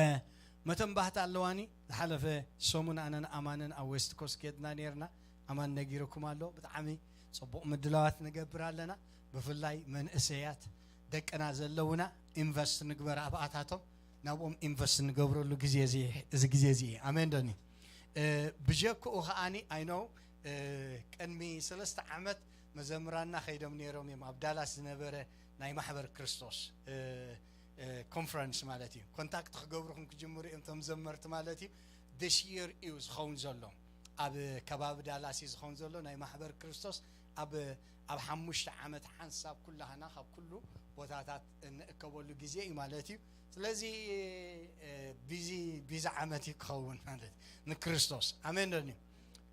መተንባህታ ኣለዋኒ። ዝሓለፈ ሰሙን ኣነን ኣማንን ኣብ ዌስት ኮስት ኬድና ነርና። ኣማን ነጊርኩም ኣሎ። ብጣዕሚ ጽቡቕ ምድላዋት ንገብር ኣለና። ብፍላይ መንእሰያት ደቅና ዘለውና ኢንቨስት ንግበር ኣብኣታቶም፣ ናብኦም ኢንቨስት ንገብረሉ ግዜ እዚ፣ እዚ ግዜ እዚ እዩ። ኣሜን ዶኒ? እ፣ ብጀክኡ ከኣኒ፣ ኣይ ኖው፣ እ፣ ቅድሚ ሰለስተ ዓመት መዘምራንና ከይዶም ነይሮም እዮም ኣብ ዳላስ ዝነበረ ናይ ማሕበር ክርስቶስ፣ እ፣ እ፣ ኮንፈረንስ ማለት እዩ። ኮንታክት ክገብሩኹም ክጅምሩ እዮም እቶም ዘመርቲ ማለት እዩ። ዲስ ይር እዩ ዝኸውን ዘሎ። ኣብ ከባቢ ዳላስ እዩ ዝኸውን ዘሎ። ናይ ማሕበር ክርስቶስ ኣብ ኣብ ሓሙሽተ ዓመት ሓንሳብ ኩላህና ካብ ኩሉ ቦታታት እንእከበሉ ግዜ እዩ ማለት እዩ። ስለዚ እ፣ ቢዚ ቢዚ ዓመት እዩ ክኸውን ማለት እዩ ንክርስቶስ። ኣሜን ዶ?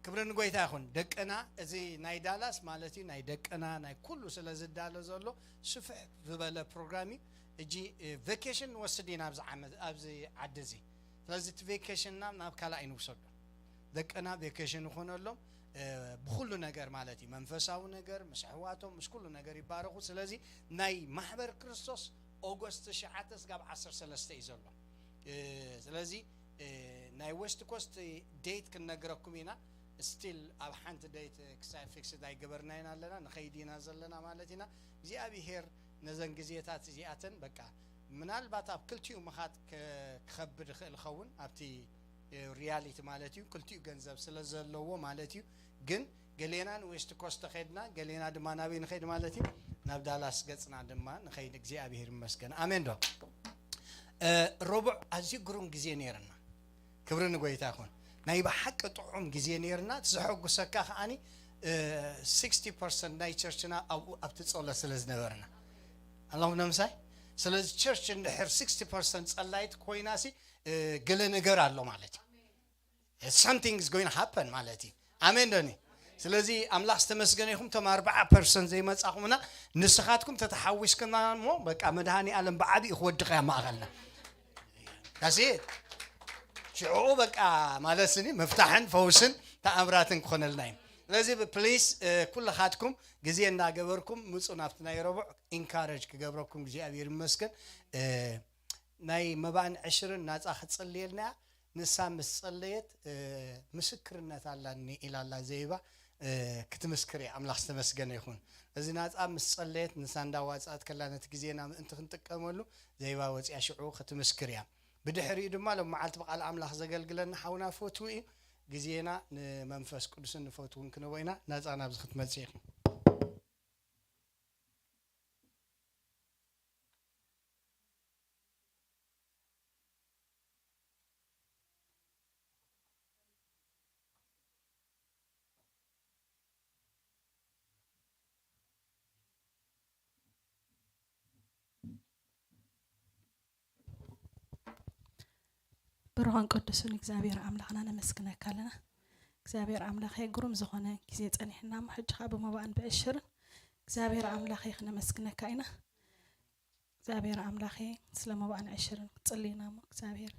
ክብሪ ንጎይታ ይኹን። ደቅና እዚ ናይ ዳላስ ማለት እዩ ናይ ደቅና ናይ ኩሉ ስለ ዝዳሎ ዘሎ ስፍሕ ዝበለ ፕሮግራም እዩ። እጂ እ፣ ቬኬሽን ንወስድ ኢና ኣብዚ ዓመት ኣብዚ ዓዲ እዚ። ስለዚ እቲ ቬኬሽንና ናብ ካልኣይ ንውሰዶ። ደቅና ቬኬሽን ይኾነሎም እ፣ ብኹሉ ነገር ማለት እዩ መንፈሳዊ ነገር ምስ ኣሕዋቶም ምስ ኩሉ ነገር ይባረኹ። ስለዚ ናይ ማሕበር ክርስቶስ ኦገስት ትሽዓተ ስጋብ ዓሰርተ ሰለስተ እዩ ዘሎ። እ፣ ስለዚ እ፣ ናይ ዌስት ኮስት ዴት ክንነግረኩም ኢና። ስቲል ኣብ ሓንቲ ዴት ክሳብ ፊክስድ ኣይገበርናይን ኣለና ንኸይድ ኢና ዘለና ማለት ኢና። እግዚኣብሄር ነዘን ግዜታት እዚኣተን በቃ ምናልባት ኣብ ክልቲኡ ምኻድ ከ- ክኸብድ ይኽእል ይኸውን ኣብቲ እ፣ ሪያሊቲ ማለት እዩ። ክልቲኡ ገንዘብ ስለ ዘለዎ ማለት እዩ። ግን ገሌና ንዌስት ኮስት ኸድና ገሌና ድማ ናበይ ንኸይድ ማለት እዩ? ናብ ዳላስ ገጽና ድማ ንኸይድ። እግዚኣብሄር ይመስገን። ኣሜን ዶ? እ፣ ረቡዕ ኣዝዩ ግሩም ግዜ ነይርና። ክብሪ ንጎይታ ይኹን። ናይ ብሓቂ ጥዑም ግዜ ነይርና። እቲ ዘሐጉሰካ ከዓኒ እ፣ ስክስቲ ፐርሰንት ናይ ቸርችና ኣብኡ ኣብቲ ጸሎት ስለ ዝነበርና ኣላኹም ነምሳይ። ስለዚ ቸርች እንድሕር ስክስቲ ፐርሰንት ጸላይት ኮይናሲ እ፣ ገለ ነገር ኣሎ ማለት እዩ። Something is going to happen ማለት እዩ። ኣሜን ዶኒ? ስለዚ ኣምላኽ ዝተመስገነ ይኹም። እቶም ኣርባዓ ፐርሰንት ዘይመጻኹምና ንስኻትኩም ተተሓዊስኩምና እሞ በቃ መድሃኒ ኣለም ብዓቢኡ ክወድቕ እያ ማእኸልና። ዳሴ ሽዑ በቃ ማለት ስኒ መፍታሕን ፈውስን ተኣምራትን ክኾነልና እዩ። ስለዚ ፕሊስ ኩልኻትኩም ግዜ እንዳገበርኩም ምፁ ናብቲ ናይ ረቡዕ። ኢንካረጅ ክገብረኩም እግዚኣብሔር ይመስገን። እ፣ ናይ መባእን ዕሽርን ናፃ ክትፅልየልና እያ። ንሳ ምስ ጸለየት እ፣ ምስክርነት ኣላኒ ኢላ ኣላ ዘይባ እ፣ ክትምስክር እያ። ኣምላኽ ዝተመስገነ ይኹን። እዚ ናፃ ምስ ጸለየት ንሳ እንዳዋፅኣት ከላ ነቲ ግዜና ምእንቲ ክንጥቀመሉ ዘይባ ወፂኣ ሽዑ ክትምስክር እያ። ብድሕሪኡ ድማ ሎም መዓልቲ ብቃል ኣምላኽ ዘገልግለና ሓውና ፈትዉ እዩ። ግዜና ንመንፈስ ቅዱስን ንፈትውን ክንቦ ኢና። ናፃ ናብዚ ክትመፅእ ኢኹም። ብሩኽን ቅዱስን እግዚኣብሔር ኣምላኽና ነመስግነካ ኣለና። እግዚኣብሔር ኣምላኸ ግሩም ዝኾነ ግዜ ጸኒሕና እሞ ሕጂ ኸዓ ብመባእን ብዕሽርን እግዚኣብሔር ኣምላኸ ክነመስግነካ ኢና። እግዚኣብሔር ኣምላኸ ስለ መባእን ዕሽርን ክትጽልይና እሞ እግዚኣብሔር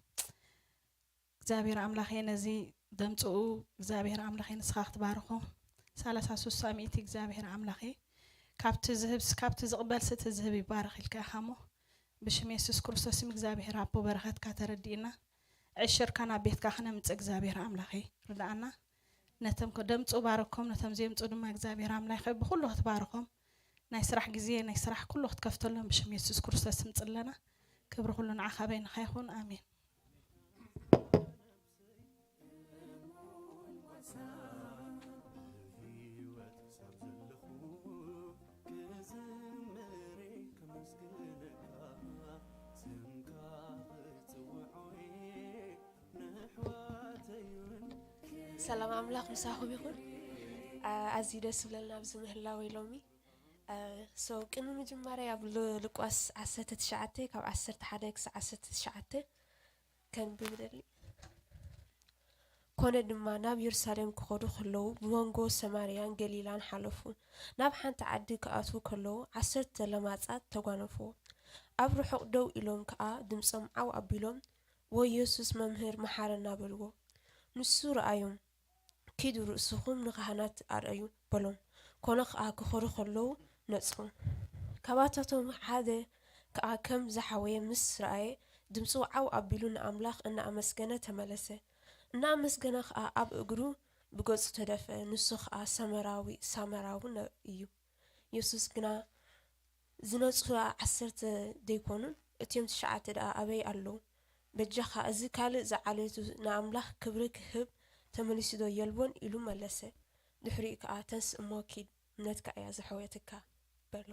እግዚኣብሔር ኣምላኸ ነዚ ደምፅኡ እግዚኣብሔር ኣምላኸ ንስኻ ክትባርኾ ሰላሳ ሱሳ ሚእቲ እግዚኣብሔር ኣምላኸ ካብቲ ዝህብ ካብቲ ዝቕበል ስቲ ዝህብ ይባረኽ ኢልካ ኢኻ እሞ ብሽም የሱስ ክርስቶስ ስም እግዚኣብሔር ኣቦ በረኸትካ ተረዲእና ዕሽርካ ናብ ቤትካ ክነምፅእ እግዚኣብሔር ኣምላኸ ርድኣና ነቶም ደምፁ ባረኮም ነቶም ዘምፁ ድማ እግዚኣብሔር ኣምላኸ ብኩሉ ክትባርኾም ናይ ስራሕ ግዜ ናይ ስራሕ ኩሉ ክትከፍተሎም ብሽም የሱስ ክርስቶስ ስም ፅለና ክብሪ ኩሉ ንዓኻ በይንኻ ይኹን ኣሜን። ሰላም ኣምላኽ ምሳኹም ይኹን። ኣዝዩ ደስ ዝብለና ኣብዚ ምህላወይ ሎሚ። ሶ ቅድሚ ምጅማረይ ኣብ ሉቃስ ዓሰርተ ትሽዓተ ካብ ዓሰርተ ሓደ ክሳብ ዓሰርተ ትሽዓተ ከንብብ እደሊ። ኮነ ድማ ናብ የሩሳሌም ክኸዱ ከለዉ ብመንጎ ሰማርያን ገሊላን ሓለፉ። ናብ ሓንቲ ዓዲ ክኣትዉ ከለዉ ዓሰርተ ለማጻት ተጓነፍዎ። ኣብ ርሑቕ ደው ኢሎም ከኣ ድምጾም ዓው ኣቢሎም፣ "ወይ የሱስ መምህር መሓረና" በልዎ። ንሱ ረኣዮም። "ኪዱ ርእስኹም ንኻህናት ኣርእዩ" በሎም። ኮነ ኸኣ ክኸዱ ኸለዉ ነጽሩ። ካባታቶም ሓደ ከኣ ከም ዝሓወየ ምስ ረኣየ፣ ድምጹ ዓው ኣቢሉ ንኣምላኽ እናኣመስገነ ተመለሰ። እናኣመስገነ ኸኣ ኣብ እግሩ ብገጹ ተደፍአ። ንሱ ኸኣ ሰመራዊ ሳመራዊ ነ- እዩ። የሱስ ግና፣ "ዝነጹ ዓሰርተ ደይኮኑን? እቲኦም ትሽዓተ ደኣ ኣበይ ኣለዉ? በጃኻ፣ እዚ ካልእ ዝዓለቱ ንኣምላኽ ክብሪ ክህብ ተመሊሱዶ የልቦን?" ኢሉ መለሰ። ድሕሪኡ ከኣ፣ "ተንስእ እሞ ኪድ፣ እምነትካ እያ ዘሕወየትካ" በሎ።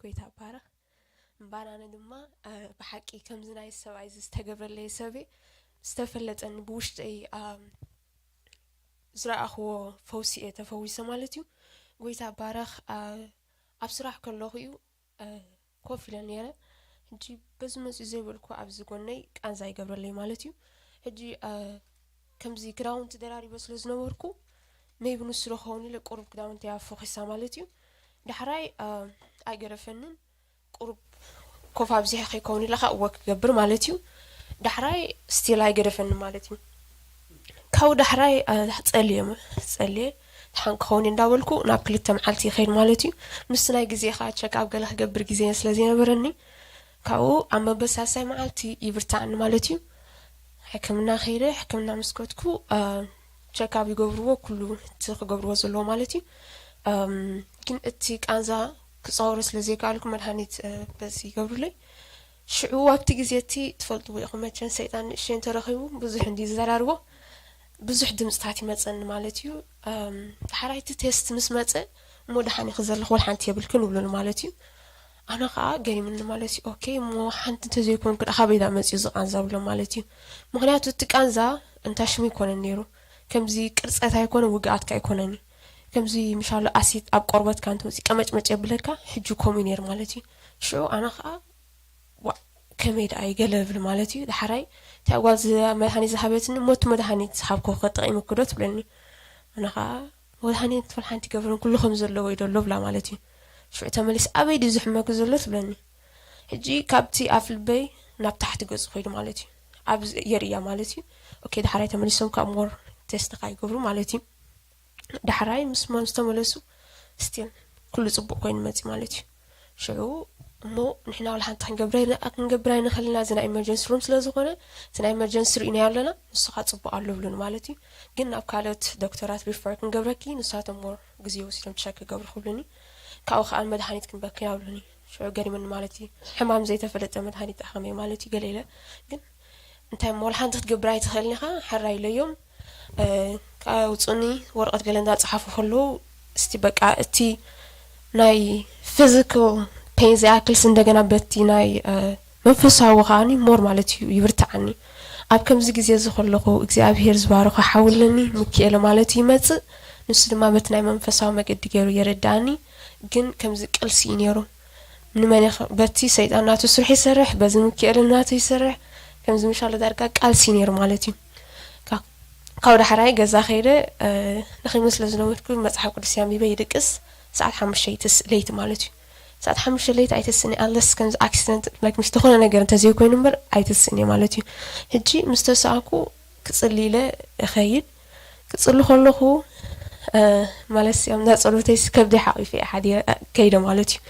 ጎይታ ይባረኽ። እምባናነ ድማ፣ እ፣ ብሓቂ ከምዚ ናይ ሰብኣይ እዚ ዝተገብረለይ ሰበይ ዝተፈለጠኒ ብውሽጠይ፣ እ፣ ዝረኣኽዎ ፈውሲ እየ ተፈዊሰ ማለት እዩ። ጎይታ ባረኽ። ኣብ ስራሕ ከለኹ እዩ ኮፍ ኢለ ነይረ። ሕጂ በዚ መፅኡ ዘይበልኩ ኣብዚ ጎነይ ቃንዛ ይገብረለይ ማለት እዩ። ሕጂ ከምዚ ክዳውንቲ ደራሪበ ስለ ዝነበርኩ maybe ንሱ ዶ ክኸውን ኢለ ቁሩብ ክዳውንቲ እያ ፎኺሳ ማለት እዩ። ዳሕራይ ኣይገደፈንን። ቁሩብ ኮፍ ኣብዚሐ ከይከውን ኢለ ከዓ ወክ ክገብር ማለት እዩ። ዳሕራይ ስቲል ኣይገደፈኒ ማለት እዩ። ካብኡ ዳሕራይ ጸልየ ጸልየ ድሓን ክኸውን እንዳበልኩ ናብ ክልተ መዓልቲ ይኸይድ ማለት እዩ። ምስቲ ናይ ግዜ ከዓ ቸክ ኣብ ገለ ክገብር ግዜ ስለ ዘይነበረኒ ካብኡ ኣብ መበሳሳይ መዓልቲ ይብርታዕኒ ማለት እዩ። ሕክምና ከይደ ሕክምና ምስ ከድኩ ቸካብ ይገብርዎ ኩሉ እቲ ክገብርዎ ዘለዎ ማለት እዩ። ግን እቲ ቃንዛ ክፃወሮ ስለ ዘይከኣልኩ መድሃኒት በዚ ይገብሩለይ። ሽዑ ኣብቲ ግዜ እቲ ትፈልጥዎ ኢኹም መቸን ሰይጣን ንእሽተይ እንተረኺቡ ብዙሕ እንዲ ዝዘራርቦ ብዙሕ ድምፅታት ይመፀኒ ማለት እዩ። ዳሕራይቲ ቴስት ምስ መፀ እሞ ደሓን ኢኺ ዘለኺ ወላ ሓንቲ የብልክን ይብሉኒ ማለት እዩ። ኣነ ከዓ ገሪምኒ ማለት እዩ። ኦኬ እሞ ሓንቲ እንተዘይኮንኩ ደኣ ካበይ ዳ መፅዩ እዚ ቃንዛ ብሎ ማለት እዩ። ምክንያቱ እቲ ቃንዛ እንታ ሽሙ ይኮነን ነይሩ። ከምዚ ቅርፀት ኣይኮነ ውግኣትካ ኣይኮነን እዩ። ከምዚ ምሻሎ ኣሲድ ኣብ ቆርበትካ እንተወፂ ቀመጭመጭ የብለካ ሕጂ ከምኡ ነይሩ ማለት እዩ። ሽዑ ኣነ ከዓ ዋእ ከመይ ደኣ ይገለ ብል ማለት እዩ። ዳሕራይ እታ ጓል መድሃኒት ዝሃበትኒ ሞቲ መድሃኒት ዝሃብኮ ተጠቂምክዶ ትብለኒ። ኣነ ከዓ መድሃኒት ትበል ሓንቲ ገብርን ኩሉ ከም ዘለዎ እዩ ደሎ ብላ ማለት እዩ። ሽዑ ተመሊስ ኣበይ ድዩ ዝሕመክ ዘሎ ትብለኒ። ሕጂ ካብቲ ኣፍ ልበይ ናብ ታሕቲ ገጹ ኮይዱ ማለት እዩ። ኣብ የርእያ ማለት እዩ። ኦኬ ዳሕራይ ተመሊሶም ካብ ሞር ቴስትካ ይገብሩ ማለት እዩ። ዳሕራይ ምስ መን ዝተመለሱ ስቲል ኩሉ ጽቡቕ ኮይኑ መጺ ማለት እዩ። ሽዑ እሞ ንሕና ወላ ሓንቲ ክንገብር ኣይን- ክንገብር ኣይንኽእልና እዚ ናይ ኢመርጀንሲ ሩም ስለ ዝኾነ እቲ ናይ ኢመርጀንሲ ርኢናዮ ኣለና ንስኻ ጽቡቕ ኣሎ ብሉን ማለት እዩ። ግን ናብ ካልኦት ዶክተራት ሪፈር ክንገብረኪ ንሳቶም ሞር ግዜ ወሲዶም ቸክ ክገብሩ ክብሉኒ ካብኡ ከዓ መድሃኒት ክንበኪ ኣብሉኒ። ሽዑ ገሪምኒ ማለት እዩ። ሕማም ዘይተፈለጠ መድሃኒት ኣኸመይ ማለት እዩ ገለ ኢለ ግን እንታይ እሞ ወላ ሓንቲ ክትገብር ኣይትኽእልን ኢኻ ሕራይ ኢለዮም። ከውፁኒ ወረቐት ገለ እንዳፀሓፉ ከለዉ እስቲ በቃ እቲ ናይ ፊዚካል ፔን ዘይኣክልስ እንደገና በቲ ናይ መንፈሳዊ ከዓኒ ሞር ማለት እዩ ይብርትዓኒ። ኣብ ከምዚ ግዜ እዚ ከለኹ እግዚኣብሄር ዝባረኾ ሓውለኒ ምክኤለ ማለት እዩ ይመፅእ። ንሱ ድማ በቲ ናይ መንፈሳዊ መገዲ ገይሩ የረድኣኒ። ግን ከምዚ ቅልሲ እዩ ነይሩ። ንመን በቲ ሰይጣን ናቱ ስርሑ ይሰርሕ በዚ ምክኤል ናቱ ይሰርሕ። ከምዚ ምሻሎ ዳርጋ ቃልሲ ነይሩ ማለት እዩ። ካብ ዳሕራይ ገዛ ከይደ ንኸይመስለ ዝለመድኩ መፅሓፍ ቅዱስ ኣንቢበ ይድቅስ። ሰዓት ሓሙሽተ ይትስእ ለይቲ ማለት እዩ። ሰዓት ሓሙሽተ ለይቲ ኣይትስእን ኣለስ ከምዚ ኣክሲደንት ላይክ ምስ ዝኾነ ነገር እንተዘይኮይኑ እምበር ኣይትስእን እየ ማለት እዩ። ሕጂ ምስ ተሰኣኩ ክፅሊ ኢለ እኸይድ። ክፅሊ ከለኹ ማለት እዚኦም እንዳ ፀሎተይ ከብዲ ሓቂፈ እየ ሓዲረ ከይደ ማለት እዩ።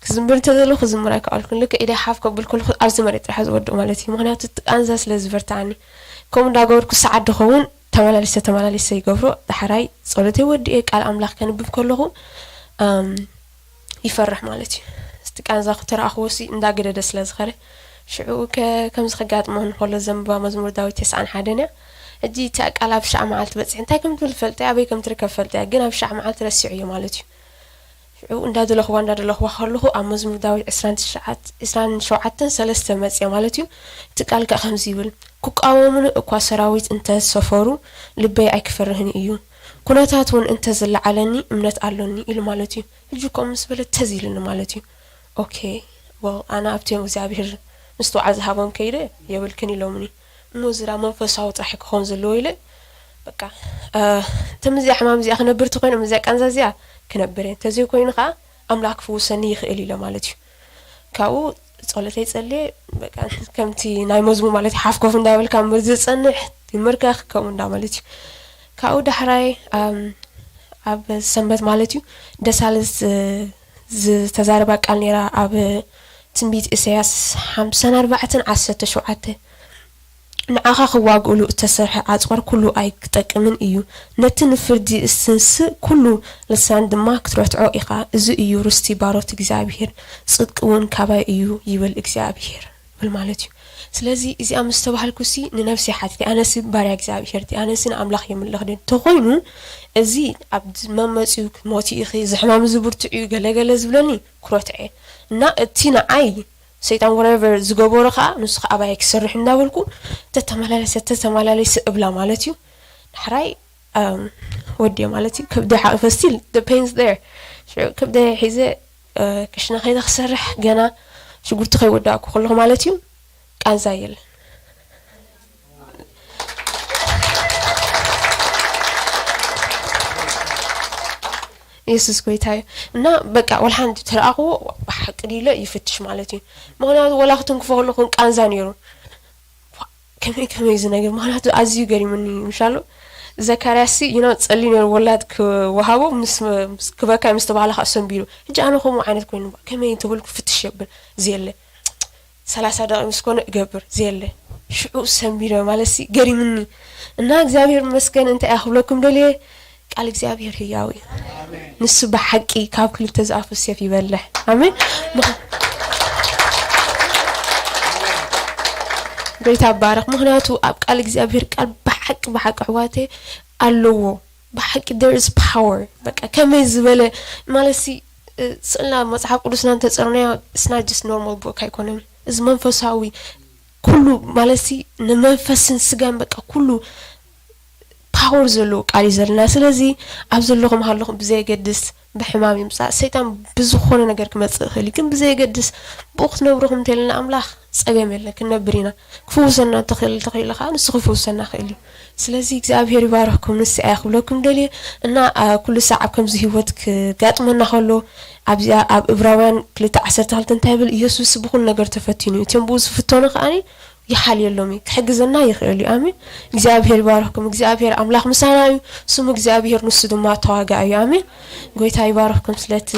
ክዝምር እንተዘለኹ ክዝምር ኣይከኣልኩን ልክዕ ኢደ ሓፍ ከብል ከለኹ ኣብዚ መሬት ጥራሕ ዝወድቕ ማለት እዩ። ምክንያቱ እቲ ቃንዛ ስለ ዝበርትዓኒ ከምኡ እንዳገበርኩ ሰዓት ድኸውን ተመላሊሰ ተመላሊሰ ይገብሮ። ዳሕራይ ፀሎተይ ወዲኤ ቃል ኣምላኽ ከንብብ ከለኹ ይፈርሕ ማለት እዩ። እቲ ቃንዛ ክተረኣኽዎ ሲ እንዳገደደ ስለ ዝኸደ ሽዑ ከምዚ ከጋጥሞ እንከሎ ዘንብባ መዝሙር ዳዊት ተስዓን ሓደን እያ። ሕጂ እታ ቃል ኣብ ሽዓ መዓልቲ በፂሕ እንታይ ከም ትብል ፈልጠ ኣበይ ከም ትርከብ ፈልጠ ግን ኣብ ሽዓ መዓልቲ ረሲዑ እዮ ማለት እዩ። ሽዑ እንዳደለኽዋ እንዳደለኽዋ ከለኹ ኣብ መዝሙር ዳዊት ዕስራን ሸውዓተን ሰለስተ መፅአ ማለት እዩ። እቲ ቃል ከዓ ከምዚ ይብል ክቃወሙኒ እኳ ሰራዊት እንተ ሰፈሩ ልበይ ኣይክፈርህን እዩ። ኩነታት እውን እንተ ዝለዓለኒ እምነት ኣሎኒ ኢሉ ማለት እዩ። ሕጂ ከምኡ ምስ በለ ተዝ ኢሉኒ ማለት እዩ። ኦኬ well ኣነ ኣብቲ እግዚኣብሄር ምስትውዓል ዝሃቦም ከይደ የብልክን ኢሎምኒ እሞ ዝራ መንፈሳዊ ጥራሕ ክኸውን ዘለዎ ኢለ በቃ ተምዚኣ ሕማም እዚኣ ክነብር ተኮይነ ምዚኣ ቃንዛ እዚኣ ክነብር እየ እንተዘይኮይኑ ከዓ ኣምላኽ ክፍውሰኒ ይኽእል ኢለ ማለት እዩ። ካብኡ ጸሎተይ ጸልየ በቃ ከምቲ ናይ መዝሙር ማለት ሓፍኮፍ እንዳበልካ ምር ዝጸንሕ ይምርካኽ ከምኡ እንዳ ማለት እዩ። ካብኡ ዳሕራይ ኣብ ሰንበት ማለት እዩ ደሳለስ ዝተዛረባ ቃል ነይራ ኣብ ትንቢት ኢሳያስ ሓምሳን ኣርባዕተን ዓሰርተ ሸውዓተ ንዓኻ ክዋግእሉ እተሰርሐ ኣጽዋር ኩሉ ኣይክጠቅምን እዩ። ነቲ ንፍርዲ እስትንስእ ኩሉ ልሳን ድማ ክትረትዖ ኢኻ። እዚ እዩ ርስቲ ባሮት እግዚኣብሔር፣ ጽድቂ እውን ካባይ እዩ ይብል እግዚኣብሔር። ብል ማለት እዩ። ስለዚ እዚኣ ምስ ተባህልኩ ሲ ንነብሰይ ሓቲተ ኣነሲ ባርያ እግዚኣብሔር ድየ ኣነሲ ንኣምላኽ የምልኽ ድየ እንተኾይኑ እዚ ኣብ መመፂኡ ሞት ኢኺ እዚ ሕማም እዚ ብርቱዕ እዩ ገለገለ ዝብለኒ ክረትዐ እና እቲ ንዓይ ሰይጣን whatever ዝገበሮ ከዓ ንሱ ከዓ ኣባይ ክሰርሕ እንዳበልኩ ተተመላለሰ ተተመላለሰ እብላ ማለት እዩ። ዳሕራይ ወዲየ ማለት እዩ። ከብደይ ሓቂፈ፣ still the pain's there። ሽዑ ከብደይ ሒዘ ክሽነ ከይደ ክሰርሕ፣ ገና ሽጉርቲ ከይወዳእኩ ከለኹ ማለት እዩ፣ ቃንዛ የለን። የሱስ ጎይታ እዩ። እና በቃ ወላ ሓንቲ ተረኣኽዎ ብሓቂ ድዩ ኢለ ይፍትሽ ማለት እዩ። ምኽንያቱ ወላ ክትንክፎ ከለኹ ቃንዛ ነይሩ። ከመይ ከመይ እዚ ነገር? ምኽንያቱ ኣዝዩ ገሪሙኒ ምሻሉ። ዘካርያስ ሲ you know ጸልዩ ነይሩ ወላድ ክወሃቦ፣ ምስ ክበካ ምስ ተባህለ ከዓ ሰንቢዱ። ሕጂ ኣነ ከምኡ ዓይነት ኮይኑ ከመይ እንተበልኩ ፍትሽ የብል፣ ዘየለ ሰላሳ ደቂቕ ምስ ኮነ እገብር፣ ዘየለ ሽዑ ሰንቢደ ማለት ሲ ገሪሙኒ። እና እግዚኣብሔር ይመስገን። እንታይ እያ ክብለኩም ደልየ? ቃል እግዚኣብሔር ህያው እዩ። ንሱ ብሓቂ ካብ ክልተ ዝኣፉ ሴፍ ይበልሕ። ኣሜን። ምኽ- ጎይታ ባረኽ። ምኽንያቱ ኣብ ቃል እግዚኣብሔር ቃል ብሓቂ ብሓቂ ኣሕዋተይ ኣለዎ። ብሓቂ there is power። በቃ ከመይ ዝበለ ማለት ሲ ስእልና መጽሓፍ ቅዱስና እንተጸርናዮ it's not just normal book ኣይኮነን። እዚ መንፈሳዊ ኩሉ ማለት ሲ ንመንፈስን ስጋን በቃ ኩሉ ፓወር ዘለዎ ቃል እዩ ዘለና። ስለዚ ኣብ ዘለኹም ሃለኹም ብዘየገድስ ብሕማም ይምጻእ ሰይጣን ብዝኾነ ነገር ክመጽእ ይኽእል እዩ። ግን ብዘየገድስ ብኡ ክትነብሩ ከም እንተልና ኣምላኽ ጸገም የለን፣ ክንነብር ኢና። ክፍውሰና እንተኽእል እንተኽኢሉ ከዓ ንሱ ክፍውሰና ይኽእል እዩ። ስለዚ እግዚኣብሔር ይባርኽኩም። ንስ ኣያ ክብለኩም ደልየ እና ኩሉ ሳዕ ኣብ ከምዚ ህይወት ክጋጥመና ከሎ ኣብዚኣ ኣብ እብራውያን ክልተ ዓሰርተ ክልተ እንታይ ይብል? ኢየሱስ ብኹሉ ነገር ተፈቲኑ እዩ። እቲኦም ብኡ ዝፍተኑ ከዓኒ ይሓልየሎም እዩ፣ ክሕግዘና ይኽእል እዩ። ኣሜን። እግዚኣብሔር ይባርኽኩም። እግዚኣብሔር ኣምላኽ ምሳና እዩ። ስሙ እግዚኣብሔር ንሱ ድማ ተዋጋኢ እዩ። ኣሜን። ጎይታ ይባርኽኩም ስለቲ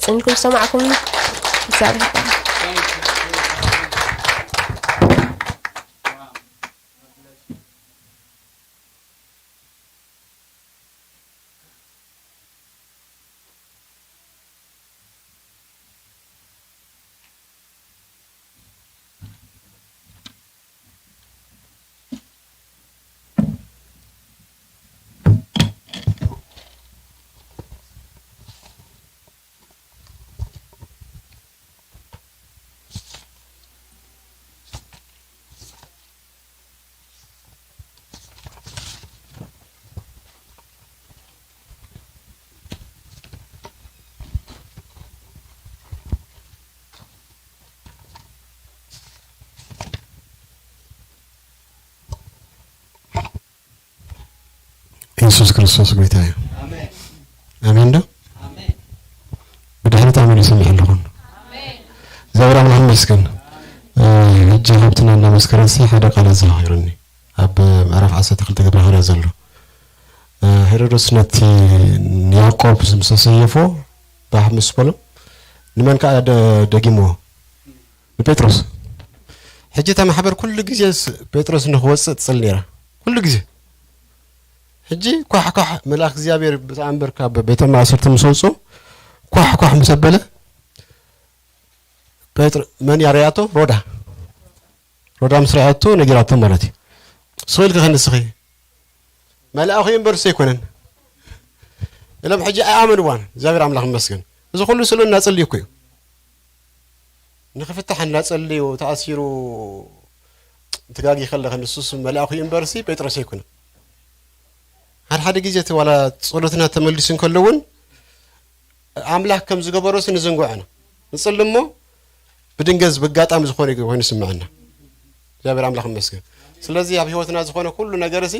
ጽንኩም ዝሰማዕኩም። እግዚኣብሔር ይባርኽ። ኢየሱስ ክርስቶስ ጎይታ እዩ። ኣሜን ዶ? ብድሕሪት ኣሜን ይሰምዕ ኣለኹን። እግዚኣብሔር ኣምላኽ ይመስገን። ሕጂ ሃብትና እናመስከረሲ ሓደ ቃል ኣዘኻኺሩኒ። ኣብ ምዕራፍ ዓሰርተ ክልተ ግብረ ሃዋርያት ዘሎ ሄሮዶስ ነቲ ንያዕቆብ ምስ ሰየፎ ባህ ምስ በሎ ንመን ከዓ ደጊምዎ? ንጴጥሮስ። ሕጂ እታ ማሕበር ኩሉ ግዜ ጴጥሮስ ንክወፅእ ትፅል ነይራ። ኩሉ ግዜ ሕጂ ኳሕ ኳሕ መልኣክ እግዚኣብሔር ብተኣምር ካብ ቤተ ማእሰርቲ ምስ ወፁ ኳሕ ኳሕ ምስ ኣበለ መን ያረያቶ? ሮዳ። ሮዳ ምስ ረኣያቶ ነጊራቶ ማለት እዩ። ስቕ ኢልኪ ከንስኺ መልኣኹ እዩ እምበር ንሱ ኣይኮነን ኢሎም ሕጂ ኣይኣመንዋን። እግዚኣብሔር ኣምላኽ ይመስገን። እዚ ኩሉ ስእሉ እናጸልዩ እኮ እዩ። ንኽፍታሕ እናጸልዩ ተኣሲሩ ትጋጊ ከለኺ ንሱስ መልኣኹ እዩ እምበርሲ ጴጥሮስ ኣይኮነን። ሓደ ሓደ ግዜ እቲ ዋላ ጸሎትና ተመሊሱ እንከሎ እውን ኣምላኽ ከም ዝገበሮስ ንዝንግዖ ኢና። ንጽሊ እሞ ብድንገዝ ብጋጣሚ ዝኾነ ኮይኑ ይስምዐና። እግዚኣብሔር ኣምላኽ ይመስገን። ስለዚ ኣብ ህይወትና ዝኾነ ኩሉ ነገር እዚ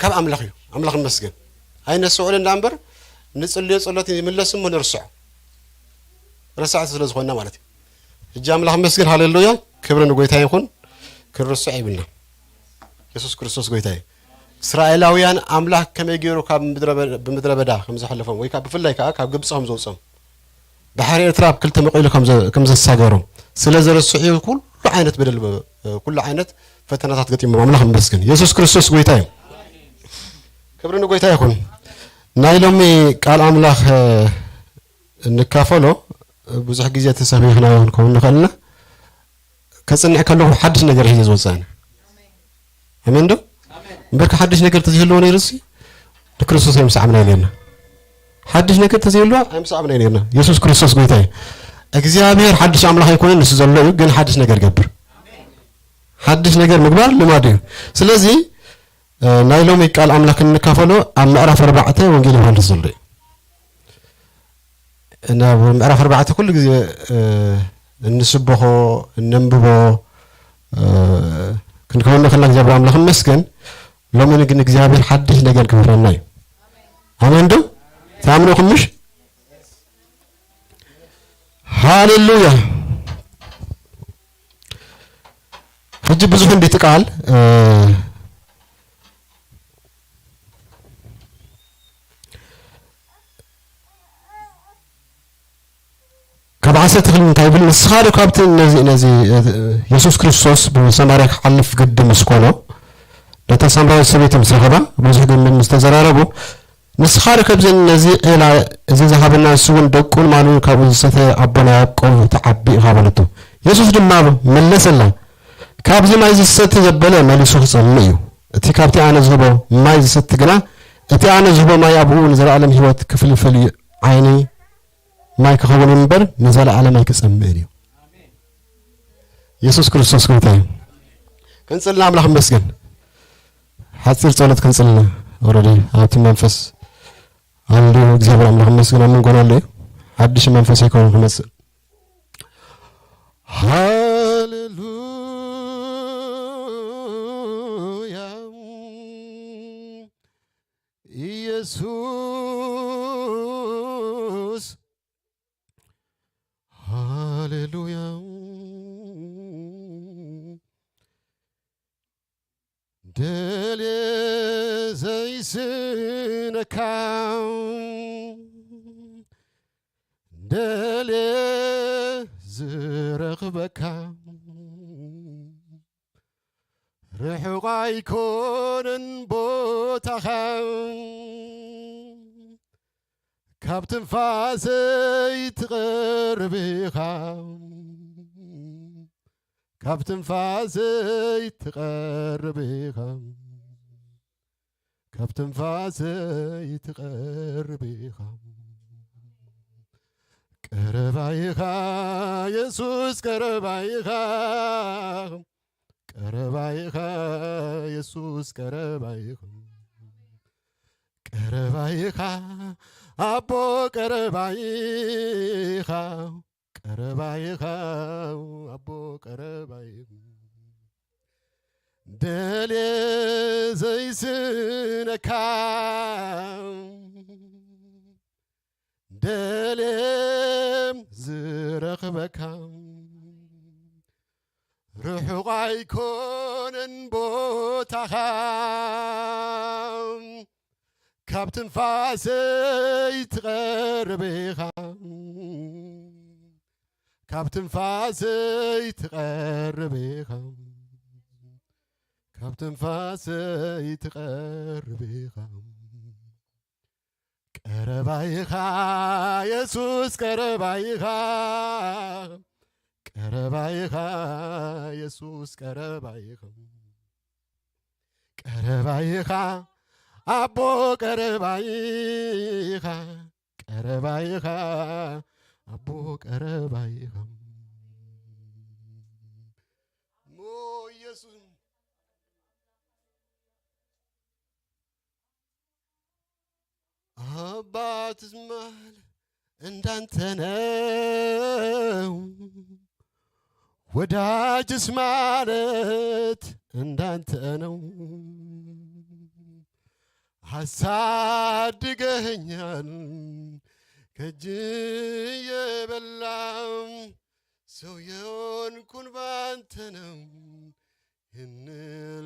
ካብ ኣምላኽ እዩ። ኣምላኽ ይመስገን። ኣይነስዕሉ እንዳ እምበር ንጽልዮ ጸሎት ይምለስ እሞ ንርስዖ። ረሳዕቲ ስለ ዝኾንና ማለት እዩ። ሕጂ ኣምላኽ ይመስገን፣ ሃሌሉያ፣ ክብሪ ንጎይታ ይኹን። ክንርስዖ ይብልና። የሱስ ክርስቶስ ጎይታ እዩ። እስራኤላውያን ኣምላኽ ከመይ ገይሩ ካብ ምድረ በ-፣ ብምድረ በዳ ከም ዘሕለፎም ወይ ካብ ብፍላይ ከኣ ካብ ግብጺ ከም ዘውጾም ባሕሪ ኤርትራ ኣብ ክልተ መቒሉ ከም ዘ-፣ ከም ዘሳገሮም ስለ ዘረስዑ ኩሉ ዓይነት በደል፣ ኩሉ ዓይነት ፈተናታት ገጢሞም። ኣምላኽ ይመስገን። የሱስ ክርስቶስ ጎይታ እዩ። ክብሪ ንጎይታ ይኹን። ናይ ሎሚ ቃል ኣምላኽ፣ እ፣ እንካፈሎ ብዙሕ ግዜ ተሰቢኽናዮ ክንከውን ንኽእል ኢና። ከጽንዕ ከለኹ ሓድሽ ነገር ሒዘ ዝወጽእ ኣነ። ኣሜን ዶ? እምበርከ ሓድሽ ነገር ተዘይህልዎ ነይሩሲ ንክርስቶስ ኣይምሰዓብናይ ነርና። ሓድሽ ነገር ተዘይህልዎ ኣይምሰዓብናይ ነርና። የሱስ ክርስቶስ ጎይታ እዩ። እግዚኣብሔር ሓድሽ ኣምላኽ ኣይኮነን፣ ንሱ ዘሎ እዩ፣ ግን ሓድሽ ነገር ይገብር። ሓድሽ ነገር ምግባር ልማዱ እዩ። ስለዚ እ፣ ናይ ሎሚ ቃል ኣምላኽ እንካፈሎ ኣብ ምዕራፍ ኣርባዕተ ወንጌል ዮሃንስ ዘሎ እዩ። ናብ ምዕራፍ ኣርባዕተ ኩሉ ግዜ፣ እ፣ እንስብኾ፣ እነንብቦ፣ እ፣ ክንከውን ንኽእል ኢና። እግዚኣብሔር ኣምላኽ ይመስገን። ሎሚ ግን እግዚኣብሔር ሓድሽ ነገር ክምህረና እዩ። ኣሜን ዶ? ትኣምኑ ኢኹም ምሽ? ሃሌሉያ። ሕጂ ብዙሕ እንዲቲ ቃል፣ እ፣ ካብ ዓሰርተ ክልተ እንታይ ይብል? ንስኻ ዶ ካብቲ ነዚ፣ ነዚ፣ እ፣ የሱስ ክርስቶስ ብሰማርያ ክሓልፍ ግዲ ምስ ኮኖ፣ ነታ ሳምራዊት ሰበይቲ ምስ ረኸባ፣ ብዙሕ ግን ምስ ተዘራረቡ፣ ንስኻ ዶ ካብዘን ነዚ ዒላ እዚ ዝሃበና፣ ንሱ እውን ደቁን ማሉን ካብኡ ዝሰተ ኣቦና ያዕቆብ እቲ ዓቢ ኢኻ በለቶ። የሱስ ድማ መለሰላ፣ ካብዚ ማይ ዝሰቲ ዘበለ መሊሱ ክጸምእ እዩ። እቲ ካብቲ ኣነ ዝህቦ ማይ ዝሰቲ ግና፣ እቲ ኣነ ዝህቦ ማይ ኣብኡ ንዘለኣለም ህይወት ክፍልፍል እዩ። ዓይኒ ማይ ክኸውን እምበር ንዘለኣለም ኣይክጸምእን እዩ። የሱስ ክርስቶስ ጎይታ እዩ። ክንጽልና ኣምላኽ ይመስገን። ሓጺር ጸሎት ክንጽልና። ኦረዲ ኣብቲ መንፈስ ኣሎ። እግዚኣብሔር ኣምላኽ ይመስገን፣ ኣብ መንጎና ኣሎ እዩ። ሓድሽ መንፈስ ኣይኮነን ክመጽእ። ሃሌሉያ። ኢየሱስ። ሃሌሉያ። ደልየ ዘይስነካ፣ ደልየ ዝረኽበካ፣ ርሑቕ ኣይኮነን ቦታኻ፣ ካብ ትንፋሰይ ትቐርብ ኢኻ፣ ካብ ትንፋሰይ ትቐርብ ኢኻ፣ ካብ ትንፋሰይ ትቐርብ ኢኻ። ቀረባ ኢኻ የሱስ፣ ቀረባ ኢኻ፣ ቀረባ ኢኻ የሱስ፣ ቀረባ ኢኻ፣ ቀረባ ኢኻ ኣቦ፣ ቀረባ ኢኻ፣ ቀረባ ኢኻ ኣቦ፣ ቀረባ ኢኻ። ደልየ ዘይስነካ፣ ደልየ ዝረኽበካ፣ ርሑቕ ኣይኮነን ቦታኻ፣ ካብ ትንፋሰይ ትቐርብ ኢኻ፣ ካብ ትንፋሰይ ትቐርብ ኢኻ፣ ካብ ትንፋሰይ ትቐርብ ኢኻ። ቀረባ ኢኻ የሱስ፣ ቀረባ ኢኻ፣ ቀረባ ኢኻ የሱስ፣ ቀረባ ኢኻ፣ ቀረባ ኢኻ ኣቦ፣ ቀረባ ኢኻ፣ ቀረባ ኢኻ ኣቦ፣ ቀረባ ኢኻ። ሞ ኢየሱስ። አባት ማል እንዳንተ ነው፣ ወዳጅስ ማለት እንዳንተ ነው። አሳድገኸኛል ከእጅ የበላም ሰው የሆንኩን ባንተ ነው። ይህንን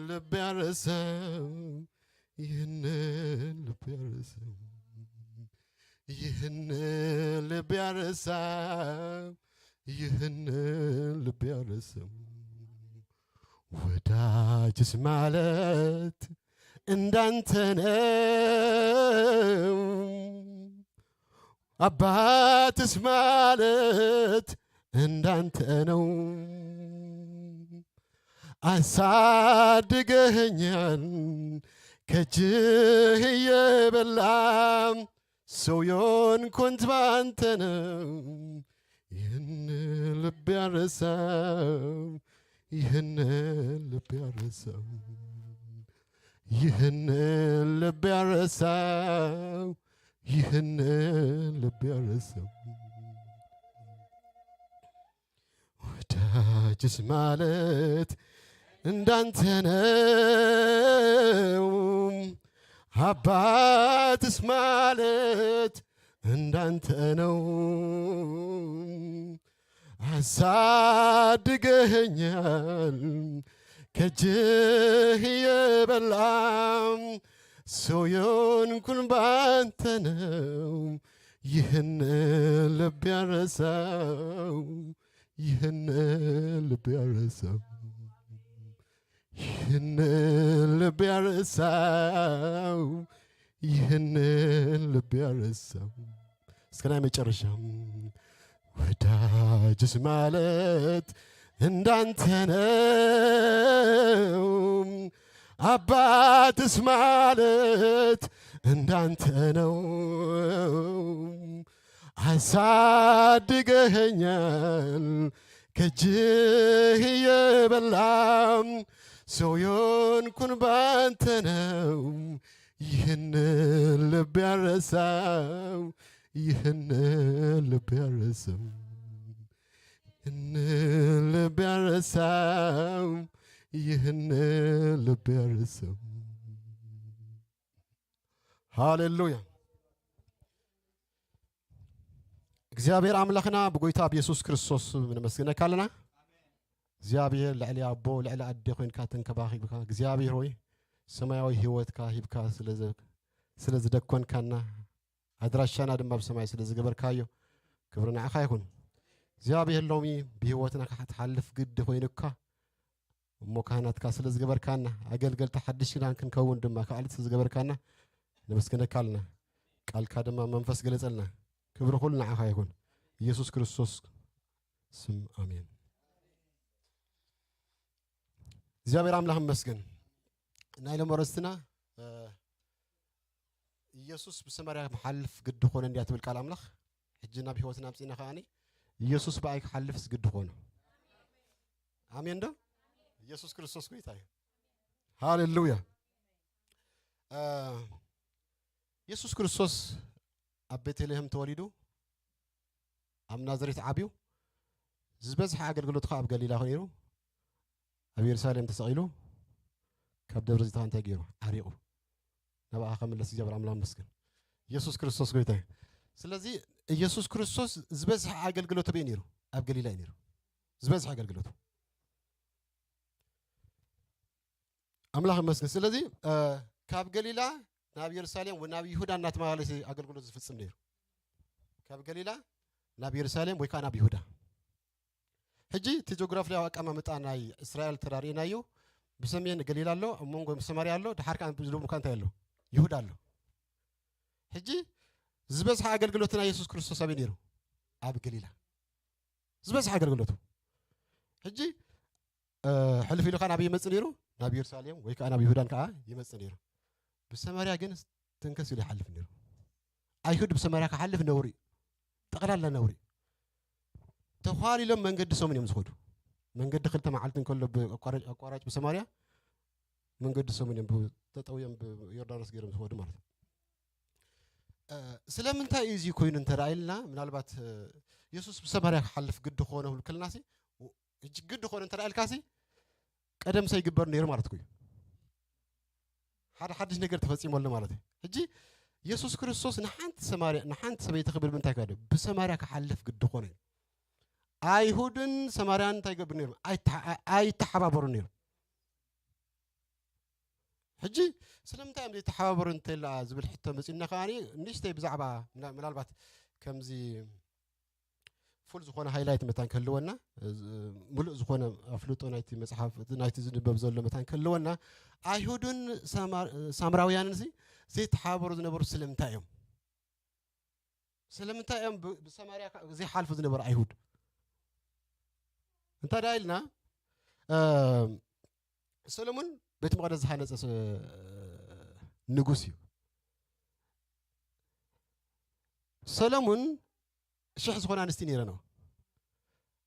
ልብ ያረሰው፣ ይህንን ልብ ያረሰው፣ ይህንን ልብ ያረሰው፣ ይህንን ልብ ያረሰው ወዳጅስ ማለት እንዳንተ ነው። አባትስ ማለት እንዳንተ ነው። አሳድገኸኛል ከእጅህ እየበላም ሰው የሆንኩት ባንተ ነው። ይህን ልብ ያረሳው፣ ይህን ልብ ያረሳው፣ ይህንን ልብ ያረሳው፣ ይህንን ልብ ያረሳው። ወዳጅስ ማለት እንዳንተ ነው፣ አባትስ ማለት እንዳንተ ነው። አሳድገኸኛል ከእጅህ የበላም ሰው የሆንኩን ባንተ ነው። ይህን ልብ ያረሳው፣ ይህን ልብ ያረሳው፣ ይህን ልብ ያረሳው፣ ይህን ልብ ያረሳው። እስከ ናይ መጨረሻ። ወዳጅስ ማለት እንዳንተ ነው፣ አባትስ ማለት እንዳንተ ነው። አሳድገኸኛል ከእጅህ የበላም ሰው የሆንኩን ባንተ ነው። ይህን ልብ ያረሳው፣ ይህን ልብ ያረሳው፣ ይህን ልብ ያረሳው፣ ይህን ልብ ያረሳው። ሃሌሉያ። እግዚኣብሔር ኣምላኽና ብጎይታ ብየሱስ ክርስቶስ ስም ነመስግነካ ኣለና። እግዚኣብሔር ልዕሊ ኣቦ ልዕሊ ኣዴ ኮይንካ ተንከባኺብካ እግዚኣብሔር ሆይ ሰማያዊ ህይወትካ ሂብካ ስለ ዘ-፣ ስለ ዝደኮንካና ኣድራሻና ድማ ብሰማይ ስለ ዝገበርካዮ ክብሪ ንዓኻ ይኹን። እግዚኣብሔር ሎሚ ብህይወትና ክትሓልፍ ግዲ ኮይኑካ እሞ ካህናትካ ስለ ዝገበርካና ኣገልገልቲ ሓድሽ ኪዳን ክንከውን ድማ ከኣልት ስለ ዝገበርካና ነመስግነካ ኣለና። ቃልካ ድማ መንፈስ ገለጸልና። ክብሪ ኩሉ ንዓኻ ይኹን። ኢየሱስ ክርስቶስ ስም ኣሜን። እግዚኣብሔር ኣምላኽ ይመስገን። ናይ ሎም ኣርእስትና፣ እ፣ ኢየሱስ ብሰማርያ ክሓልፍ ግዲ ኾነ እንድያ ትብል ቃል ኣምላኽ። ሕጂ ናብ ህይወትና ኣምጺእና ከኣኒ ኢየሱስ ብኣይ ክሓልፍስ ግዲ ኾነ። ኣሜን ዶ? ኢየሱስ ክርስቶስ ጎይታ እዩ። ሃሌሉያ። እ፣ ኢየሱስ ክርስቶስ ኣብ ቤተልሔም ተወሊዱ፣ ኣብ ናዝሬት ዓብዩ፣ ዝበዝሐ ኣገልግሎቱ ከዓ ኣብ ገሊላ ነይሩ። ኣብ የሩሳሌም ተሰቒሉ፣ ካብ ደብረ ዘይት እንታይ ገይሩ? ዓሪቑ። ናብኣ ከምለስ እግዚኣብሔር ኣምላኽ መስገን። ኢየሱስ ክርስቶስ ጎይታ እዩ። ስለዚ ኢየሱስ ክርስቶስ ዝበዝሐ ኣገልግሎቱ ኣበይ ነይሩ? ኣብ ገሊላ እዩ ነይሩ። ዝበዝሐ ኣገልግሎቱ። ኣምላኽ ይመስገን። ስለዚ፣ እ፣ ካብ ገሊላ ናብ የሩሳሌም ወይ ናብ ይሁዳ እናተመላለሰ ኣገልግሎት ዝፍጽም ነይሩ። ካብ ገሊላ ናብ የሩሳሌም ወይ ከዓ ናብ ይሁዳ። ሕጂ እቲ ጂኦግራፊያዊ ኣቀማምጣ ናይ እስራኤል ተራርእናዮ፣ ብሰሜን ገሊላ ኣሎ፣ ኣብ መንጎ ሰማርያ ኣሎ፣ ድሓር ከዓ ብደቡብ ከዓ እንታይ ኣሎ? ይሁዳ ኣሎ። ሕጂ ዝበዝሐ ኣገልግሎት ናይ የሱስ ክርስቶስ ኣበይ ነይሩ? ኣብ ገሊላ። ዝበዝሐ ኣገልግሎቱ። ሕጂ፣ እ፣ ሕልፍ ኢሉ ከዓ ናበይ ይመጽእ ነይሩ? ናብ የሩሳሌም ወይ ከዓ ናብ ይሁዳን ከዓ ይመጽእ ነይሩ። ብሰማርያ ግን ተንከስ ኢሉ ይሓልፍ ነይሩ። ኣይሁድ ብሰማርያ ክሓልፍ ነውሪ እዩ። ጠቕላላ ነውሪ እዩ። ተዃሊሎም መንገዲ ሰሙን እዮም ዝኸዱ። መንገዲ ክልተ መዓልቲ እንከሎ ብኣቋራጭ፣ ኣቋራጭ ብሰማርያ መንገዲ ሰሙን እዮም ብ-፣ ተጠውዮም ብዮርዳኖስ ገይሮም ዝኸዱ ማለት እዩ። እ፣ ስለምንታይ እዩ እዚ ኮይኑ እንተ ደኣ ኢልና፣ ምናልባት፣ እ፣ የሱስ ብሰማርያ ክሓልፍ ግዲ ክኾነ ክብል ከለናሲ፣ ሕጂ ግዲ ኮነ እንተ ደኣ ኢልካሲ፣ ቀደምሰ ይግበር ነይሩ ማለት እኮ እዩ። ሓደ ሓድሽ ነገር ተፈጺሙ ኣሎ ማለት እዩ። ሕጂ የሱስ ክርስቶስ ንሓንቲ ሰማርያ፣ ንሓንቲ ሰበይቲ ክብል ምንታይ ካደ? ብሰማርያ ክሓልፍ ግዲ ኮነ እዩ። ኣይሁድን ሰማርያን እንታይ ይገብሩ ነይሩ? ኣይተሓ-፣ ኣይተሓባበሩ ነይሩ። ሕጂ ስለምንታይ እዮም ዘይተሓባበሩ እንተላ ዝብል ሕቶ መጺእና ከኣ ንእሽተይ ብዛዕባ ምና-፣ ምናልባት ከምዚ ፉል ዝኾነ ሃይላይት መታን ክህልወና፣ እ፣ ዝ-፣ ምሉእ ዝኾነ ኣፍልጦ ናይቲ መጽሓፍ፣ ናይቲ ዝንበብ ዘሎ መታን ክህልወና፣ ኣይሁድን ሳማ-፣ ሳምራውያንን ሲ ዘይተሓባበሩ ዝነበሩ ስለምንታይ እዮም? ስለምንታይ እዮም ብ-፣ ብሰማርያ ከ-፣ ዘይሓልፉ ዝነበሩ ኣይሁድ? እንታይ ደኣ ኢልና፣ እ፣ ሰሎሞን ቤት መቕደስ ዝሃነጸ ስ-፣ ንጉስ እዩ። ሰሎሞን ሽሕ ዝኾና ኣንስቲ ነይረንኦ።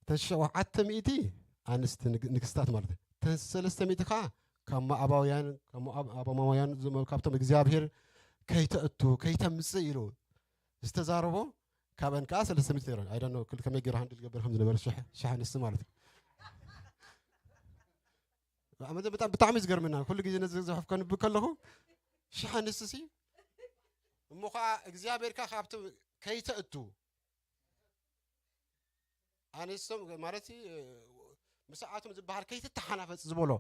እተን ሸውዓተ ሚእቲ ኣንስቲ ንግ-፣ ንግስታት ማለት እዩ። እተን ሰለስተ ሚእቲ ከዓ ካብ ሞዓባውያን፣ ካብ ሞዓብ-፣ ኣሞማውያን ዝመ-፣ ካብቶም እግዚኣብሔር ከይተእቱ፣ ከይተምጽእ ኢሉ ዝተዛረቦ፣ ካብአን ከዓ ሰለስተ ሚእቲ ነይረን። I don't know፣ ክል-፣ ከመይ ገይሩ ሃንድል ገብር ከም ዝነበረ ሽሕ፣ ሽሕ ኣንስቲ ማለት እዩ። ብጣዕሚ፣ ብጣዕሚ፣ ብጣዕሚ ዝገርመና፣ ኩሉ ግዜ ነዚ ዝጽሑፍ ከንብብ ከለኹ፣ ሽሕ ኣንስቲ ሲ፣ እሞ ከዓ እግዚኣብሔር ከዓ ካብቲ ከይተእቱ፣ ኣንስቶም ማለት ሲ፣ ምስኣቶም ዝበሃል ከይትተሓናፈጽ ዝበሎ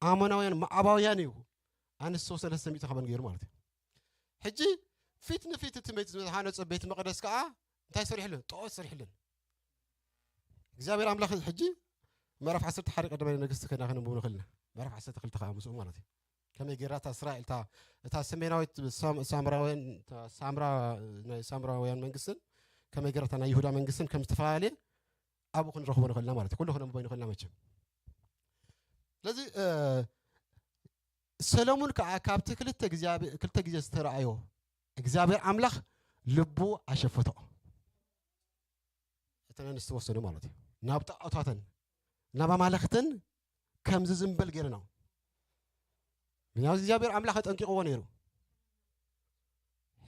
ኣሞናውያን፣ ሞዓባውያን እዩ። ኣንስቶ ሰለስተ ሚእቲ ካብአን ገይሩ ማለት እዩ። ሕጂ ፊት ንፊት እቲ ቤት ዝተሃነጸ ቤት መቕደስ ከዓ እንታይ ሰሪሕለን? ጣዖት ሰሪሕለን። እግዚኣብሔር ኣምላኽ ሕጂ ምዕራፍ ዓሰርተ ሓደ ቀዳማይ ነገስት ከይና ከነንብቦ ንኽእል ኢና። ምዕራፍ ዓሰርተ ክልተ ከዓ ምስኡ ማለት እዩ። ከመይ ጌራ እታ እስራኤል፣ እታ፣ እታ ሰሜናዊት ሳም-፣ ሳምራውያን፣ እታ ሳምራ፣ ናይ ሳምራውያን መንግስትን ከመይ ጌራ እታ ናይ ይሁዳ መንግስትን ከም ዝተፈላለየ ኣብኡ ክንረኽቦ ንኽእልና ማለት እዩ። ኩሉ ክነንብቦ ንኽእልና መቸም። ስለዚ፣ እ፣ ሰሎሙን ከዓ ካብቲ ክልተ እግዚኣብ-፣ ክልተ ግዜ ዝተረኣዮ እግዚኣብሔር ኣምላኽ ልቡ ኣሸፈቶ። እተን ኣንስቲ ወሰዱ ማለት እዩ። ናብ ጣዖታተን ናብ ኣማልኽተን ከም ዝዝንበል ገይርና። ምክንያቱ እግዚኣብሔር ኣምላኽ ኣጠንቂቕዎ ነይሩ።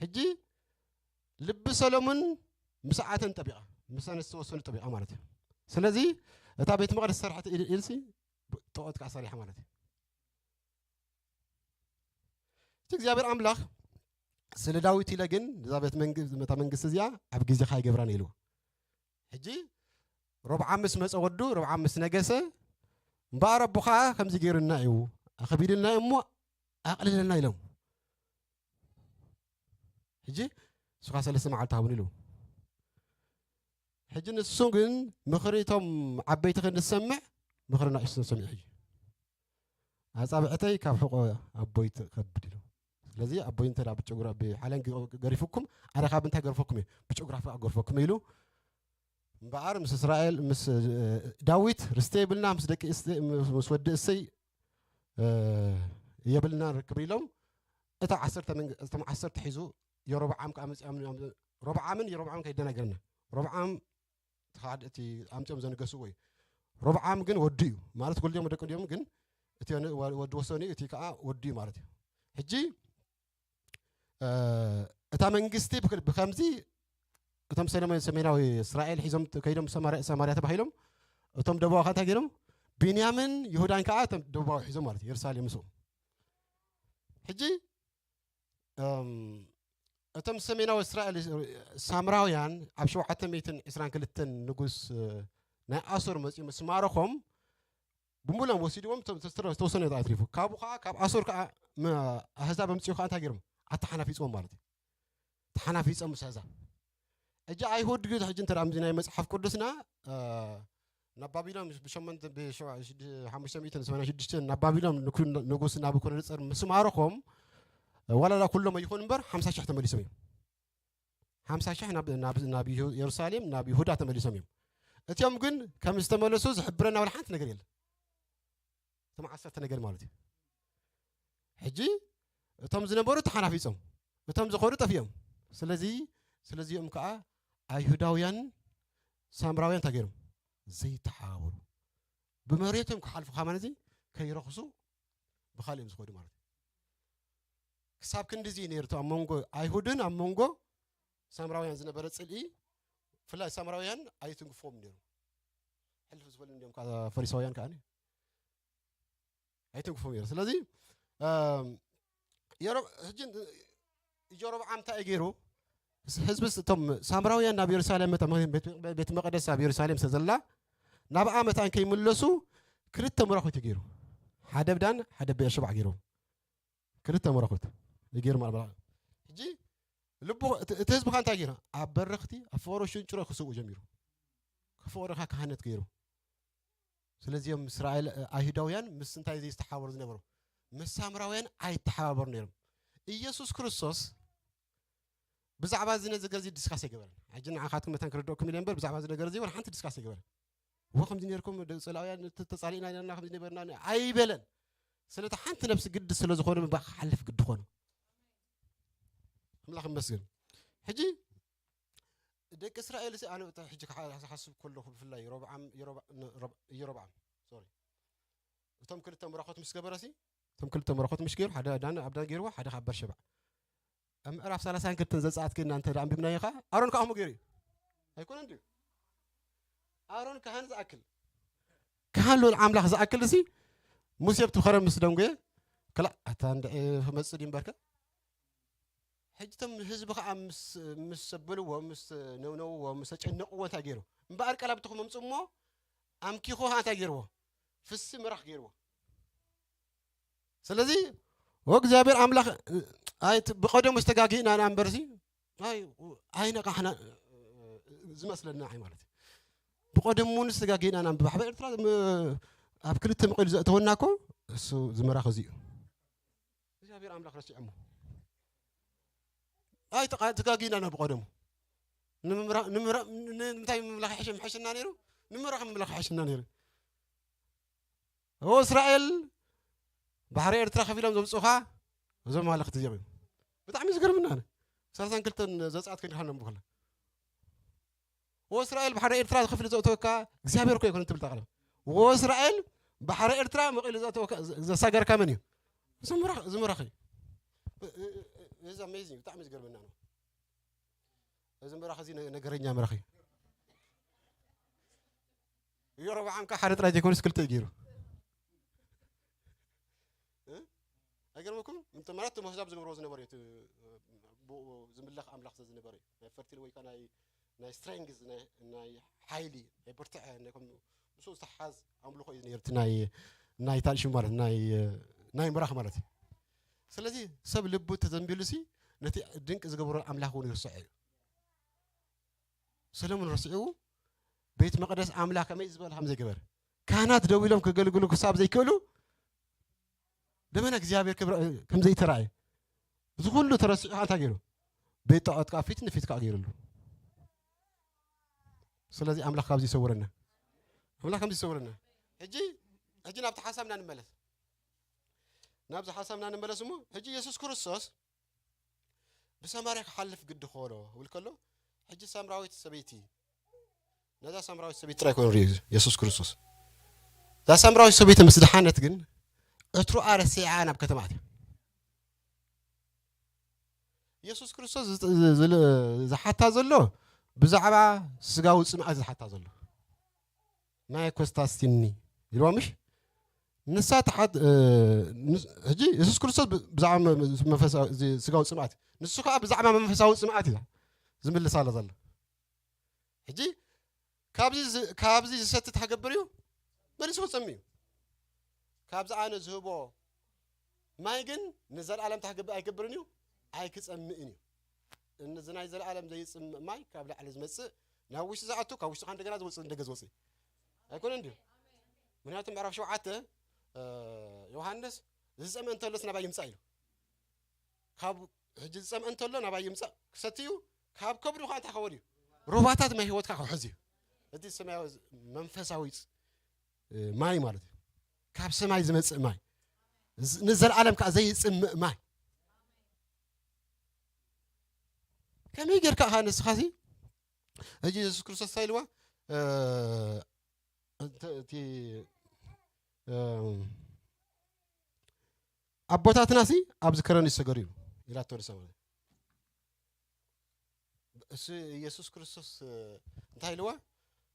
ሕጂ ልቢ ሰሎሙን ምስኣተን ጠቢቓ፣ ምስ ኣንስቲ ወሰኑ ጠቢቓ ማለት እዩ። ስለዚ እታ ቤት መቕደስ ዝሰርሐት ኢል-፣ ኢልሲ ጣዖት ከዓ ሰሪሓ ማለት እዩ። እቲ እግዚኣብሔር ኣምላኽ ስለ ዳዊት ኢለ ግን እዛ ቤት መንግ-፣ እታ መንግስቲ እዚኣ ኣብ ግዜኻ ኣይገብራን ኢሉ። ሕጂ ሮብዓም ምስ መጸ ወዱ፣ ሮብዓም ምስ ነገሰ፣ እምበኣር ኣቦኻ ከምዚ ገይሩና እዩ፣ ኣኽቢድና እዩ እሞ ኣቕልለና ኢሎም። ሕጂ ንስኻ ሰለስተ መዓልቲ ሃቡን ኢሉ። ሕጂ ንሱ ግን ምኽሪ እቶም ዓበይቲ ክንሰምዕ ምኽሪ ንእሽቶ ሰሚዑ። ሕጂ ኣጻብዕተይ ካብ ሕቖ ኣቦይ ትኸብድ ኢሉ። ስለዚ ኣቦይ እንተ ደኣ ብጨጉራ ብሓለንጊ ገሪፉኩም፣ ኣነ ካብ እንታይ ገርፈኩም እየ? ብጨጉራ ፍቓ ገርፈኩም ኢሉ። እምበኣር ምስ እስራኤል፣ ምስ፣ እ፣ ዳዊት ርስቲ የብልና፣ ምስ ደቂ እስ-፣ ምስ፣ ምስ ወዲ እሰይ፣ እ፣ የብልና ርክብ ኢሎም። እታ ዓሰርተ መንግ-፣ እቶም ዓሰርተ ሒዙ የሮብዓም ከኣ መጺኦም፣ ሮብዓምን የሮብዓምን ከይደናገርና። ሮብዓም እቲ ሓደ፣ እቲ ኣምጺኦም ዘንገስዎ እዩ። ሮብዓም ግን ወዱ እዩ። ማለት ኩልኦም ደቂ ድዮም፣ ግን እቲ ወ-፣ ወዲ ወሰኑ እዩ፣ እቲ ከኣ ወዱ እዩ ማለት እዩ። ሕጂ፣ እ፣ እታ መንግስቲ ብክ-፣ ብከምዚ እቶም ሰለሞን ሰሜናዊ እስራኤል ሒዞም ት-፣ ከይዶም ሰማርያ፣ ሰማርያ ተባሂሎም፣ እቶም ደቡባዊ ከ እንታይ ገይሮም? ቢንያምን ይሁዳን ከኣ እቶም ደቡባዊ ሒዞም ማለት እዩ፣ የሩሳሌም ምስኡ። ሕጂ፣ እም፣ እቶም ሰሜናዊ እስራኤል ሳምራውያን ኣብ ሸውዓተ ሚእትን ዕስራን ክልተን ንጉስ፣ እ፣ ናይ ኣሶር መጺኡ ምስ ማረኾም፣ ብምሉኦም ወሲድዎም፣ እቶም ዝተረ-፣ ዝተወሰነ ኣትሪፉ። ካብኡ ከኣ፣ ካብ ኣሶር ከኣ መ-፣ ኣህዛብ ኣምጺኡ ከኣ እንታይ ገይሮም? ኣተሓናፊጽዎም ማለት እዩ። ተሓናፊጾም ምስ ኣህዛብ። ሕጂ ኣይሁድ ግን ሕጂ እንተ ደኣ ምስዚ ናይ መጽሓፍ ቅዱስና፣ እ፣ ናብ ባቢሎን ብሸሞንተ፣ ብሸ-፣ ሽድ-፣ ሓሙሽተ ሚእትን ሰማንያን ሽዱሽተን ናብ ባቢሎን ንኩ-፣ ንጉስ ናቡከደነጾር ምስ ማረኾም፣ ዋላ ላ ኩሎም ኣይኹን እምበር፣ ሓምሳ ሽሕ ተመሊሶም እዮም። ሓምሳ ሽሕ ናብ፣ ናብ፣ ናብ የሩ-፣ የሩሳሌም፣ ናብ ይሁዳ ተመሊሶም እዮም። እቲኦም ግን ከም ዝተመለሱ ዝሕብረና ዋላ ሓንቲ ነገር የለን። እቶም ዓሰርተ ነገድ ማለት እዩ። ሕጂ እቶም ዝነበሩ ተሓናፊጾም፣ እቶም ዝኾዱ ጠፊኦም። ስለዚ፣ ስለዚኦም ከኣ ኣይሁዳውያን ሳምራውያን እንታይ ገይሮም? ዘይተሓባበሩ። ብመሬቶም ክሓልፉ ከማን እዚ ከይረኽሱ ብኻልኦም ዝኸዱ ማለት እዩ። ክሳብ ክንድዚ እዩ ነይሩ እቲ ኣብ መንጎ ኣይሁድን ኣብ መንጎ ሳምራውያን ዝነበረ ጽልኢ፣ ብፍላይ ሳምራውያን ኣይትንክፎም ነይሩ። ሕልፍ ዝበሉ እንዲኦም ከኣ ፈሪሳውያን ከኣ ኣይትንክፎም ነይሩ። ስለዚ፣ እም፣ የሮ-፣ ሕጂ ኢዮሮብዓም እንታይ እዩ ገይሩ? ህዝቢ፣ እቶም ሳምራውያን ናብ የሩሳሌም መተ-፣ ቤት፣ ቤት መቕደስ ኣብ የሩሳሌም ስለ ዘላ፣ ናብኣ መታን ከይምለሱ ክልተ መራኹት እዩ ገይሩ። ሓደ ብዳን፣ ሓደ ብኤርሸባዕ ገይሩ። ክልተ መራኹት እዩ ገይሩ ማለት፣ ሕጂ ልቡ፣ እቲ፣ እቲ ህዝቢ ከ እንታይ ገይሩ? ኣብ በረኽቲ፣ ኣብ ፍቕሮ ሽንጭሮ ክስውኡ ጀሚሩ። ክፍቕርኻ ካህነት ገይሩ። ስለዚኦም እስራኤል፣ እ፣ ኣይሁዳውያን ምስ እንታይ ዘይተሓባበሩ ዝነበሩ? ምስ ሳምራውያን ኣይተሓባበሩ ነይሮም። ኢየሱስ ክርስቶስ ብዛዕባ እዚ ነዚ ነገር እዚ ዲስካስ ኣይገበረን። ሕጂ ንዓኻትኩም መታን ክርድኦኩም ኢለ እምበር፣ ብዛዕባ እዚ ነገር እዚ ወላ ሓንቲ ዲስካስ ኣይገበረን። እዎ ከምዚ ነይርኩም፣ ደ-፣ ጸላውያን ተ-፣ ተጻሊእና ነርና፣ ከምዚ ነበርና ነ-፣ ኣይበለን። ስለቲ ሓንቲ ነፍሲ ግዲ ስለ ዝኾነ፣ ምባ ክሓልፍ ግዲ ኾነ። ኣምላኽ ይመስገን። ሕጂ ደቂ እስራኤል ሲ፣ ኣነ እታ ሕጂ ክሓ-፣ ክሓስብ ከለኹ፣ ብፍላይ ሮብዓም፣ የሮባ-፣ ን-፣ ሮብ-፣ ኢዮሮብዓም፣ ሶሪ። እቶም ክልተ ምራኾት ምስ ገበረሲ፣ እቶም ክልተ ምራኾት ምስ ገይሩ፣ ሓደ ዳን ኣብ ዳን ገይርዎ፣ ሓደ ካብ በርሸባ። ኣብ ምዕራፍ ሰላሳን ክልተን ዘጸኣት ግን እናንተ ደኣ ኣንቢብናዮ ኸዓ፣ ኣሮን ከኣ ከምኡ ገይሩ እዩ። ኣይኮነን ድዩ? ኣሮን ካህን ዝኣክል፣ ካህን ልኡል ኣምላኽ ዝኣክል እሲ፣ ሙሴ ኣብቲ ከረን ምስ ደንጎየ፣ ክላእ፣ ኣታ እንድዒ ክመጽእ ድዩ እምበርከ? ሕጂ እቶም ህዝቢ ኸዓ ምስ፣ ምስ ሰበልዎ፣ ምስ ነውነውዎ፣ ምስ ኣጨነቕዎ እንታይ ገይሩ? እምበኣር ቃል ኣብቲ ክመምጽእ እሞ፣ ኣምኪኹ ኸዓ እንታይ ገይርዎ? ፍሲ ምራኽ ገይርዎ። ስለዚ፣ ወእግዚኣብሔር ኣምላኽ፣ ኣይ፣ ት-፣ ብቐደሙ ዝተጋጊእና ኢና እምበርሲ፣ ኣይ፣ ኣይነቓሕና፣ ዝመስለና ኣይ ማለት እዩ። ብቐደሙ እውን ዝተጋጊእና ኢና። ብባሕሪ ኤርትራ ም-፣ ኣብ ክልተ መቒሉ ዘእተወና እኮ እሱ ዝመራኽ እዚ እዩ። እግዚኣብሔር ኣምላኽ ረሲዖሞ። ኣይ፣ ተቓ-፣ ተጋጊእና ኢና ብቐደሙ። ንምምራ-፣ ንምራ-፣ ን-፣ ንምንታይ ምምላኽ ይሕሽ-፣ ምሕሽና ነይሩ? ንምምራኽ ምምላኽ ይሕሽና ነይሩ። ኦ እስራኤል፣ ባሕሪ ኤርትራ ከፊሎም ዘምጽኡኻ እዞም ኣማልኽቲ እዚኦም እዮም። ብጣዕሚ ዝገርምና ኣነ። ሰላሳን ክልተን ዘጸኣት ከኒኻ ነንብብ ከለና። ኦ እስራኤል፣ ባሕሪ ኤርትራ ከፊሉ ዘእተወካ እግዚኣብሔር እኮ ኣይኮነን ትብል እታ ቃል። ኦ እስራኤል፣ ባሕሪ ኤርትራ መቒሉ ዘእተወካ፣ ዘ-፣ ዘሳገርካ መን እዩ? እዚ ምራኽ-፣ እዚ ምራኽ እዩ። እ-፣ እ-፣ እ-፣ እዚ ኣሜዚንግ፣ ብጣዕሚ ዝገርመና ነው። እዚ ምራኽ እዚ ነ-፣ ነገረኛ ምራኽ እዩ። የሮብዓም ከ ሓደ ጥራይ ዘይኮነስ ክልተ እዩ ገይሩ። እ? ኣይገርመኩም? እንተ ማለት እቶም ኣህዛብ ዝገብርዎ ዝነበረ እዩ። እቲ ብኡ ዝምለኽ ኣምላኽ ስለ ዝነበረ እዩ። ናይ ፈርቲል ወይ ከኣ ናይ፣ ናይ ስትሬንግዝ፣ ናይ፣ ናይ ሓይሊ፣ ናይ ብርትዐ፣ ናይ ከም ምስኡ ዝተሓዝ ኣምልኾ እዩ ነይሩ። እቲ ናይ፣ ናይ ታንሽም ማለት፣ ናይ፣ ናይ ምራኽ ማለት እዩ። ስለዚ ሰብ ልቡ ተዘንቢሉሲ ነቲ ድንቂ ዝገበሮ ኣምላኽ እውን ይርስዖ እዩ። ሰሎሞን ረሲዑ ቤት መቕደስ ኣምላኽ ከመይ ዝበለ ከም ዘይገበር፣ ካህናት ደው ኢሎም ከገልግሉ ክሳብ ዘይክእሉ ደመና እግዚኣብሔር ክብረ-፣ ከም ዘይተራእየ፣ እዚ ኩሉ ተረሲዑ ከኣ እንታይ ገይሩ? ቤት ጣዖት ከኣ ፊት ንፊት ከኣ ገይሩሉ። ስለዚ ኣምላኽ ካብዚ ይሰውረና። ኣምላኽ ከምዚ ይሰውረና። ሕጂ፣ ሕጂ ናብቲ ሓሳብና ንመለስ። ናብዚ ሓሳብና ንመለስ እሞ፣ ሕጂ የሱስ ክርስቶስ ብሰማርያ ክሓልፍ ግዲ ክኾኖ ክብል ከሎ፣ ሕጂ ሳምራዊት ሰበይቲ፣ ነዛ ሳምራዊት ሰበይቲ ጥራይ ኮይኑ ርእዩ የሱስ ክርስቶስ። እዛ ሳምራዊት ሰበይቲ ምስ ደሓነት ግን፣ ዕትሮኣ ረሲዓ ናብ ከተማ ኣትያ። የሱስ ክርስቶስ ዝ-፣ ዝ-፣ ዝል-፣ ዝሓታ ዘሎ ብዛዕባ ስጋዊ ጽምኣት ዝሓታ ዘሎ። ማይ ኮስታስቲኒ ኢልዋ ምሽ? ንሳ ትሓት-፣ እ፣ ንስ-፣ ሕጂ የሱስ ክርስቶስ ብ-፣ ብዛዕባ መ-፣ መ-፣ መንፈሳዊ፣ እዚ ስጋዊ ጽምኣት፣ ንሱ ከኣ ብዛዕባ መንፈሳዊ ጽምኣት እዩ ዝምልስ ኣሎ ዘሎ። ሕጂ ካብዚ ዝ-፣ ካብዚ ዝሰቲ እንታይ ክገብር እዩ? መሊሱ ክጸሚ እዩ። ካብዚ ኣነ ዝህቦ ማይ ግን ንዘለኣለም እንታይ ክገብር ኣይገብርን እዩ? ኣይክጸምእን እዩ። እዚ ናይ ዘለኣለም ዘይጽምእ ማይ ካብ ላዕሊ ዝመጽእ፣ ናብ ውሽጢ ዝኣቱ፣ ካብ ውሽጢ ከኣ እንደገና ዝወጽእ፣ እንደገ ዝወጽእ ኣይኮነን ድዩ? ምክንያቱ ምዕራፍ ሸውዓተ፣ እ፣ ዮሃንስ፣ "ዝጸምአ እንተሎስ ናባይ ይምጻእ" ኢሉ። ካብ ሕጂ ዝጸምአ እንተሎ ናባይ ይምጻእ፣ ክሰቲ እዩ፣ ካብ ከብዱ ከኣ እንታይ ክኸውን እዩ? ሩባታት ማይ ህይወት ከኣ ክውሕዝ እዩ። እቲ ሰማያዊ ዝ-፣ መንፈሳዊ ጽ-፣ እ፣ ማይ ማለት እዩ። ካብ ሰማይ ዝመጽእ ማይ። ዝ-፣ ንዘለኣለም ከኣ ዘይጽምእ ማይ። ከመይ ጌርካ ኢኻ ንስኻሲ? ሕጂ የሱስ ክርስቶስ እንታይ ኢልዋ? እ፣ እንተ-፣ እቲ፣ እ፣ ኣቦታትናሲ ኣብዚ ከረን ይሰገዱ እዩ ኢላቶ ንሳ ማለት። እሱ የሱስ ክርስቶስ፣ እ፣ እንታይ ኢልዋ?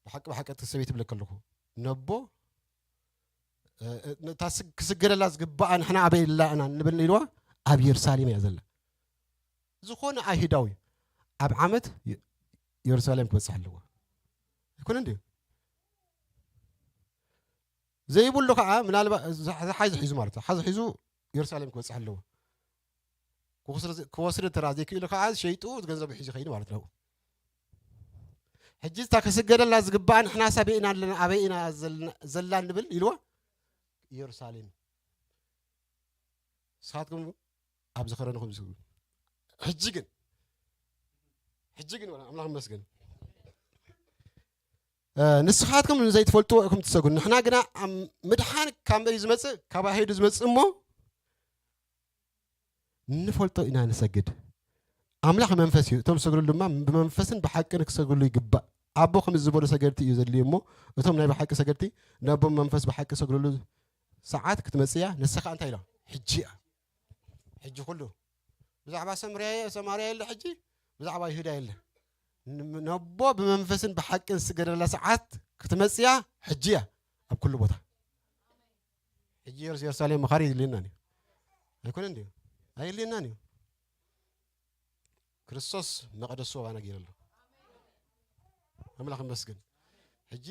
ብሓቂ፣ ብሓቂ እቲ ሰበይቲ ይብለካ ኣለኹ። ነቦ፣ እ፣ እ፣ ነታ ስግ-፣ ክስገደላ ዝግባኣ ንሕና ኣበይ ኣላ ኢና ንብል ኢልዋ? ኣብ የሩሳሌም እያ ዘላ። ዝኾነ ኣይሁዳዊ ኣብ ዓመት የ-፣ የሩሳሌም ክበጽሕ ኣለዎ። ኣይኮነን ድዩ? ዘይብሉ ከኣ ምናልባት ዝሓ-፣ ዝሓ-፣ ዝሓዙ ሒዙ ማለት እዩ። ሓዙ ሒዙ የሩሳሌም ክበጽሕ ኣለዎ። ክወስድ ዝ-፣ ክወስድ እንተ ዘይክእሉ ከኣ ሸይጡ ገንዘቡ ሒዙ ይኸይድ ማለት ነው። ሕጂ እታ ክስገደላ ዝግባኣ ንሕናስ ኣበይ ኢና ኣለና፣ ኣበይ ኢና ዘለና፣ ዘላ ንብል ኢልዎ ኢየሩሳሌም። ንስኻትኩም ኣብዚ ከረንኹም ዝብሉ። ሕጂ ግን፣ ሕጂ ግን ወላ ኣምላኽ ይመስገን። እ፣ ንስኻትኩም ንዘይትፈልጥዎ ኢኹም ትሰግዱ። ንሕና ግና ኣብ ምድሓን ካብ መን እዩ ዝመጽእ? ካብ ኣይሁድ እዩ ዝመጽእ እሞ ንፈልጦ ኢና ንሰግድ። ኣምላኽ መንፈስ እዩ። እቶም ዝሰግድሉ ድማ ብመንፈስን ብሓቅን ክሰግድሉ ይግባእ። ኣቦ ከም ዝበሎ ሰገድቲ እዩ ዘድልዩ እሞ እቶም ናይ ብሓቂ ሰገድቲ ነቦም መንፈስ ብሓቂ ሰግድሉ ሰዓት ክትመጽእ እያ። ንስኻ እንታይ ኢሎ? ሕጂ እያ። ሕጂ ኩሉ ብዛዕባ ሰምርያ፣ ሰማርያ የለ፣ ሕጂ ብዛዕባ ይሁዳ የለ። ን-፣ ነቦ ብመንፈስን ብሓቅን ዝስገደላ ሰዓት ክትመጽእ እያ። ሕጂ እያ። ኣብ ኩሉ ቦታ። ሕጂ የሩስ-፣ የሩሳሌም ምኻድ የድልየናን እዩ። ኣይኮነን ድዩ? ኣየድልየናን እዩ። ክርስቶስ መቕደሱ ኣባና ገይሩ ኣሎ። ኣምላኽ ይመስገን። ሕጂ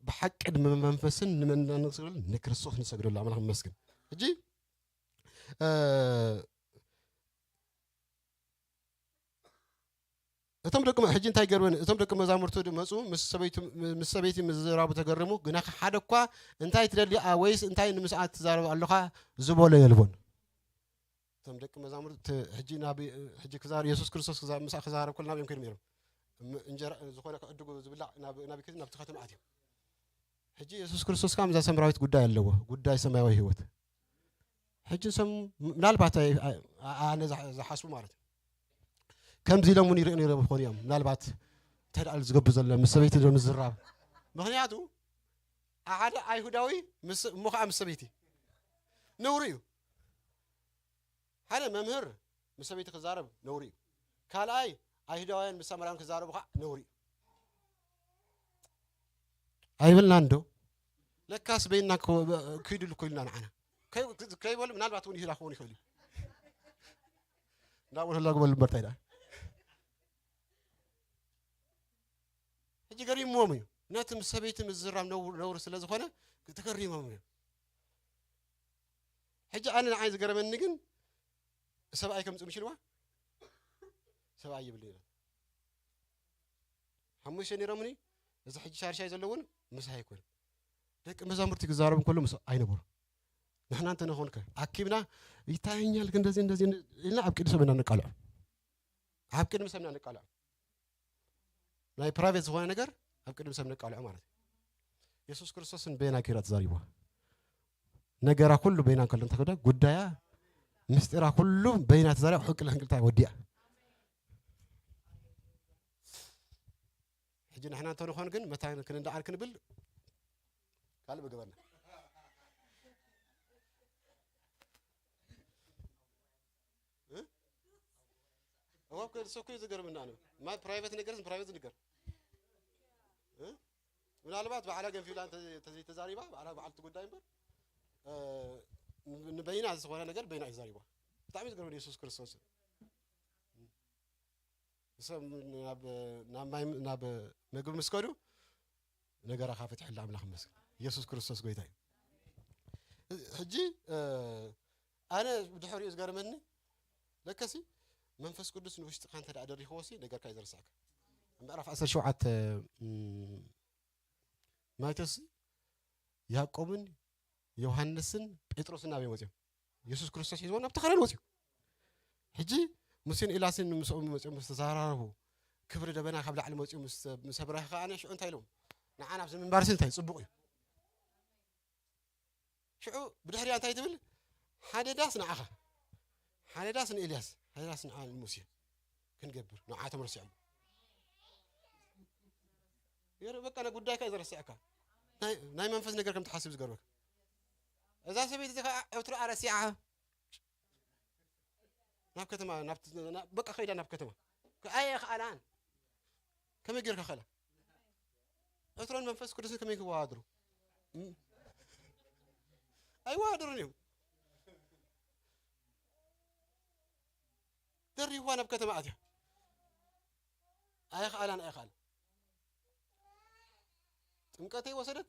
ብሓቂ ብመንፈስን ንመን ኢና ንስግደሉ? ንክርስቶስ ንሰግደሉ። ኣምላኽ ይመስገን። ሕጂ፣ እ፣ እቶም ደቂ መ-፣ ሕጂ እንታይ ገርበን? እቶም ደቂ መዛሙርቱ ድ-፣ መጹ፣ ምስ ሰበይቱ፣ ምስ ሰበይቲ ምዝራቡ ተገረሙ። ግና ሓደ እኳ፣ "እንታይ ትደሊ? ኣ-፣ ወይስ እንታይ ንምስኣት ትዛረብ ኣለኻ?" ዝበሎ የልቦን። እቶም ደቂ መዛሙርቱ፣ ሕጂ ናብ፣ ሕጂ ክዛር-፣ የሱስ ክርስቶስ ክዛ-፣ ምሳእ ክዛረብ ከሎ ናብኦም ከይዶም ነይሮም። እም-፣ እንጀራ ዝኾነ ክዕድጉ ዝብላዕ ናብ፣ ናብ ከይዱ ናብቲ ከተማ ኣትዮም። ሕጂ የሱስ ክርስቶስ ከኣ ምስዛ ሰምራዊት ጉዳይ ኣለዎ፣ ጉዳይ ሰማያዊ ህይወት። ሕጂ ንሶም ምናልባት ኣይ-፣ ኣይ-፣ ኣነ ዝሓ-፣ ዝሓስቡ ማለት እዩ። ከምዚ ኢሎም እውን ይርእዩ ነይሮም ክኾኑ እዮም። ምናልባት እንታይ ደኣ ዝገብሩ ዘሎ ምስ ሰበይቲ ዶ ምዝራብ? ምኽንያቱ ሓደ ኣይሁዳዊ ምስ፣ እሞ ኸዓ ምስ ሰበይቲ ነውሪ እዩ። ሓደ መምህር ምስ ሰበይቲ ክዛረብ ነውሪ እዩ። ካልኣይ ኣይሁዳውያን ምስ ሳምራውያን ክዛረቡ ኸዓ ነውሪ እዩ። ኣይብልናን ዶ? ለካስ በይንና ክኸ-፣ ኪዱ እኮ ኢልና ንዓና። ከይ-፣ ከይበሉ ምናልባት እውን ይህዳ ክኸውን ይኽእል እዩ። እንዳበሉ ህላ ግበሉ እምበር እንታይ ደኣ? ሕጂ ገሪምዎም እዩ። ነቲ ምስ ሰበይቲ ምዝራብ ነውር፣ ነውሪ ስለ ዝኾነ ተገሪሞም እዮም። ሕጂ ኣነ ንዓይ ዝገረመኒ ግን ሰብኣይ ከምጽእ ምሽ ኢልዋ? ሰብኣይ ይብልን ኢለን። ሓሙሽተ ነይሮምኒ፣ እዚ ሕጂ ሻድሻይ ዘለውን ምሳይ ኣይኮነን። ደቂ መዛሙርቲ ክዛረቡ እንከሎ ምስ ኣይነበሩ። ንሕና እንተ ንኾንከ ኣኪብና ይታየኛል፣ ግን እንደዚህ፣ እንደዚህ ኢልና ኣብ ቅድሚ ሰብ ኢና ነቃልዖ። ኣብ ቅድሚ ሰብ ኢና ነቃልዖ። ናይ ፕራይቬት ዝኾነ ነገር ኣብ ቅድሚ ሰብ ነቃልዖ ማለት እዩ። የሱስ ክርስቶስን በይና ኪራ ተዛሪብዋ። ነገራ ኩሉ በይና እንከሎ እንተኸደ ጉዳያ ምስጢራ ኩሉ በይና ተዛሪባ ሕቂ ለሕንቅልታ ወዲያ። ሕጂ ንሕና እንተንኾን ግን መታን ክንደዓር ክንብል ካልእ ምግበና። እ? እዋ እኮ ንሱ እኮ እዩ ዝገርምና ነው። ማይ ፕራይቬት ነገር ፕራይቬት ነገር። እ? ምናልባት ባዕላ ገንፊላ እንተ-፣ እንተዘይተዛሪባ፣ ባዕላ በዓልቲ ጉዳይ እምበር፣ እ፣ ንበይና ዝኾነ ነገር በይና እዩ ተዛሪባ። ብጣዕሚ ዝገርም የሱስ ክርስቶስ። ሰብ ናብ፣ ናብ ማይ፣ ናብ ምግቢ ምስ ከዱ ነገራ ካፍትሐላ ኣምላኽ ይመስገን። የሱስ ክርስቶስ ጎይታ እዩ። ሕጂ፣ እ፣ ኣነ ብድሕሪኡ ዝገርመኒ፣ ለከሲ መንፈስ ቅዱስ ንውሽጥኻ እንተ ደኣ ደሪኽዎሲ ነገርካ እዩ ዘረስዐካ። ምዕራፍ ዓሰርተ ሸውዓተ፣ እም፣ ማቴዎስ ያዕቆብን ዮሃንስን ጴጥሮስን ናበይ ወፂኦም? የሱስ ክርስቶስ ሒዝዎም ናብቲ ኸረን ወፂኡ። ሕጂ ሙሴን ኤልያስን ምስኦም መፂኦም ምስ ተዘራረቡ፣ ክብሪ ደበና ካብ ላዕሊ መፂኡ ምስ፣ ምስ ኣብረኸ ከኣ ሽዑ እንታይ ኢሎም? ንዓ ናብዚ ምንባርሲ እንታይ ጽቡቕ እዩ። ሽዑ ብድሕሪያ እንታይ ትብል? ሓደ ዳስ ንዓኻ፣ ሓደ ዳስ ንኤልያስ፣ ሓደ ዳስ ንዓ ንሙሴ ክንገብር ንዓቶም ረሲዖም። የረ በቃ ናይ ጉዳይካ እዩ ዘረስዐካ። ናይ፣ ናይ መንፈስ ነገር ከም ትሓስብ ዝገርመካ። እዛ ሰበይቲ እዚ ከዓ ዕትሮኣ ረሲዓ ናብ ከተማ፣ ናብ፣ ናብ፣ በቃ ከይዳ ናብ ከተማ። ኣየ ከኣላን። ከመይ ጌርካ ከላ? ዕትሮን መንፈስ ቅዱስን ከመይ ክወዳደሩ? እም። ኣይወዳደሩን እዮም። ደሪብዋ ናብ ከተማ ኣትያ። ኣይኸኣላን፣ ኣይኸኣል። ጥምቀተይ ወሰደት፣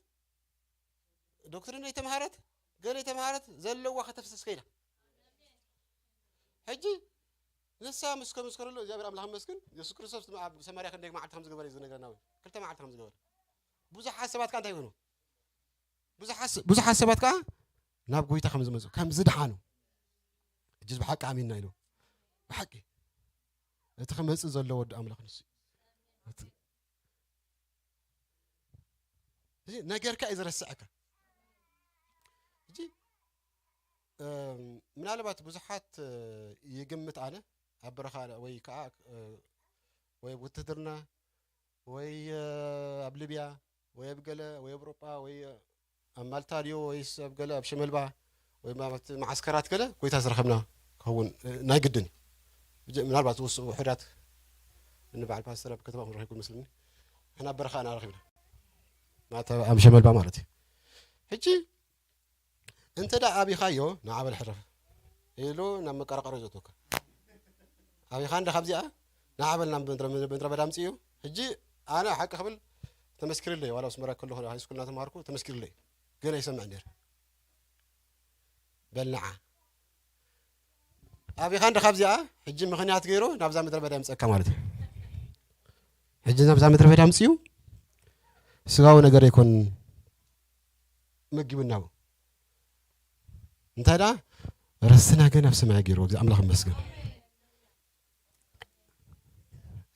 ዶክትሪን ኣይተምሃረት፣ ገለ ኣይተምሃረት፣ ዘለዋ ከተፍስስ ከይዳ። ሕጂ ንሳ ምስ ከምስከረሉ እግዚኣብሔር ኣምላኽ ይመስገን፣ የሱስ ክርስቶስ ኣብ ሰማርያ ክንደይ መዓልቲ ከም ዝገበረ እዩ ዝነግረና። ወይ ክልተ መዓልቲ ከም ዝገበረ። ብዙሓት ሰባት ከኣ እንታይ ይኾኑ? ብዙሓት ስ-፣ ብዙሓት ሰባት ከኣ ናብ ጎይታ ከም ዝመጹ፣ ከም ዝደሓኑ። ሕጂ ብሓቂ ኣሚንና ኢሉ። ብሓቂ እቲ ክመጽእ ዘሎ ወዲ ኣምላኽ ንሱ እዩ። እቲ እዚ ነገርካ እዩ ዘረስዐካ። ሕጂ፣ እም፣ ምናልባት ብዙሓት፣ እ፣ ይግምት ኣነ ኣብ በረኻ ወይ ከኣ፣ እ፣ ወይ ኣብ ውትድርና ወይ፣ እ፣ ኣብ ሊብያ ወይ ኣብ ገለ ወይ ኣብ ኤውሮጳ ወይ፣ እ፣ ኣብ ማልታ ድዩ ወይስ ኣብ ገለ ኣብ ሸመልባ ወይ ኣብ መዓስከራት ገለ ጎይታ ዝረኸብና ክኸውን ናይ ግድን እዩ። ምናልባት ዝውስኡ ውሑዳት ንበዓል ፓስተር ኣብ ከተማ ክረኺብኩም መስልኒ። ንሕና በረኻ ኢና ረኺብና። ማታ ኣብ ሸመልባ ማለት እዩ። ሕጂ እንተ ደኣ ኣቢኻዮ ንዓበል ሕረፍ ኢሉ ናብ መቀራቀሪ ዘእትወካ። ኣቢኻ እንደ ካብዚኣ ንዓበል ናብ ምድረ በዳ ኣምጽእዩ። ሕጂ ኣነ ሓቂ ክብል ተመስኪርለይ፣ ዋላ ኣብ ኣስመራ ከለኹ ሃይስኩል እናተማሃርኩ ተመስኪርለይ። ግን ኣይሰምዕን ነይረ። በል ንዓ። ኣቢኻ እንደ ካብዚኣ ሕጂ ምኽንያት ገይሩ ናብዛ ምድረ በዳ የምጽእካ ማለት እዩ። ሕጂ ናብዛ ምድረ በዳ ኣምጽኡ ስጋዊ ነገር ኣይኮን መጊቡና። እንታይ ደኣ ርስና ግን ኣብ ሰማይ ገይሩ። ኣምላኽ ይመስገን።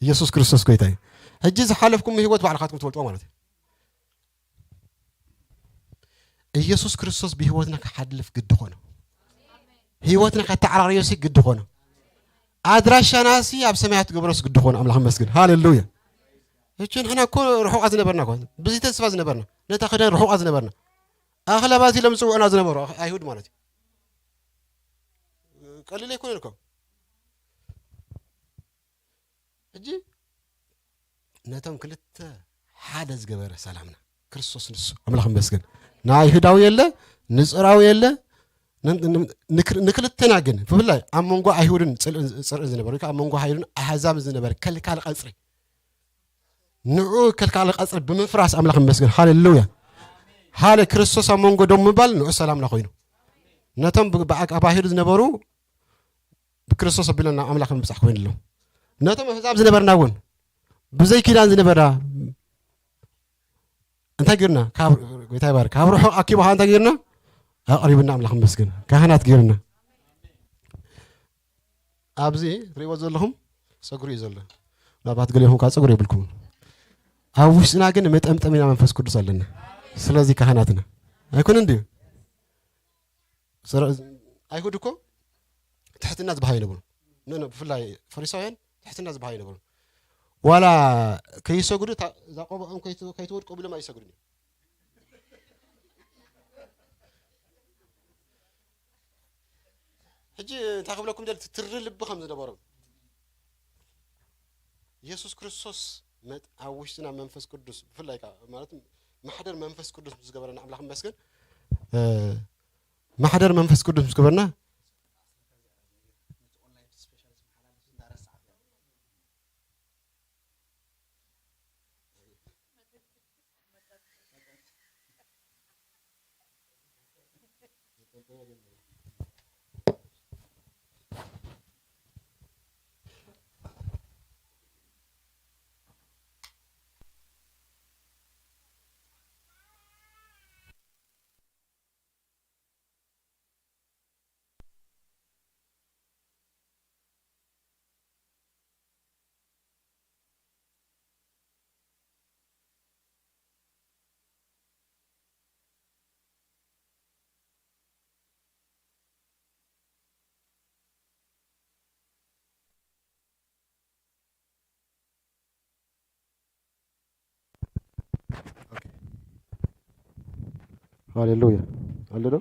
ኢየሱስ ክርስቶስ ጎይታ እዩ። ሕጂ ዝሓለፍኩም ህይወት ባዕልኻትኩም ትፈልጥዎ ማለት እዩ። ኢየሱስ ክርስቶስ ብህይወትና ክሓልፍ ግዲ ኾነ። ህይወትና ከተዓራርዮሲ ግዲ ኾነ። ኣድራሻናሲ ኣብ ሰማያት ክገብሮስ ግዲ ኾነ። ኣምላኽ ይመስገን። ሃሌሉያ። እቺ ንሕና እኮ ርሑቓት ዝነበርና እኮ፣ ብዚ ተስፋ ዝነበርና፣ ነታ ክዳን ርሑቓት ዝነበርና፣ ኣኽላባት ኢሎም ዝጽውዑና ዝነበሩ ኣይሁድ ማለት እዩ። ቀሊል ኣይኮነን እኮ። ሕጂ ነቶም ክልተ ሓደ ዝገበረ ሰላምና ክርስቶስ ንሱ። ኣምላኽ ይመስገን። ንኣይሁዳዊ የለ፣ ንጽራዊ የለ፣ ን-፣ ን-፣ ንክ-፣ ንክልተና ግን ብፍላይ ኣብ መንጎ ኣይሁድን ጽልእን፣ ጽርዕን ዝነበረ፣ ወይ ከዓ ኣብ መንጎ ኣይሁድን ኣህዛብን ዝነበረ ከልካል ቀጽሪ፣ ንዑ ከልካል ቀጽሪ ብምፍራስ ኣምላኽ ይመስገን። ሃሌሉያ። ሃሌ ክርስቶስ ኣብ መንጎ ደው ምባል ንዑ ሰላምና ኮይኑ። ነቶም ብ-፣ ብኣባሂሩ ዝነበሩ ብክርስቶስ ኣቢልና ናብ ኣምላኽ ምብጻሕ ኮይኑሎም። ነቶም ኣህዛብ ዝነበርና እውን ብዘይ ኪዳን ዝነበርና እንታይ ጌርና? ካብ ጎይታ ይባርክ። ካብ ርሑቕ ኣኪቡ እንታይ ጌርና? ኣቕሪብና ኣምላኽ ይመስገን። ካህናት ጌርና። ኣብዚ ትሪእዎ ዘለኹም ጸጉሪ እዩ ዘሎ። ምናልባት ገሊኹም ከዓ ጸጉሪ የብልኩምን። ኣብ ውሽጥና ግን መጠምጠሚና መንፈስ ቅዱስ ኣለና። ስለዚ ካህናትና ኣይኮነን ድዩ? ሰረ-፣ ኣይሁድ እኮ ትሕትና ዝበሃዩ ነበሩ። ነ-፣ ነ-፣ ብፍላይ ፈሪሳውያን ትሕትና ዝበሃዩ ነበሩ። ዋላ ከይሰግዱ እታ፣ እዛ ቆብዖም ከይት-፣ ከይትወድቆ ብሎም ኣይሰግዱን እዮም። ሕጂ እንታይ ክብለኩም ደል ትሪ ልቢ ከም ዝነበሮም። ኢየሱስ ክርስቶስ መጥ-፣ ኣብ ውሽጥና መንፈስ ቅዱስ ብፍላይ ከኣ ማለት ማሕደር መንፈስ ቅዱስ ምስ ገበረና ኣምላኽ ይመስገን። እ፣ ማሕደር መንፈስ ቅዱስ ምስ ገበርና ሃሌሉያ። ኣሎ ዶ?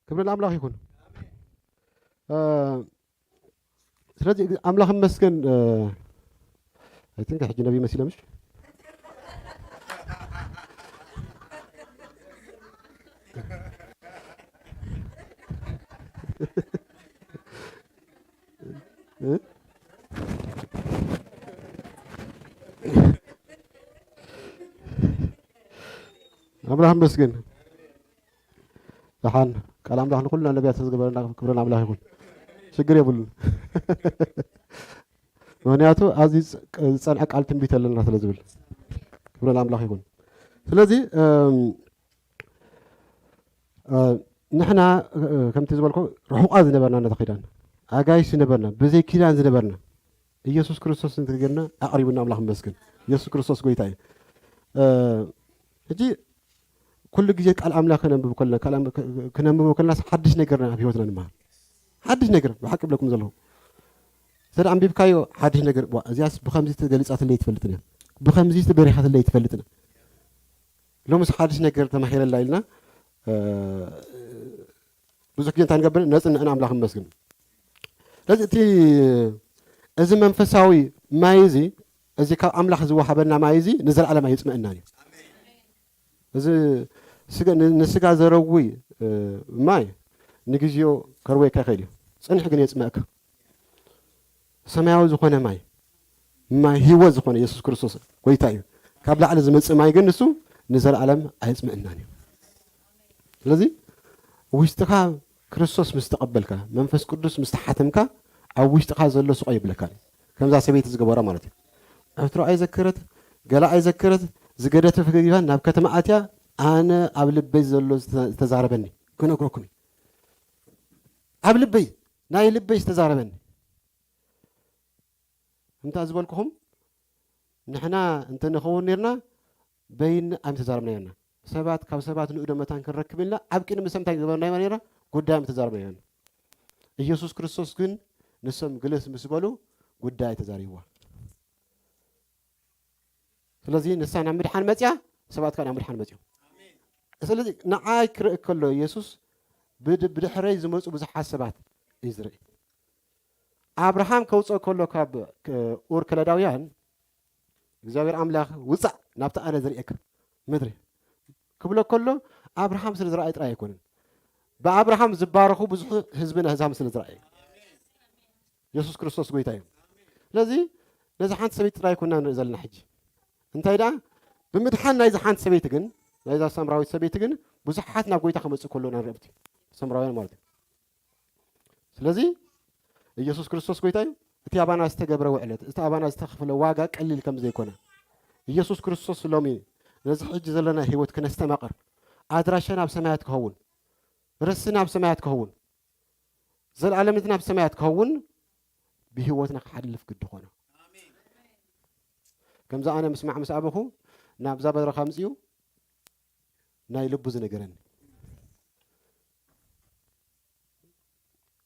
ክብሪ ንኣምላኽ ይኹን። እ፣ ስለዚ ኣምላኽ ይመስገን። እ፣ I think ሕጂ ነቢይ መሲለ ምሽ? እ? ኣምላኽ ይመስገን። ደሓን ቃል ኣምላኽ ንኹልና ነቢያት ዝገበረና ክብሪ ንኣምላኽ ይኹን። ሽግር የብሉን። ምኽንያቱ ኣብዚ ዝጸ-፣ ዝጸንዐ ቃል ትንቢት ኣለና ስለ ዝብል። ክብሪ ንኣምላኽ ይኹን። ስለዚ፣ እም፣ እ፣ ንሕና፣ እ፣ ከምቲ ዝበልኩ ርሑቓት ዝነበርና ነቲ ኪዳን፣ ኣጋይሽ ዝነበርና፣ ብዘይ ኪዳን ዝነበርና፣ ኢየሱስ ክርስቶስ እንተገርና ኣቕሪቡና ኣምላኽ ይመስገን። ኢየሱስ ክርስቶስ ጎይታ እዩ። እ፣ ሕጂ ኩሉ ግዜ ቃል ኣምላኽ ከነንብብ ከለና፣ ቃል ኣም-፣ ከ-፣ ከነንብቦ ከለናስ ሓድሽ ነገር ኣብ ህይወትና ንመሃር። ሓድሽ ነገር፣ ብሓቂ እብለኩም ዘለኹ። እንተ ደኣ ኣንቢብካዮ ሓድሽ ነገር፣ "ዋ፣ እዚኣስ ብኸምዚ ተገሊጻትለይ ኣይትፈልጥን እያ። ብኸምዚ ተበሪኻትለይ ትፈልጥና። ሎምስ ሓድሽ ነገር ተማሂረላ ኢልና ብዙሕ ግዜ እንታይ ንገብር ነጽንዕን ኣምላኽ ይመስግን። ስለዚ እቲ እዚ መንፈሳዊ ማይ እዚ እዚ ካብ ኣምላኽ ዝወሃበና ማይ እዚ ንዘለኣለም ኣይጽምእናን እዩ። እዚ ንስጋ ዘረዊ ማይ ንግዜኡ ከርወካ ይኽእል እዩ፣ ጽንሕ ግን የጽመእካ። ሰማያዊ ዝኾነ ማይ ማይ ህይወት ዝኾነ የሱስ ክርስቶስ ጎይታ እዩ። ካብ ላዕሊ ዝመጽእ ማይ ግን ንሱ ንዘለኣለም ኣየጽምእናን እዩ። ስለዚ ውሽጥኻ ክርስቶስ ምስ ተቐበልካ መንፈስ ቅዱስ ምስ ተሓተምካ ኣብ ውሽጥኻ ዘሎ ስቆ ይብለካ። ከምዛ ሰበይቲ ዝገበራ ማለት እዩ። ዕትሮ ኣይዘከረት፣ ገላ ኣይዘከረት፣ ዝገደተ ፈገጊባን ናብ ከተማ ኣትያ ኣነ ኣብ ልበይ ዘሎ ዝተዛረበኒ ክነግረኩም እዩ። ኣብ ልበይ ናይ ልበይ ዝተዛረበኒ እንታይ ዝበልኩኹም ንሕና እንተንኸውን ነርና በይን ኣይምተዛረብና ነርና። ሰባት ካብ ሰባት ንእዶ መታን ክንረክብ ኢልና ኣብ ቅድሚ ሰብ እንታይ ገበርና ነርና ጉዳይ ኣይምተዛረብና ነርና። ኢየሱስ ክርስቶስ ግን ንሶም ግልስ ምስ በሉ ጉዳይ ተዛሪብዋ። ስለዚ ንሳ ናብ ምድሓን መፅያ፣ ሰባት ከዓ ናብ ምድሓን መፅዮም። ስለዚ ንዓይ ክርኢ ከሎ ኢየሱስ ብድ- ብድሕረይ ዝመፁ ብዙሓት ሰባት እዩ ዝርኢ። ኣብርሃም ከውፅኦ ከሎ ካብ ኡር ከለዳውያን እግዚኣብሔር ኣምላኽ ውፃእ ናብቲ ኣነ ዝርእየካ ምድሪ ክብሎ ከሎ ኣብርሃም ስለ ዝረኣየ ጥራይ ኣይኮነን። ብኣብርሃም ዝባረኹ ብዙሕ ህዝብን ኣህዛብን ስለ ዝረኣየ የሱስ ክርስቶስ ጎይታ እዩ። ስለዚ ነዚ ሓንቲ ሰበይቲ ጥራይ ኣይኮና ንርኢ ዘለና ሕጂ እንታይ ደኣ ብምድሓን ናይዚ ሓንቲ ሰበይቲ ግን ናይዛ ሳምራዊት ሰበይቲ ግን ብዙሓት ናብ ጎይታ ክመፅእ ከሎ ኢና ንርኢ ሳምራውያን ማለት እዩ። ስለዚ ኢየሱስ ክርስቶስ ጎይታ እዩ። እቲ ኣባና ዝተገብረ ውዕለት እቲ ኣባና ዝተኸፍለ ዋጋ ቀሊል ከም ዘይኮነ ኢየሱስ ክርስቶስ ሎሚ ነዚ ሕጂ ዘለና ህይወት ክነስተማቕር ኣድራሻና ኣብ ሰማያት ክኸውን ርስና ኣብ ሰማያት ክኸውን ዘለኣለምነትና ኣብ ሰማያት ክኸውን ብህይወትና ክሓልፍ ግዲ ኾነ። ከምዚ ኣነ ምስማዕ ምስ ኣበኹ ናብዛ በረኻ ምፅኡ ናይ ልቡ ዝነገረኒ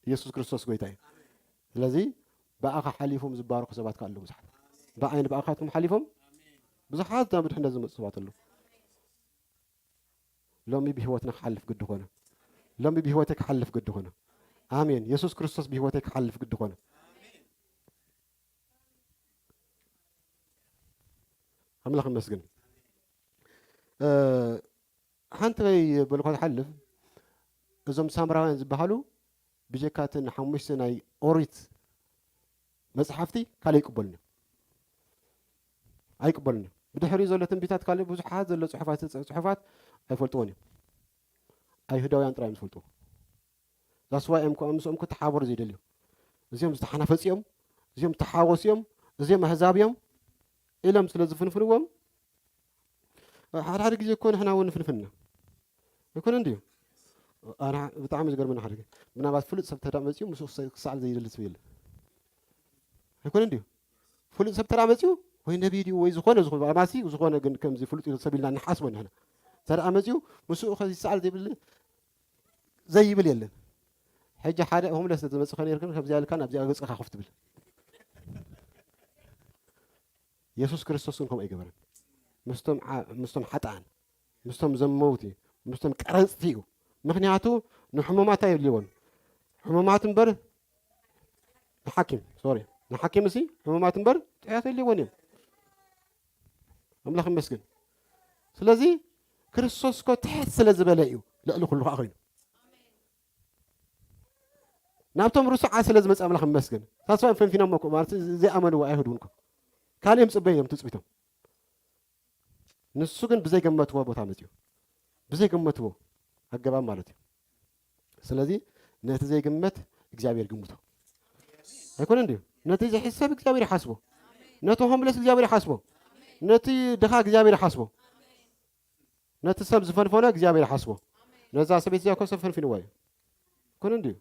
ኢየሱስ ክርስቶስ ጎይታ እዩ። ስለዚ ብኣኻ ሓሊፎም ዝባረኹ ሰባት ከ ኣለዉ ብዙሓት። ብኣይ ንብኣኻትኩም ሓሊፎም ብዙሓት ናብ ድሕነት ዝመፁ ሰባት ኣለዉ። ሎሚ ብህይወትና ክሓልፍ ግዲ ኾነ። ሎሚ ብህይወተይ ክሓልፍ ግዲ ኾነ። ኣሜን። የሱስ ክርስቶስ ብህይወተይ ክሓልፍ ግዲ ኾነ። ኣምላኽ ይመስግን። ሓንቲ በይ በልኳ ትሓልፍ እዞም ሳምራውያን ዝበሃሉ ብጀካትን ሓሙሽተ ናይ ኦሪት መፅሓፍቲ ካልእ ይቅበሉን እዮም። ኣይቅበሉን እዮም። ብድሕሪኡ ዘሎ ትንቢታት ካልእ ብዙሓት ዘሎ ፅሑፋት ዝፅ- ፅሑፋት ኣይፈልጥዎን እዮም። ኣይሁዳውያን ጥራይ እዮም ዝፈልጥዎ። ዛስዋ እዮም ከዓ ምስኦም ክተሓበሩ ዘይደልዩ። እዚኦም ዝተሓናፈፂ እዮም፣ እዚኦም ዝተሓወሱ እዮም፣ እዚኦም ኣህዛብ እዮም ኢሎም ስለ ዝፍንፍንዎም ሓደ ሓደ ግዜ እኮ ንሕና እውን ንፍንፍን ኢና። ኣይኮነ እንድዩ ኣና ብጣዕሚ ዝገርመና ሓደ ግዜ ምናልባት ፍሉጥ ሰብ ተዳ መፅኡ ምስኡ ክሰ- ክሰኣል ዘይደሊ ሰብ የለ ኣይኮነ እንድዩ ፍሉጥ ሰብ ተዳ መፅኡ ወይ ነቢይ ድዩ ወይ ዝኾነ ዝኾነ ኣማሲ ዝኾነ ግን ከምዚ ፍሉጥ ኢሉ ሰብ ኢልና ንሓስቦ ንሕና ተዳ መፅኡ ምስኡ ከ ይሰኣል ዘይብል ዘይብል የለን ሕጂ ሓደ ሆምለስ ዝመፅእ ከነይርክን ከምዚኣ ኢልካ ናብዚኣ ገፅካ ኮፍ ትብል የሱስ ክርስቶስ ግን ከምኡ ኣይገበረን ምስቶም ዓ- ምስቶም ሓጥኣን ምስቶም ዘመውቲ ምስቶም ቀረፅቲ እዩ ምክንያቱ ንሕሙማት ኣይድልዎን ሕሙማት እምበር ንሓኪም ሶሪ ንሓኪም እሲ ሕሙማት እምበር ጥዕያት ኣይድልዎን እዮም ኣምላኽ ይመስግን ስለዚ ክርስቶስ ኮ ትሕት ስለ ዝበለ እዩ ልዕሊ ኩሉ ከዓ ኮይኑ ናብቶም ርሱዓት ስለ ዝመፅእ ኣምላኽ ይመስገን ሳስባ ፈንፊኖም እኮ ማለት ዘይኣመንዎ ኣይሁድ እውን እኮ ካልእም ፅበይ እዮም ትፅቢቶም ንሱ ግን ብዘይገመትዎ ቦታ መፅኡ ብዘይገመትዎ ኣገባብ ማለት እዩ ስለዚ ነቲ ዘይግመት እግዚኣብሔር ግምቶ ኣይኮነ እንድዩ ነቲ ዘይሕሰብ እግዚኣብሔር ይሓስቦ ነቲ ሆምለስ እግዚኣብሔር ይሓስቦ ነቲ ድኻ እግዚኣብሔር ይሓስቦ ነቲ ሰብ ዝፈንፈኖ እግዚኣብሔር ይሓስቦ ነዛ ሰበይቲ እዚኣ ኮ ሰብ ፈንፊንዋ እዩ ኣይኮነ እንድዩ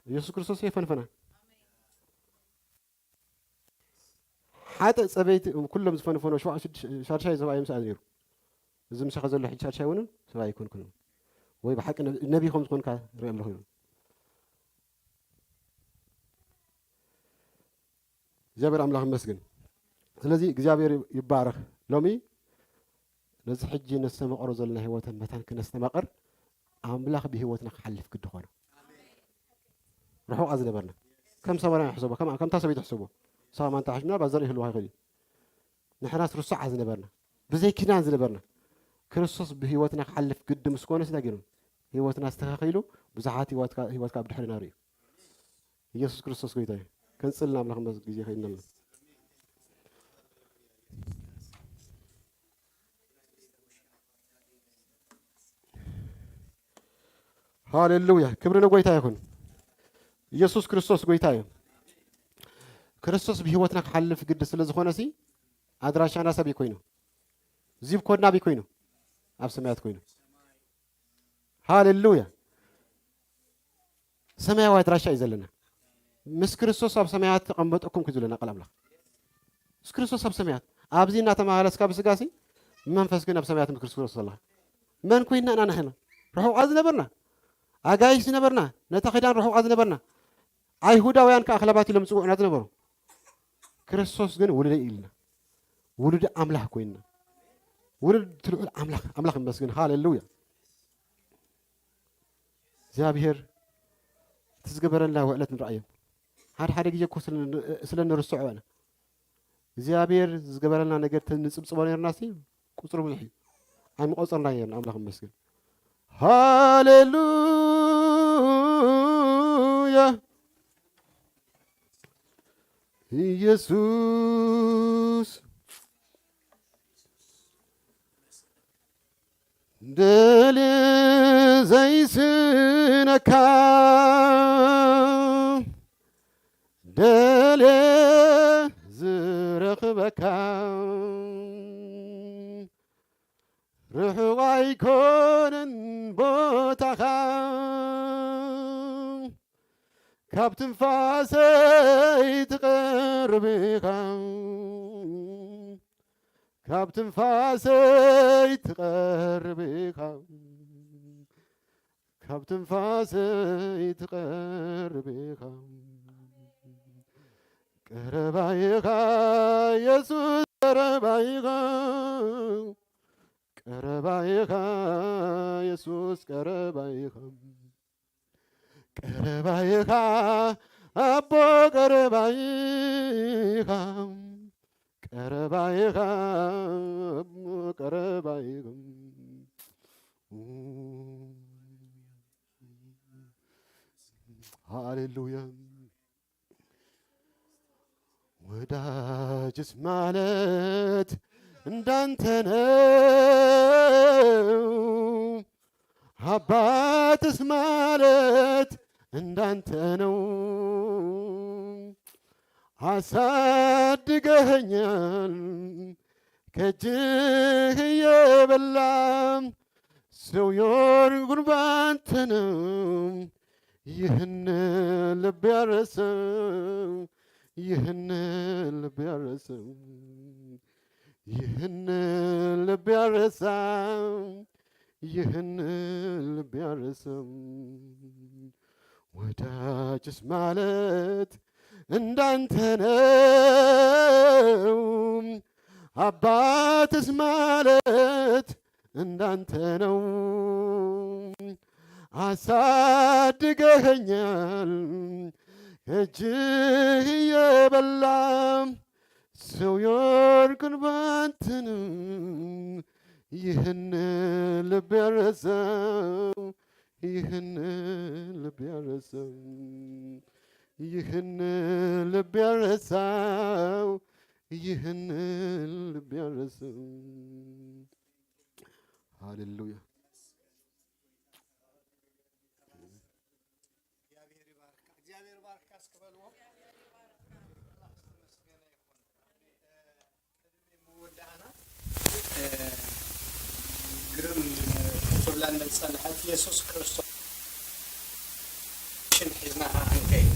ኢየሱስ ክርስቶስ የፈንፈና ሓጥእ ጸበይቲ ኩሎም ዝፈንፈኖ ሸዋ ሽድ- ሻድሻይ ሰብኣይ ምሳኣ ነይሩ እዚ ምሳኻ ዘሎ ሕጂ ሻድሻይ እውን ሰብኣይ ኣይኮንኩን ወይ ብሓቂ ነብ- ነቢ ከም ዝኾንካ ርኢ ኣለኹ ይብል እግዚኣብሔር ኣምላኽ ይመስግን ስለዚ እግዚኣብሔር ይባረኽ። ሎሚ ነዚ ሕጂ ነስተማቕሮ ዘለና ህይወትን መታን ክነስተማቕር ኣምላኽ ብህይወትና ክሓልፍ ግዲ ኾነ። ርሑቓ ዝነበርና ከም ሰማርያ ሕሰቦ፣ ከም፣ ከምታ ሰበይቲ ሕሰቦ። ሳማንታ ሕሽ ምናልባት ዘርኢ ህልዋ ይኽእል እዩ። ንሕናስ ርሱዓ ዝነበርና፣ ብዘይ ኪዳን ዝነበርና፣ ክርስቶስ ብህይወትና ክሓልፍ ግዲ ምስ ኮነ፣ እንታይ ገይሩ? ህይወትና ኣስተኻኺሉ፣ ብዙሓት ህይወትካ፣ ህይወትካ ብድሕሪና ርእዩ። ኢየሱስ ክርስቶስ ጎይታ እዩ። ከንጽል ንኣምላኽ መስ-፣ ግዜ ከይድና ኣሎ። ሃሌሉያ፣ ክብሪ ንጎይታ ይኹን። ኢየሱስ ክርስቶስ ጎይታ እዩ። ክርስቶስ ብህይወትና ክሓልፍ ግዲ ስለ ዝኾነ ሲ፣ ኣድራሻና ሰብ ኮይኑ፣ ዚብ ኮድና ቢ ኮይኑ፣ ኣብ ሰማያት ኮይኑ። ሃሌሉያ። ሰማያዊ ኣድራሻ እዩ ዘለና። ምስ ክርስቶስ ኣብ ሰማያት ተቐመጠኩም ክዩ ዘለና ቃል ኣምላኽ። ምስ ክርስቶስ ኣብ ሰማያት። ኣብዚ እናተመላለስካ ብስጋ ሲ፣ ብመንፈስ ግን ኣብ ሰማያት ምስ ክርስቶስ ኣለኻ። መን ኮይንና ኢና ንሕና? ርሑቓት ዝነበርና፣ ኣጋይሽ ዝነበርና፣ ነታ ኪዳን ርሑቓት ዝነበርና፣ ኣይሁዳውያን ከኣ ኣኽላባት ኢሎም ዝጽውዑና ዝነበሩ። ክርስቶስ ግን ውሉደይ ኢልና። ውሉድ ኣምላኽ ኮይንና። ውሉድ እቲ ልዑል ኣምላኽ፣ ኣምላኽ ይመስገን። ሃሌሉያ። እግዚኣብሔር እቲ ዝገበረልና ውዕለት ንረኣዮ። ሓደ ሓደ ግዜ እኮ ስለ ን-፣ ስለ ንርስዖ ኢና። እግዚኣብሔር ዝገበረልና ነገር ተንጽብጽቦ ነርና ሲ፣ ቁጽሩ ብዙሕ እዩ። ኣይምቆጸርና ነርና፣ ኣምላኽ ይመስገን። ሃሌሉያ። ኢየሱስ ደልየ ዘይስነካ፣ ደልየ ዝረኽበካ፣ ርሑቕ ኣይኮነን ቦታኻ፣ ካብ ትንፋሰይ ትቐርብ ኢኻ፣ ካብ ትንፋሰይ ትቐርብ ኢኻ፣ ካብ ትንፋሰይ ትቐርብ ኢኻ። ቀረባ ኢኻ የሱስ፣ ቀረባ ኢኻ፣ ቀረባ ኢኻ የሱስ፣ ቀረባ ኢኻ። ቀረባ ኢኻ ኣቦ፣ ቀረባ ኢኻ፣ ቀረባ ኢኻ ኣቦ፣ ቀረባ ኢኻ። ሃሌሉያ። ወዳጅስ ማለት እንዳንተ ነው፣ አባትስ ማለት እንዳንተ ነው። አሳድገኸኛል ከእጅህ እየበላ፣ ሰው የሆንኩት ባንተ ነው። ይህን ልብ ያረሰው፣ ይህን ልብ ያረሰው፣ ይህን ልብ ያረሰው፣ ይህን ልብ ያረሰው። ወዳጅስ ማለት እንዳንተ ነው፣ አባትስ ማለት እንዳንተ ነው። አሳድገኸኛል እጅህ እየበላ፣ ሰው የሆንኩት ባንተ ነው። ይህን ልብ ያረሰው፣ ይህን ልብ ያረሰው፣ ይህን ልብ ያረሰው፣ ይህን ልብ ያረሰው። ሃሌሉያ። እግዚአብሔር ይባርካ፣ እግዚአብሔር ይባርካ እስኪ በልዎ። አምላክ የተመሰገነ ይሁን። ቅድሚ ምውዳእና፣ እ፣ ግርም ክብላ እንጸንሐት ኢየሱስ ክርስቶስ ሽም ሒዝና ኸዓ ክንከይድ።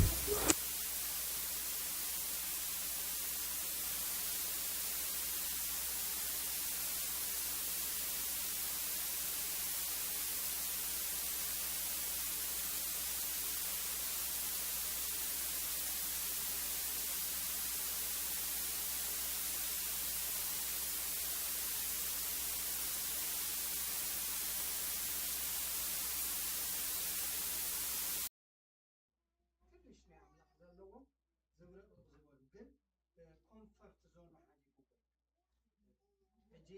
ናይ ኣምላኽ ዘለዎም ዝብርቕርቕ ዝበሉ ግን ኮንፈርት ዞኑ ሓዲጉ ኮይኑ ሕጂ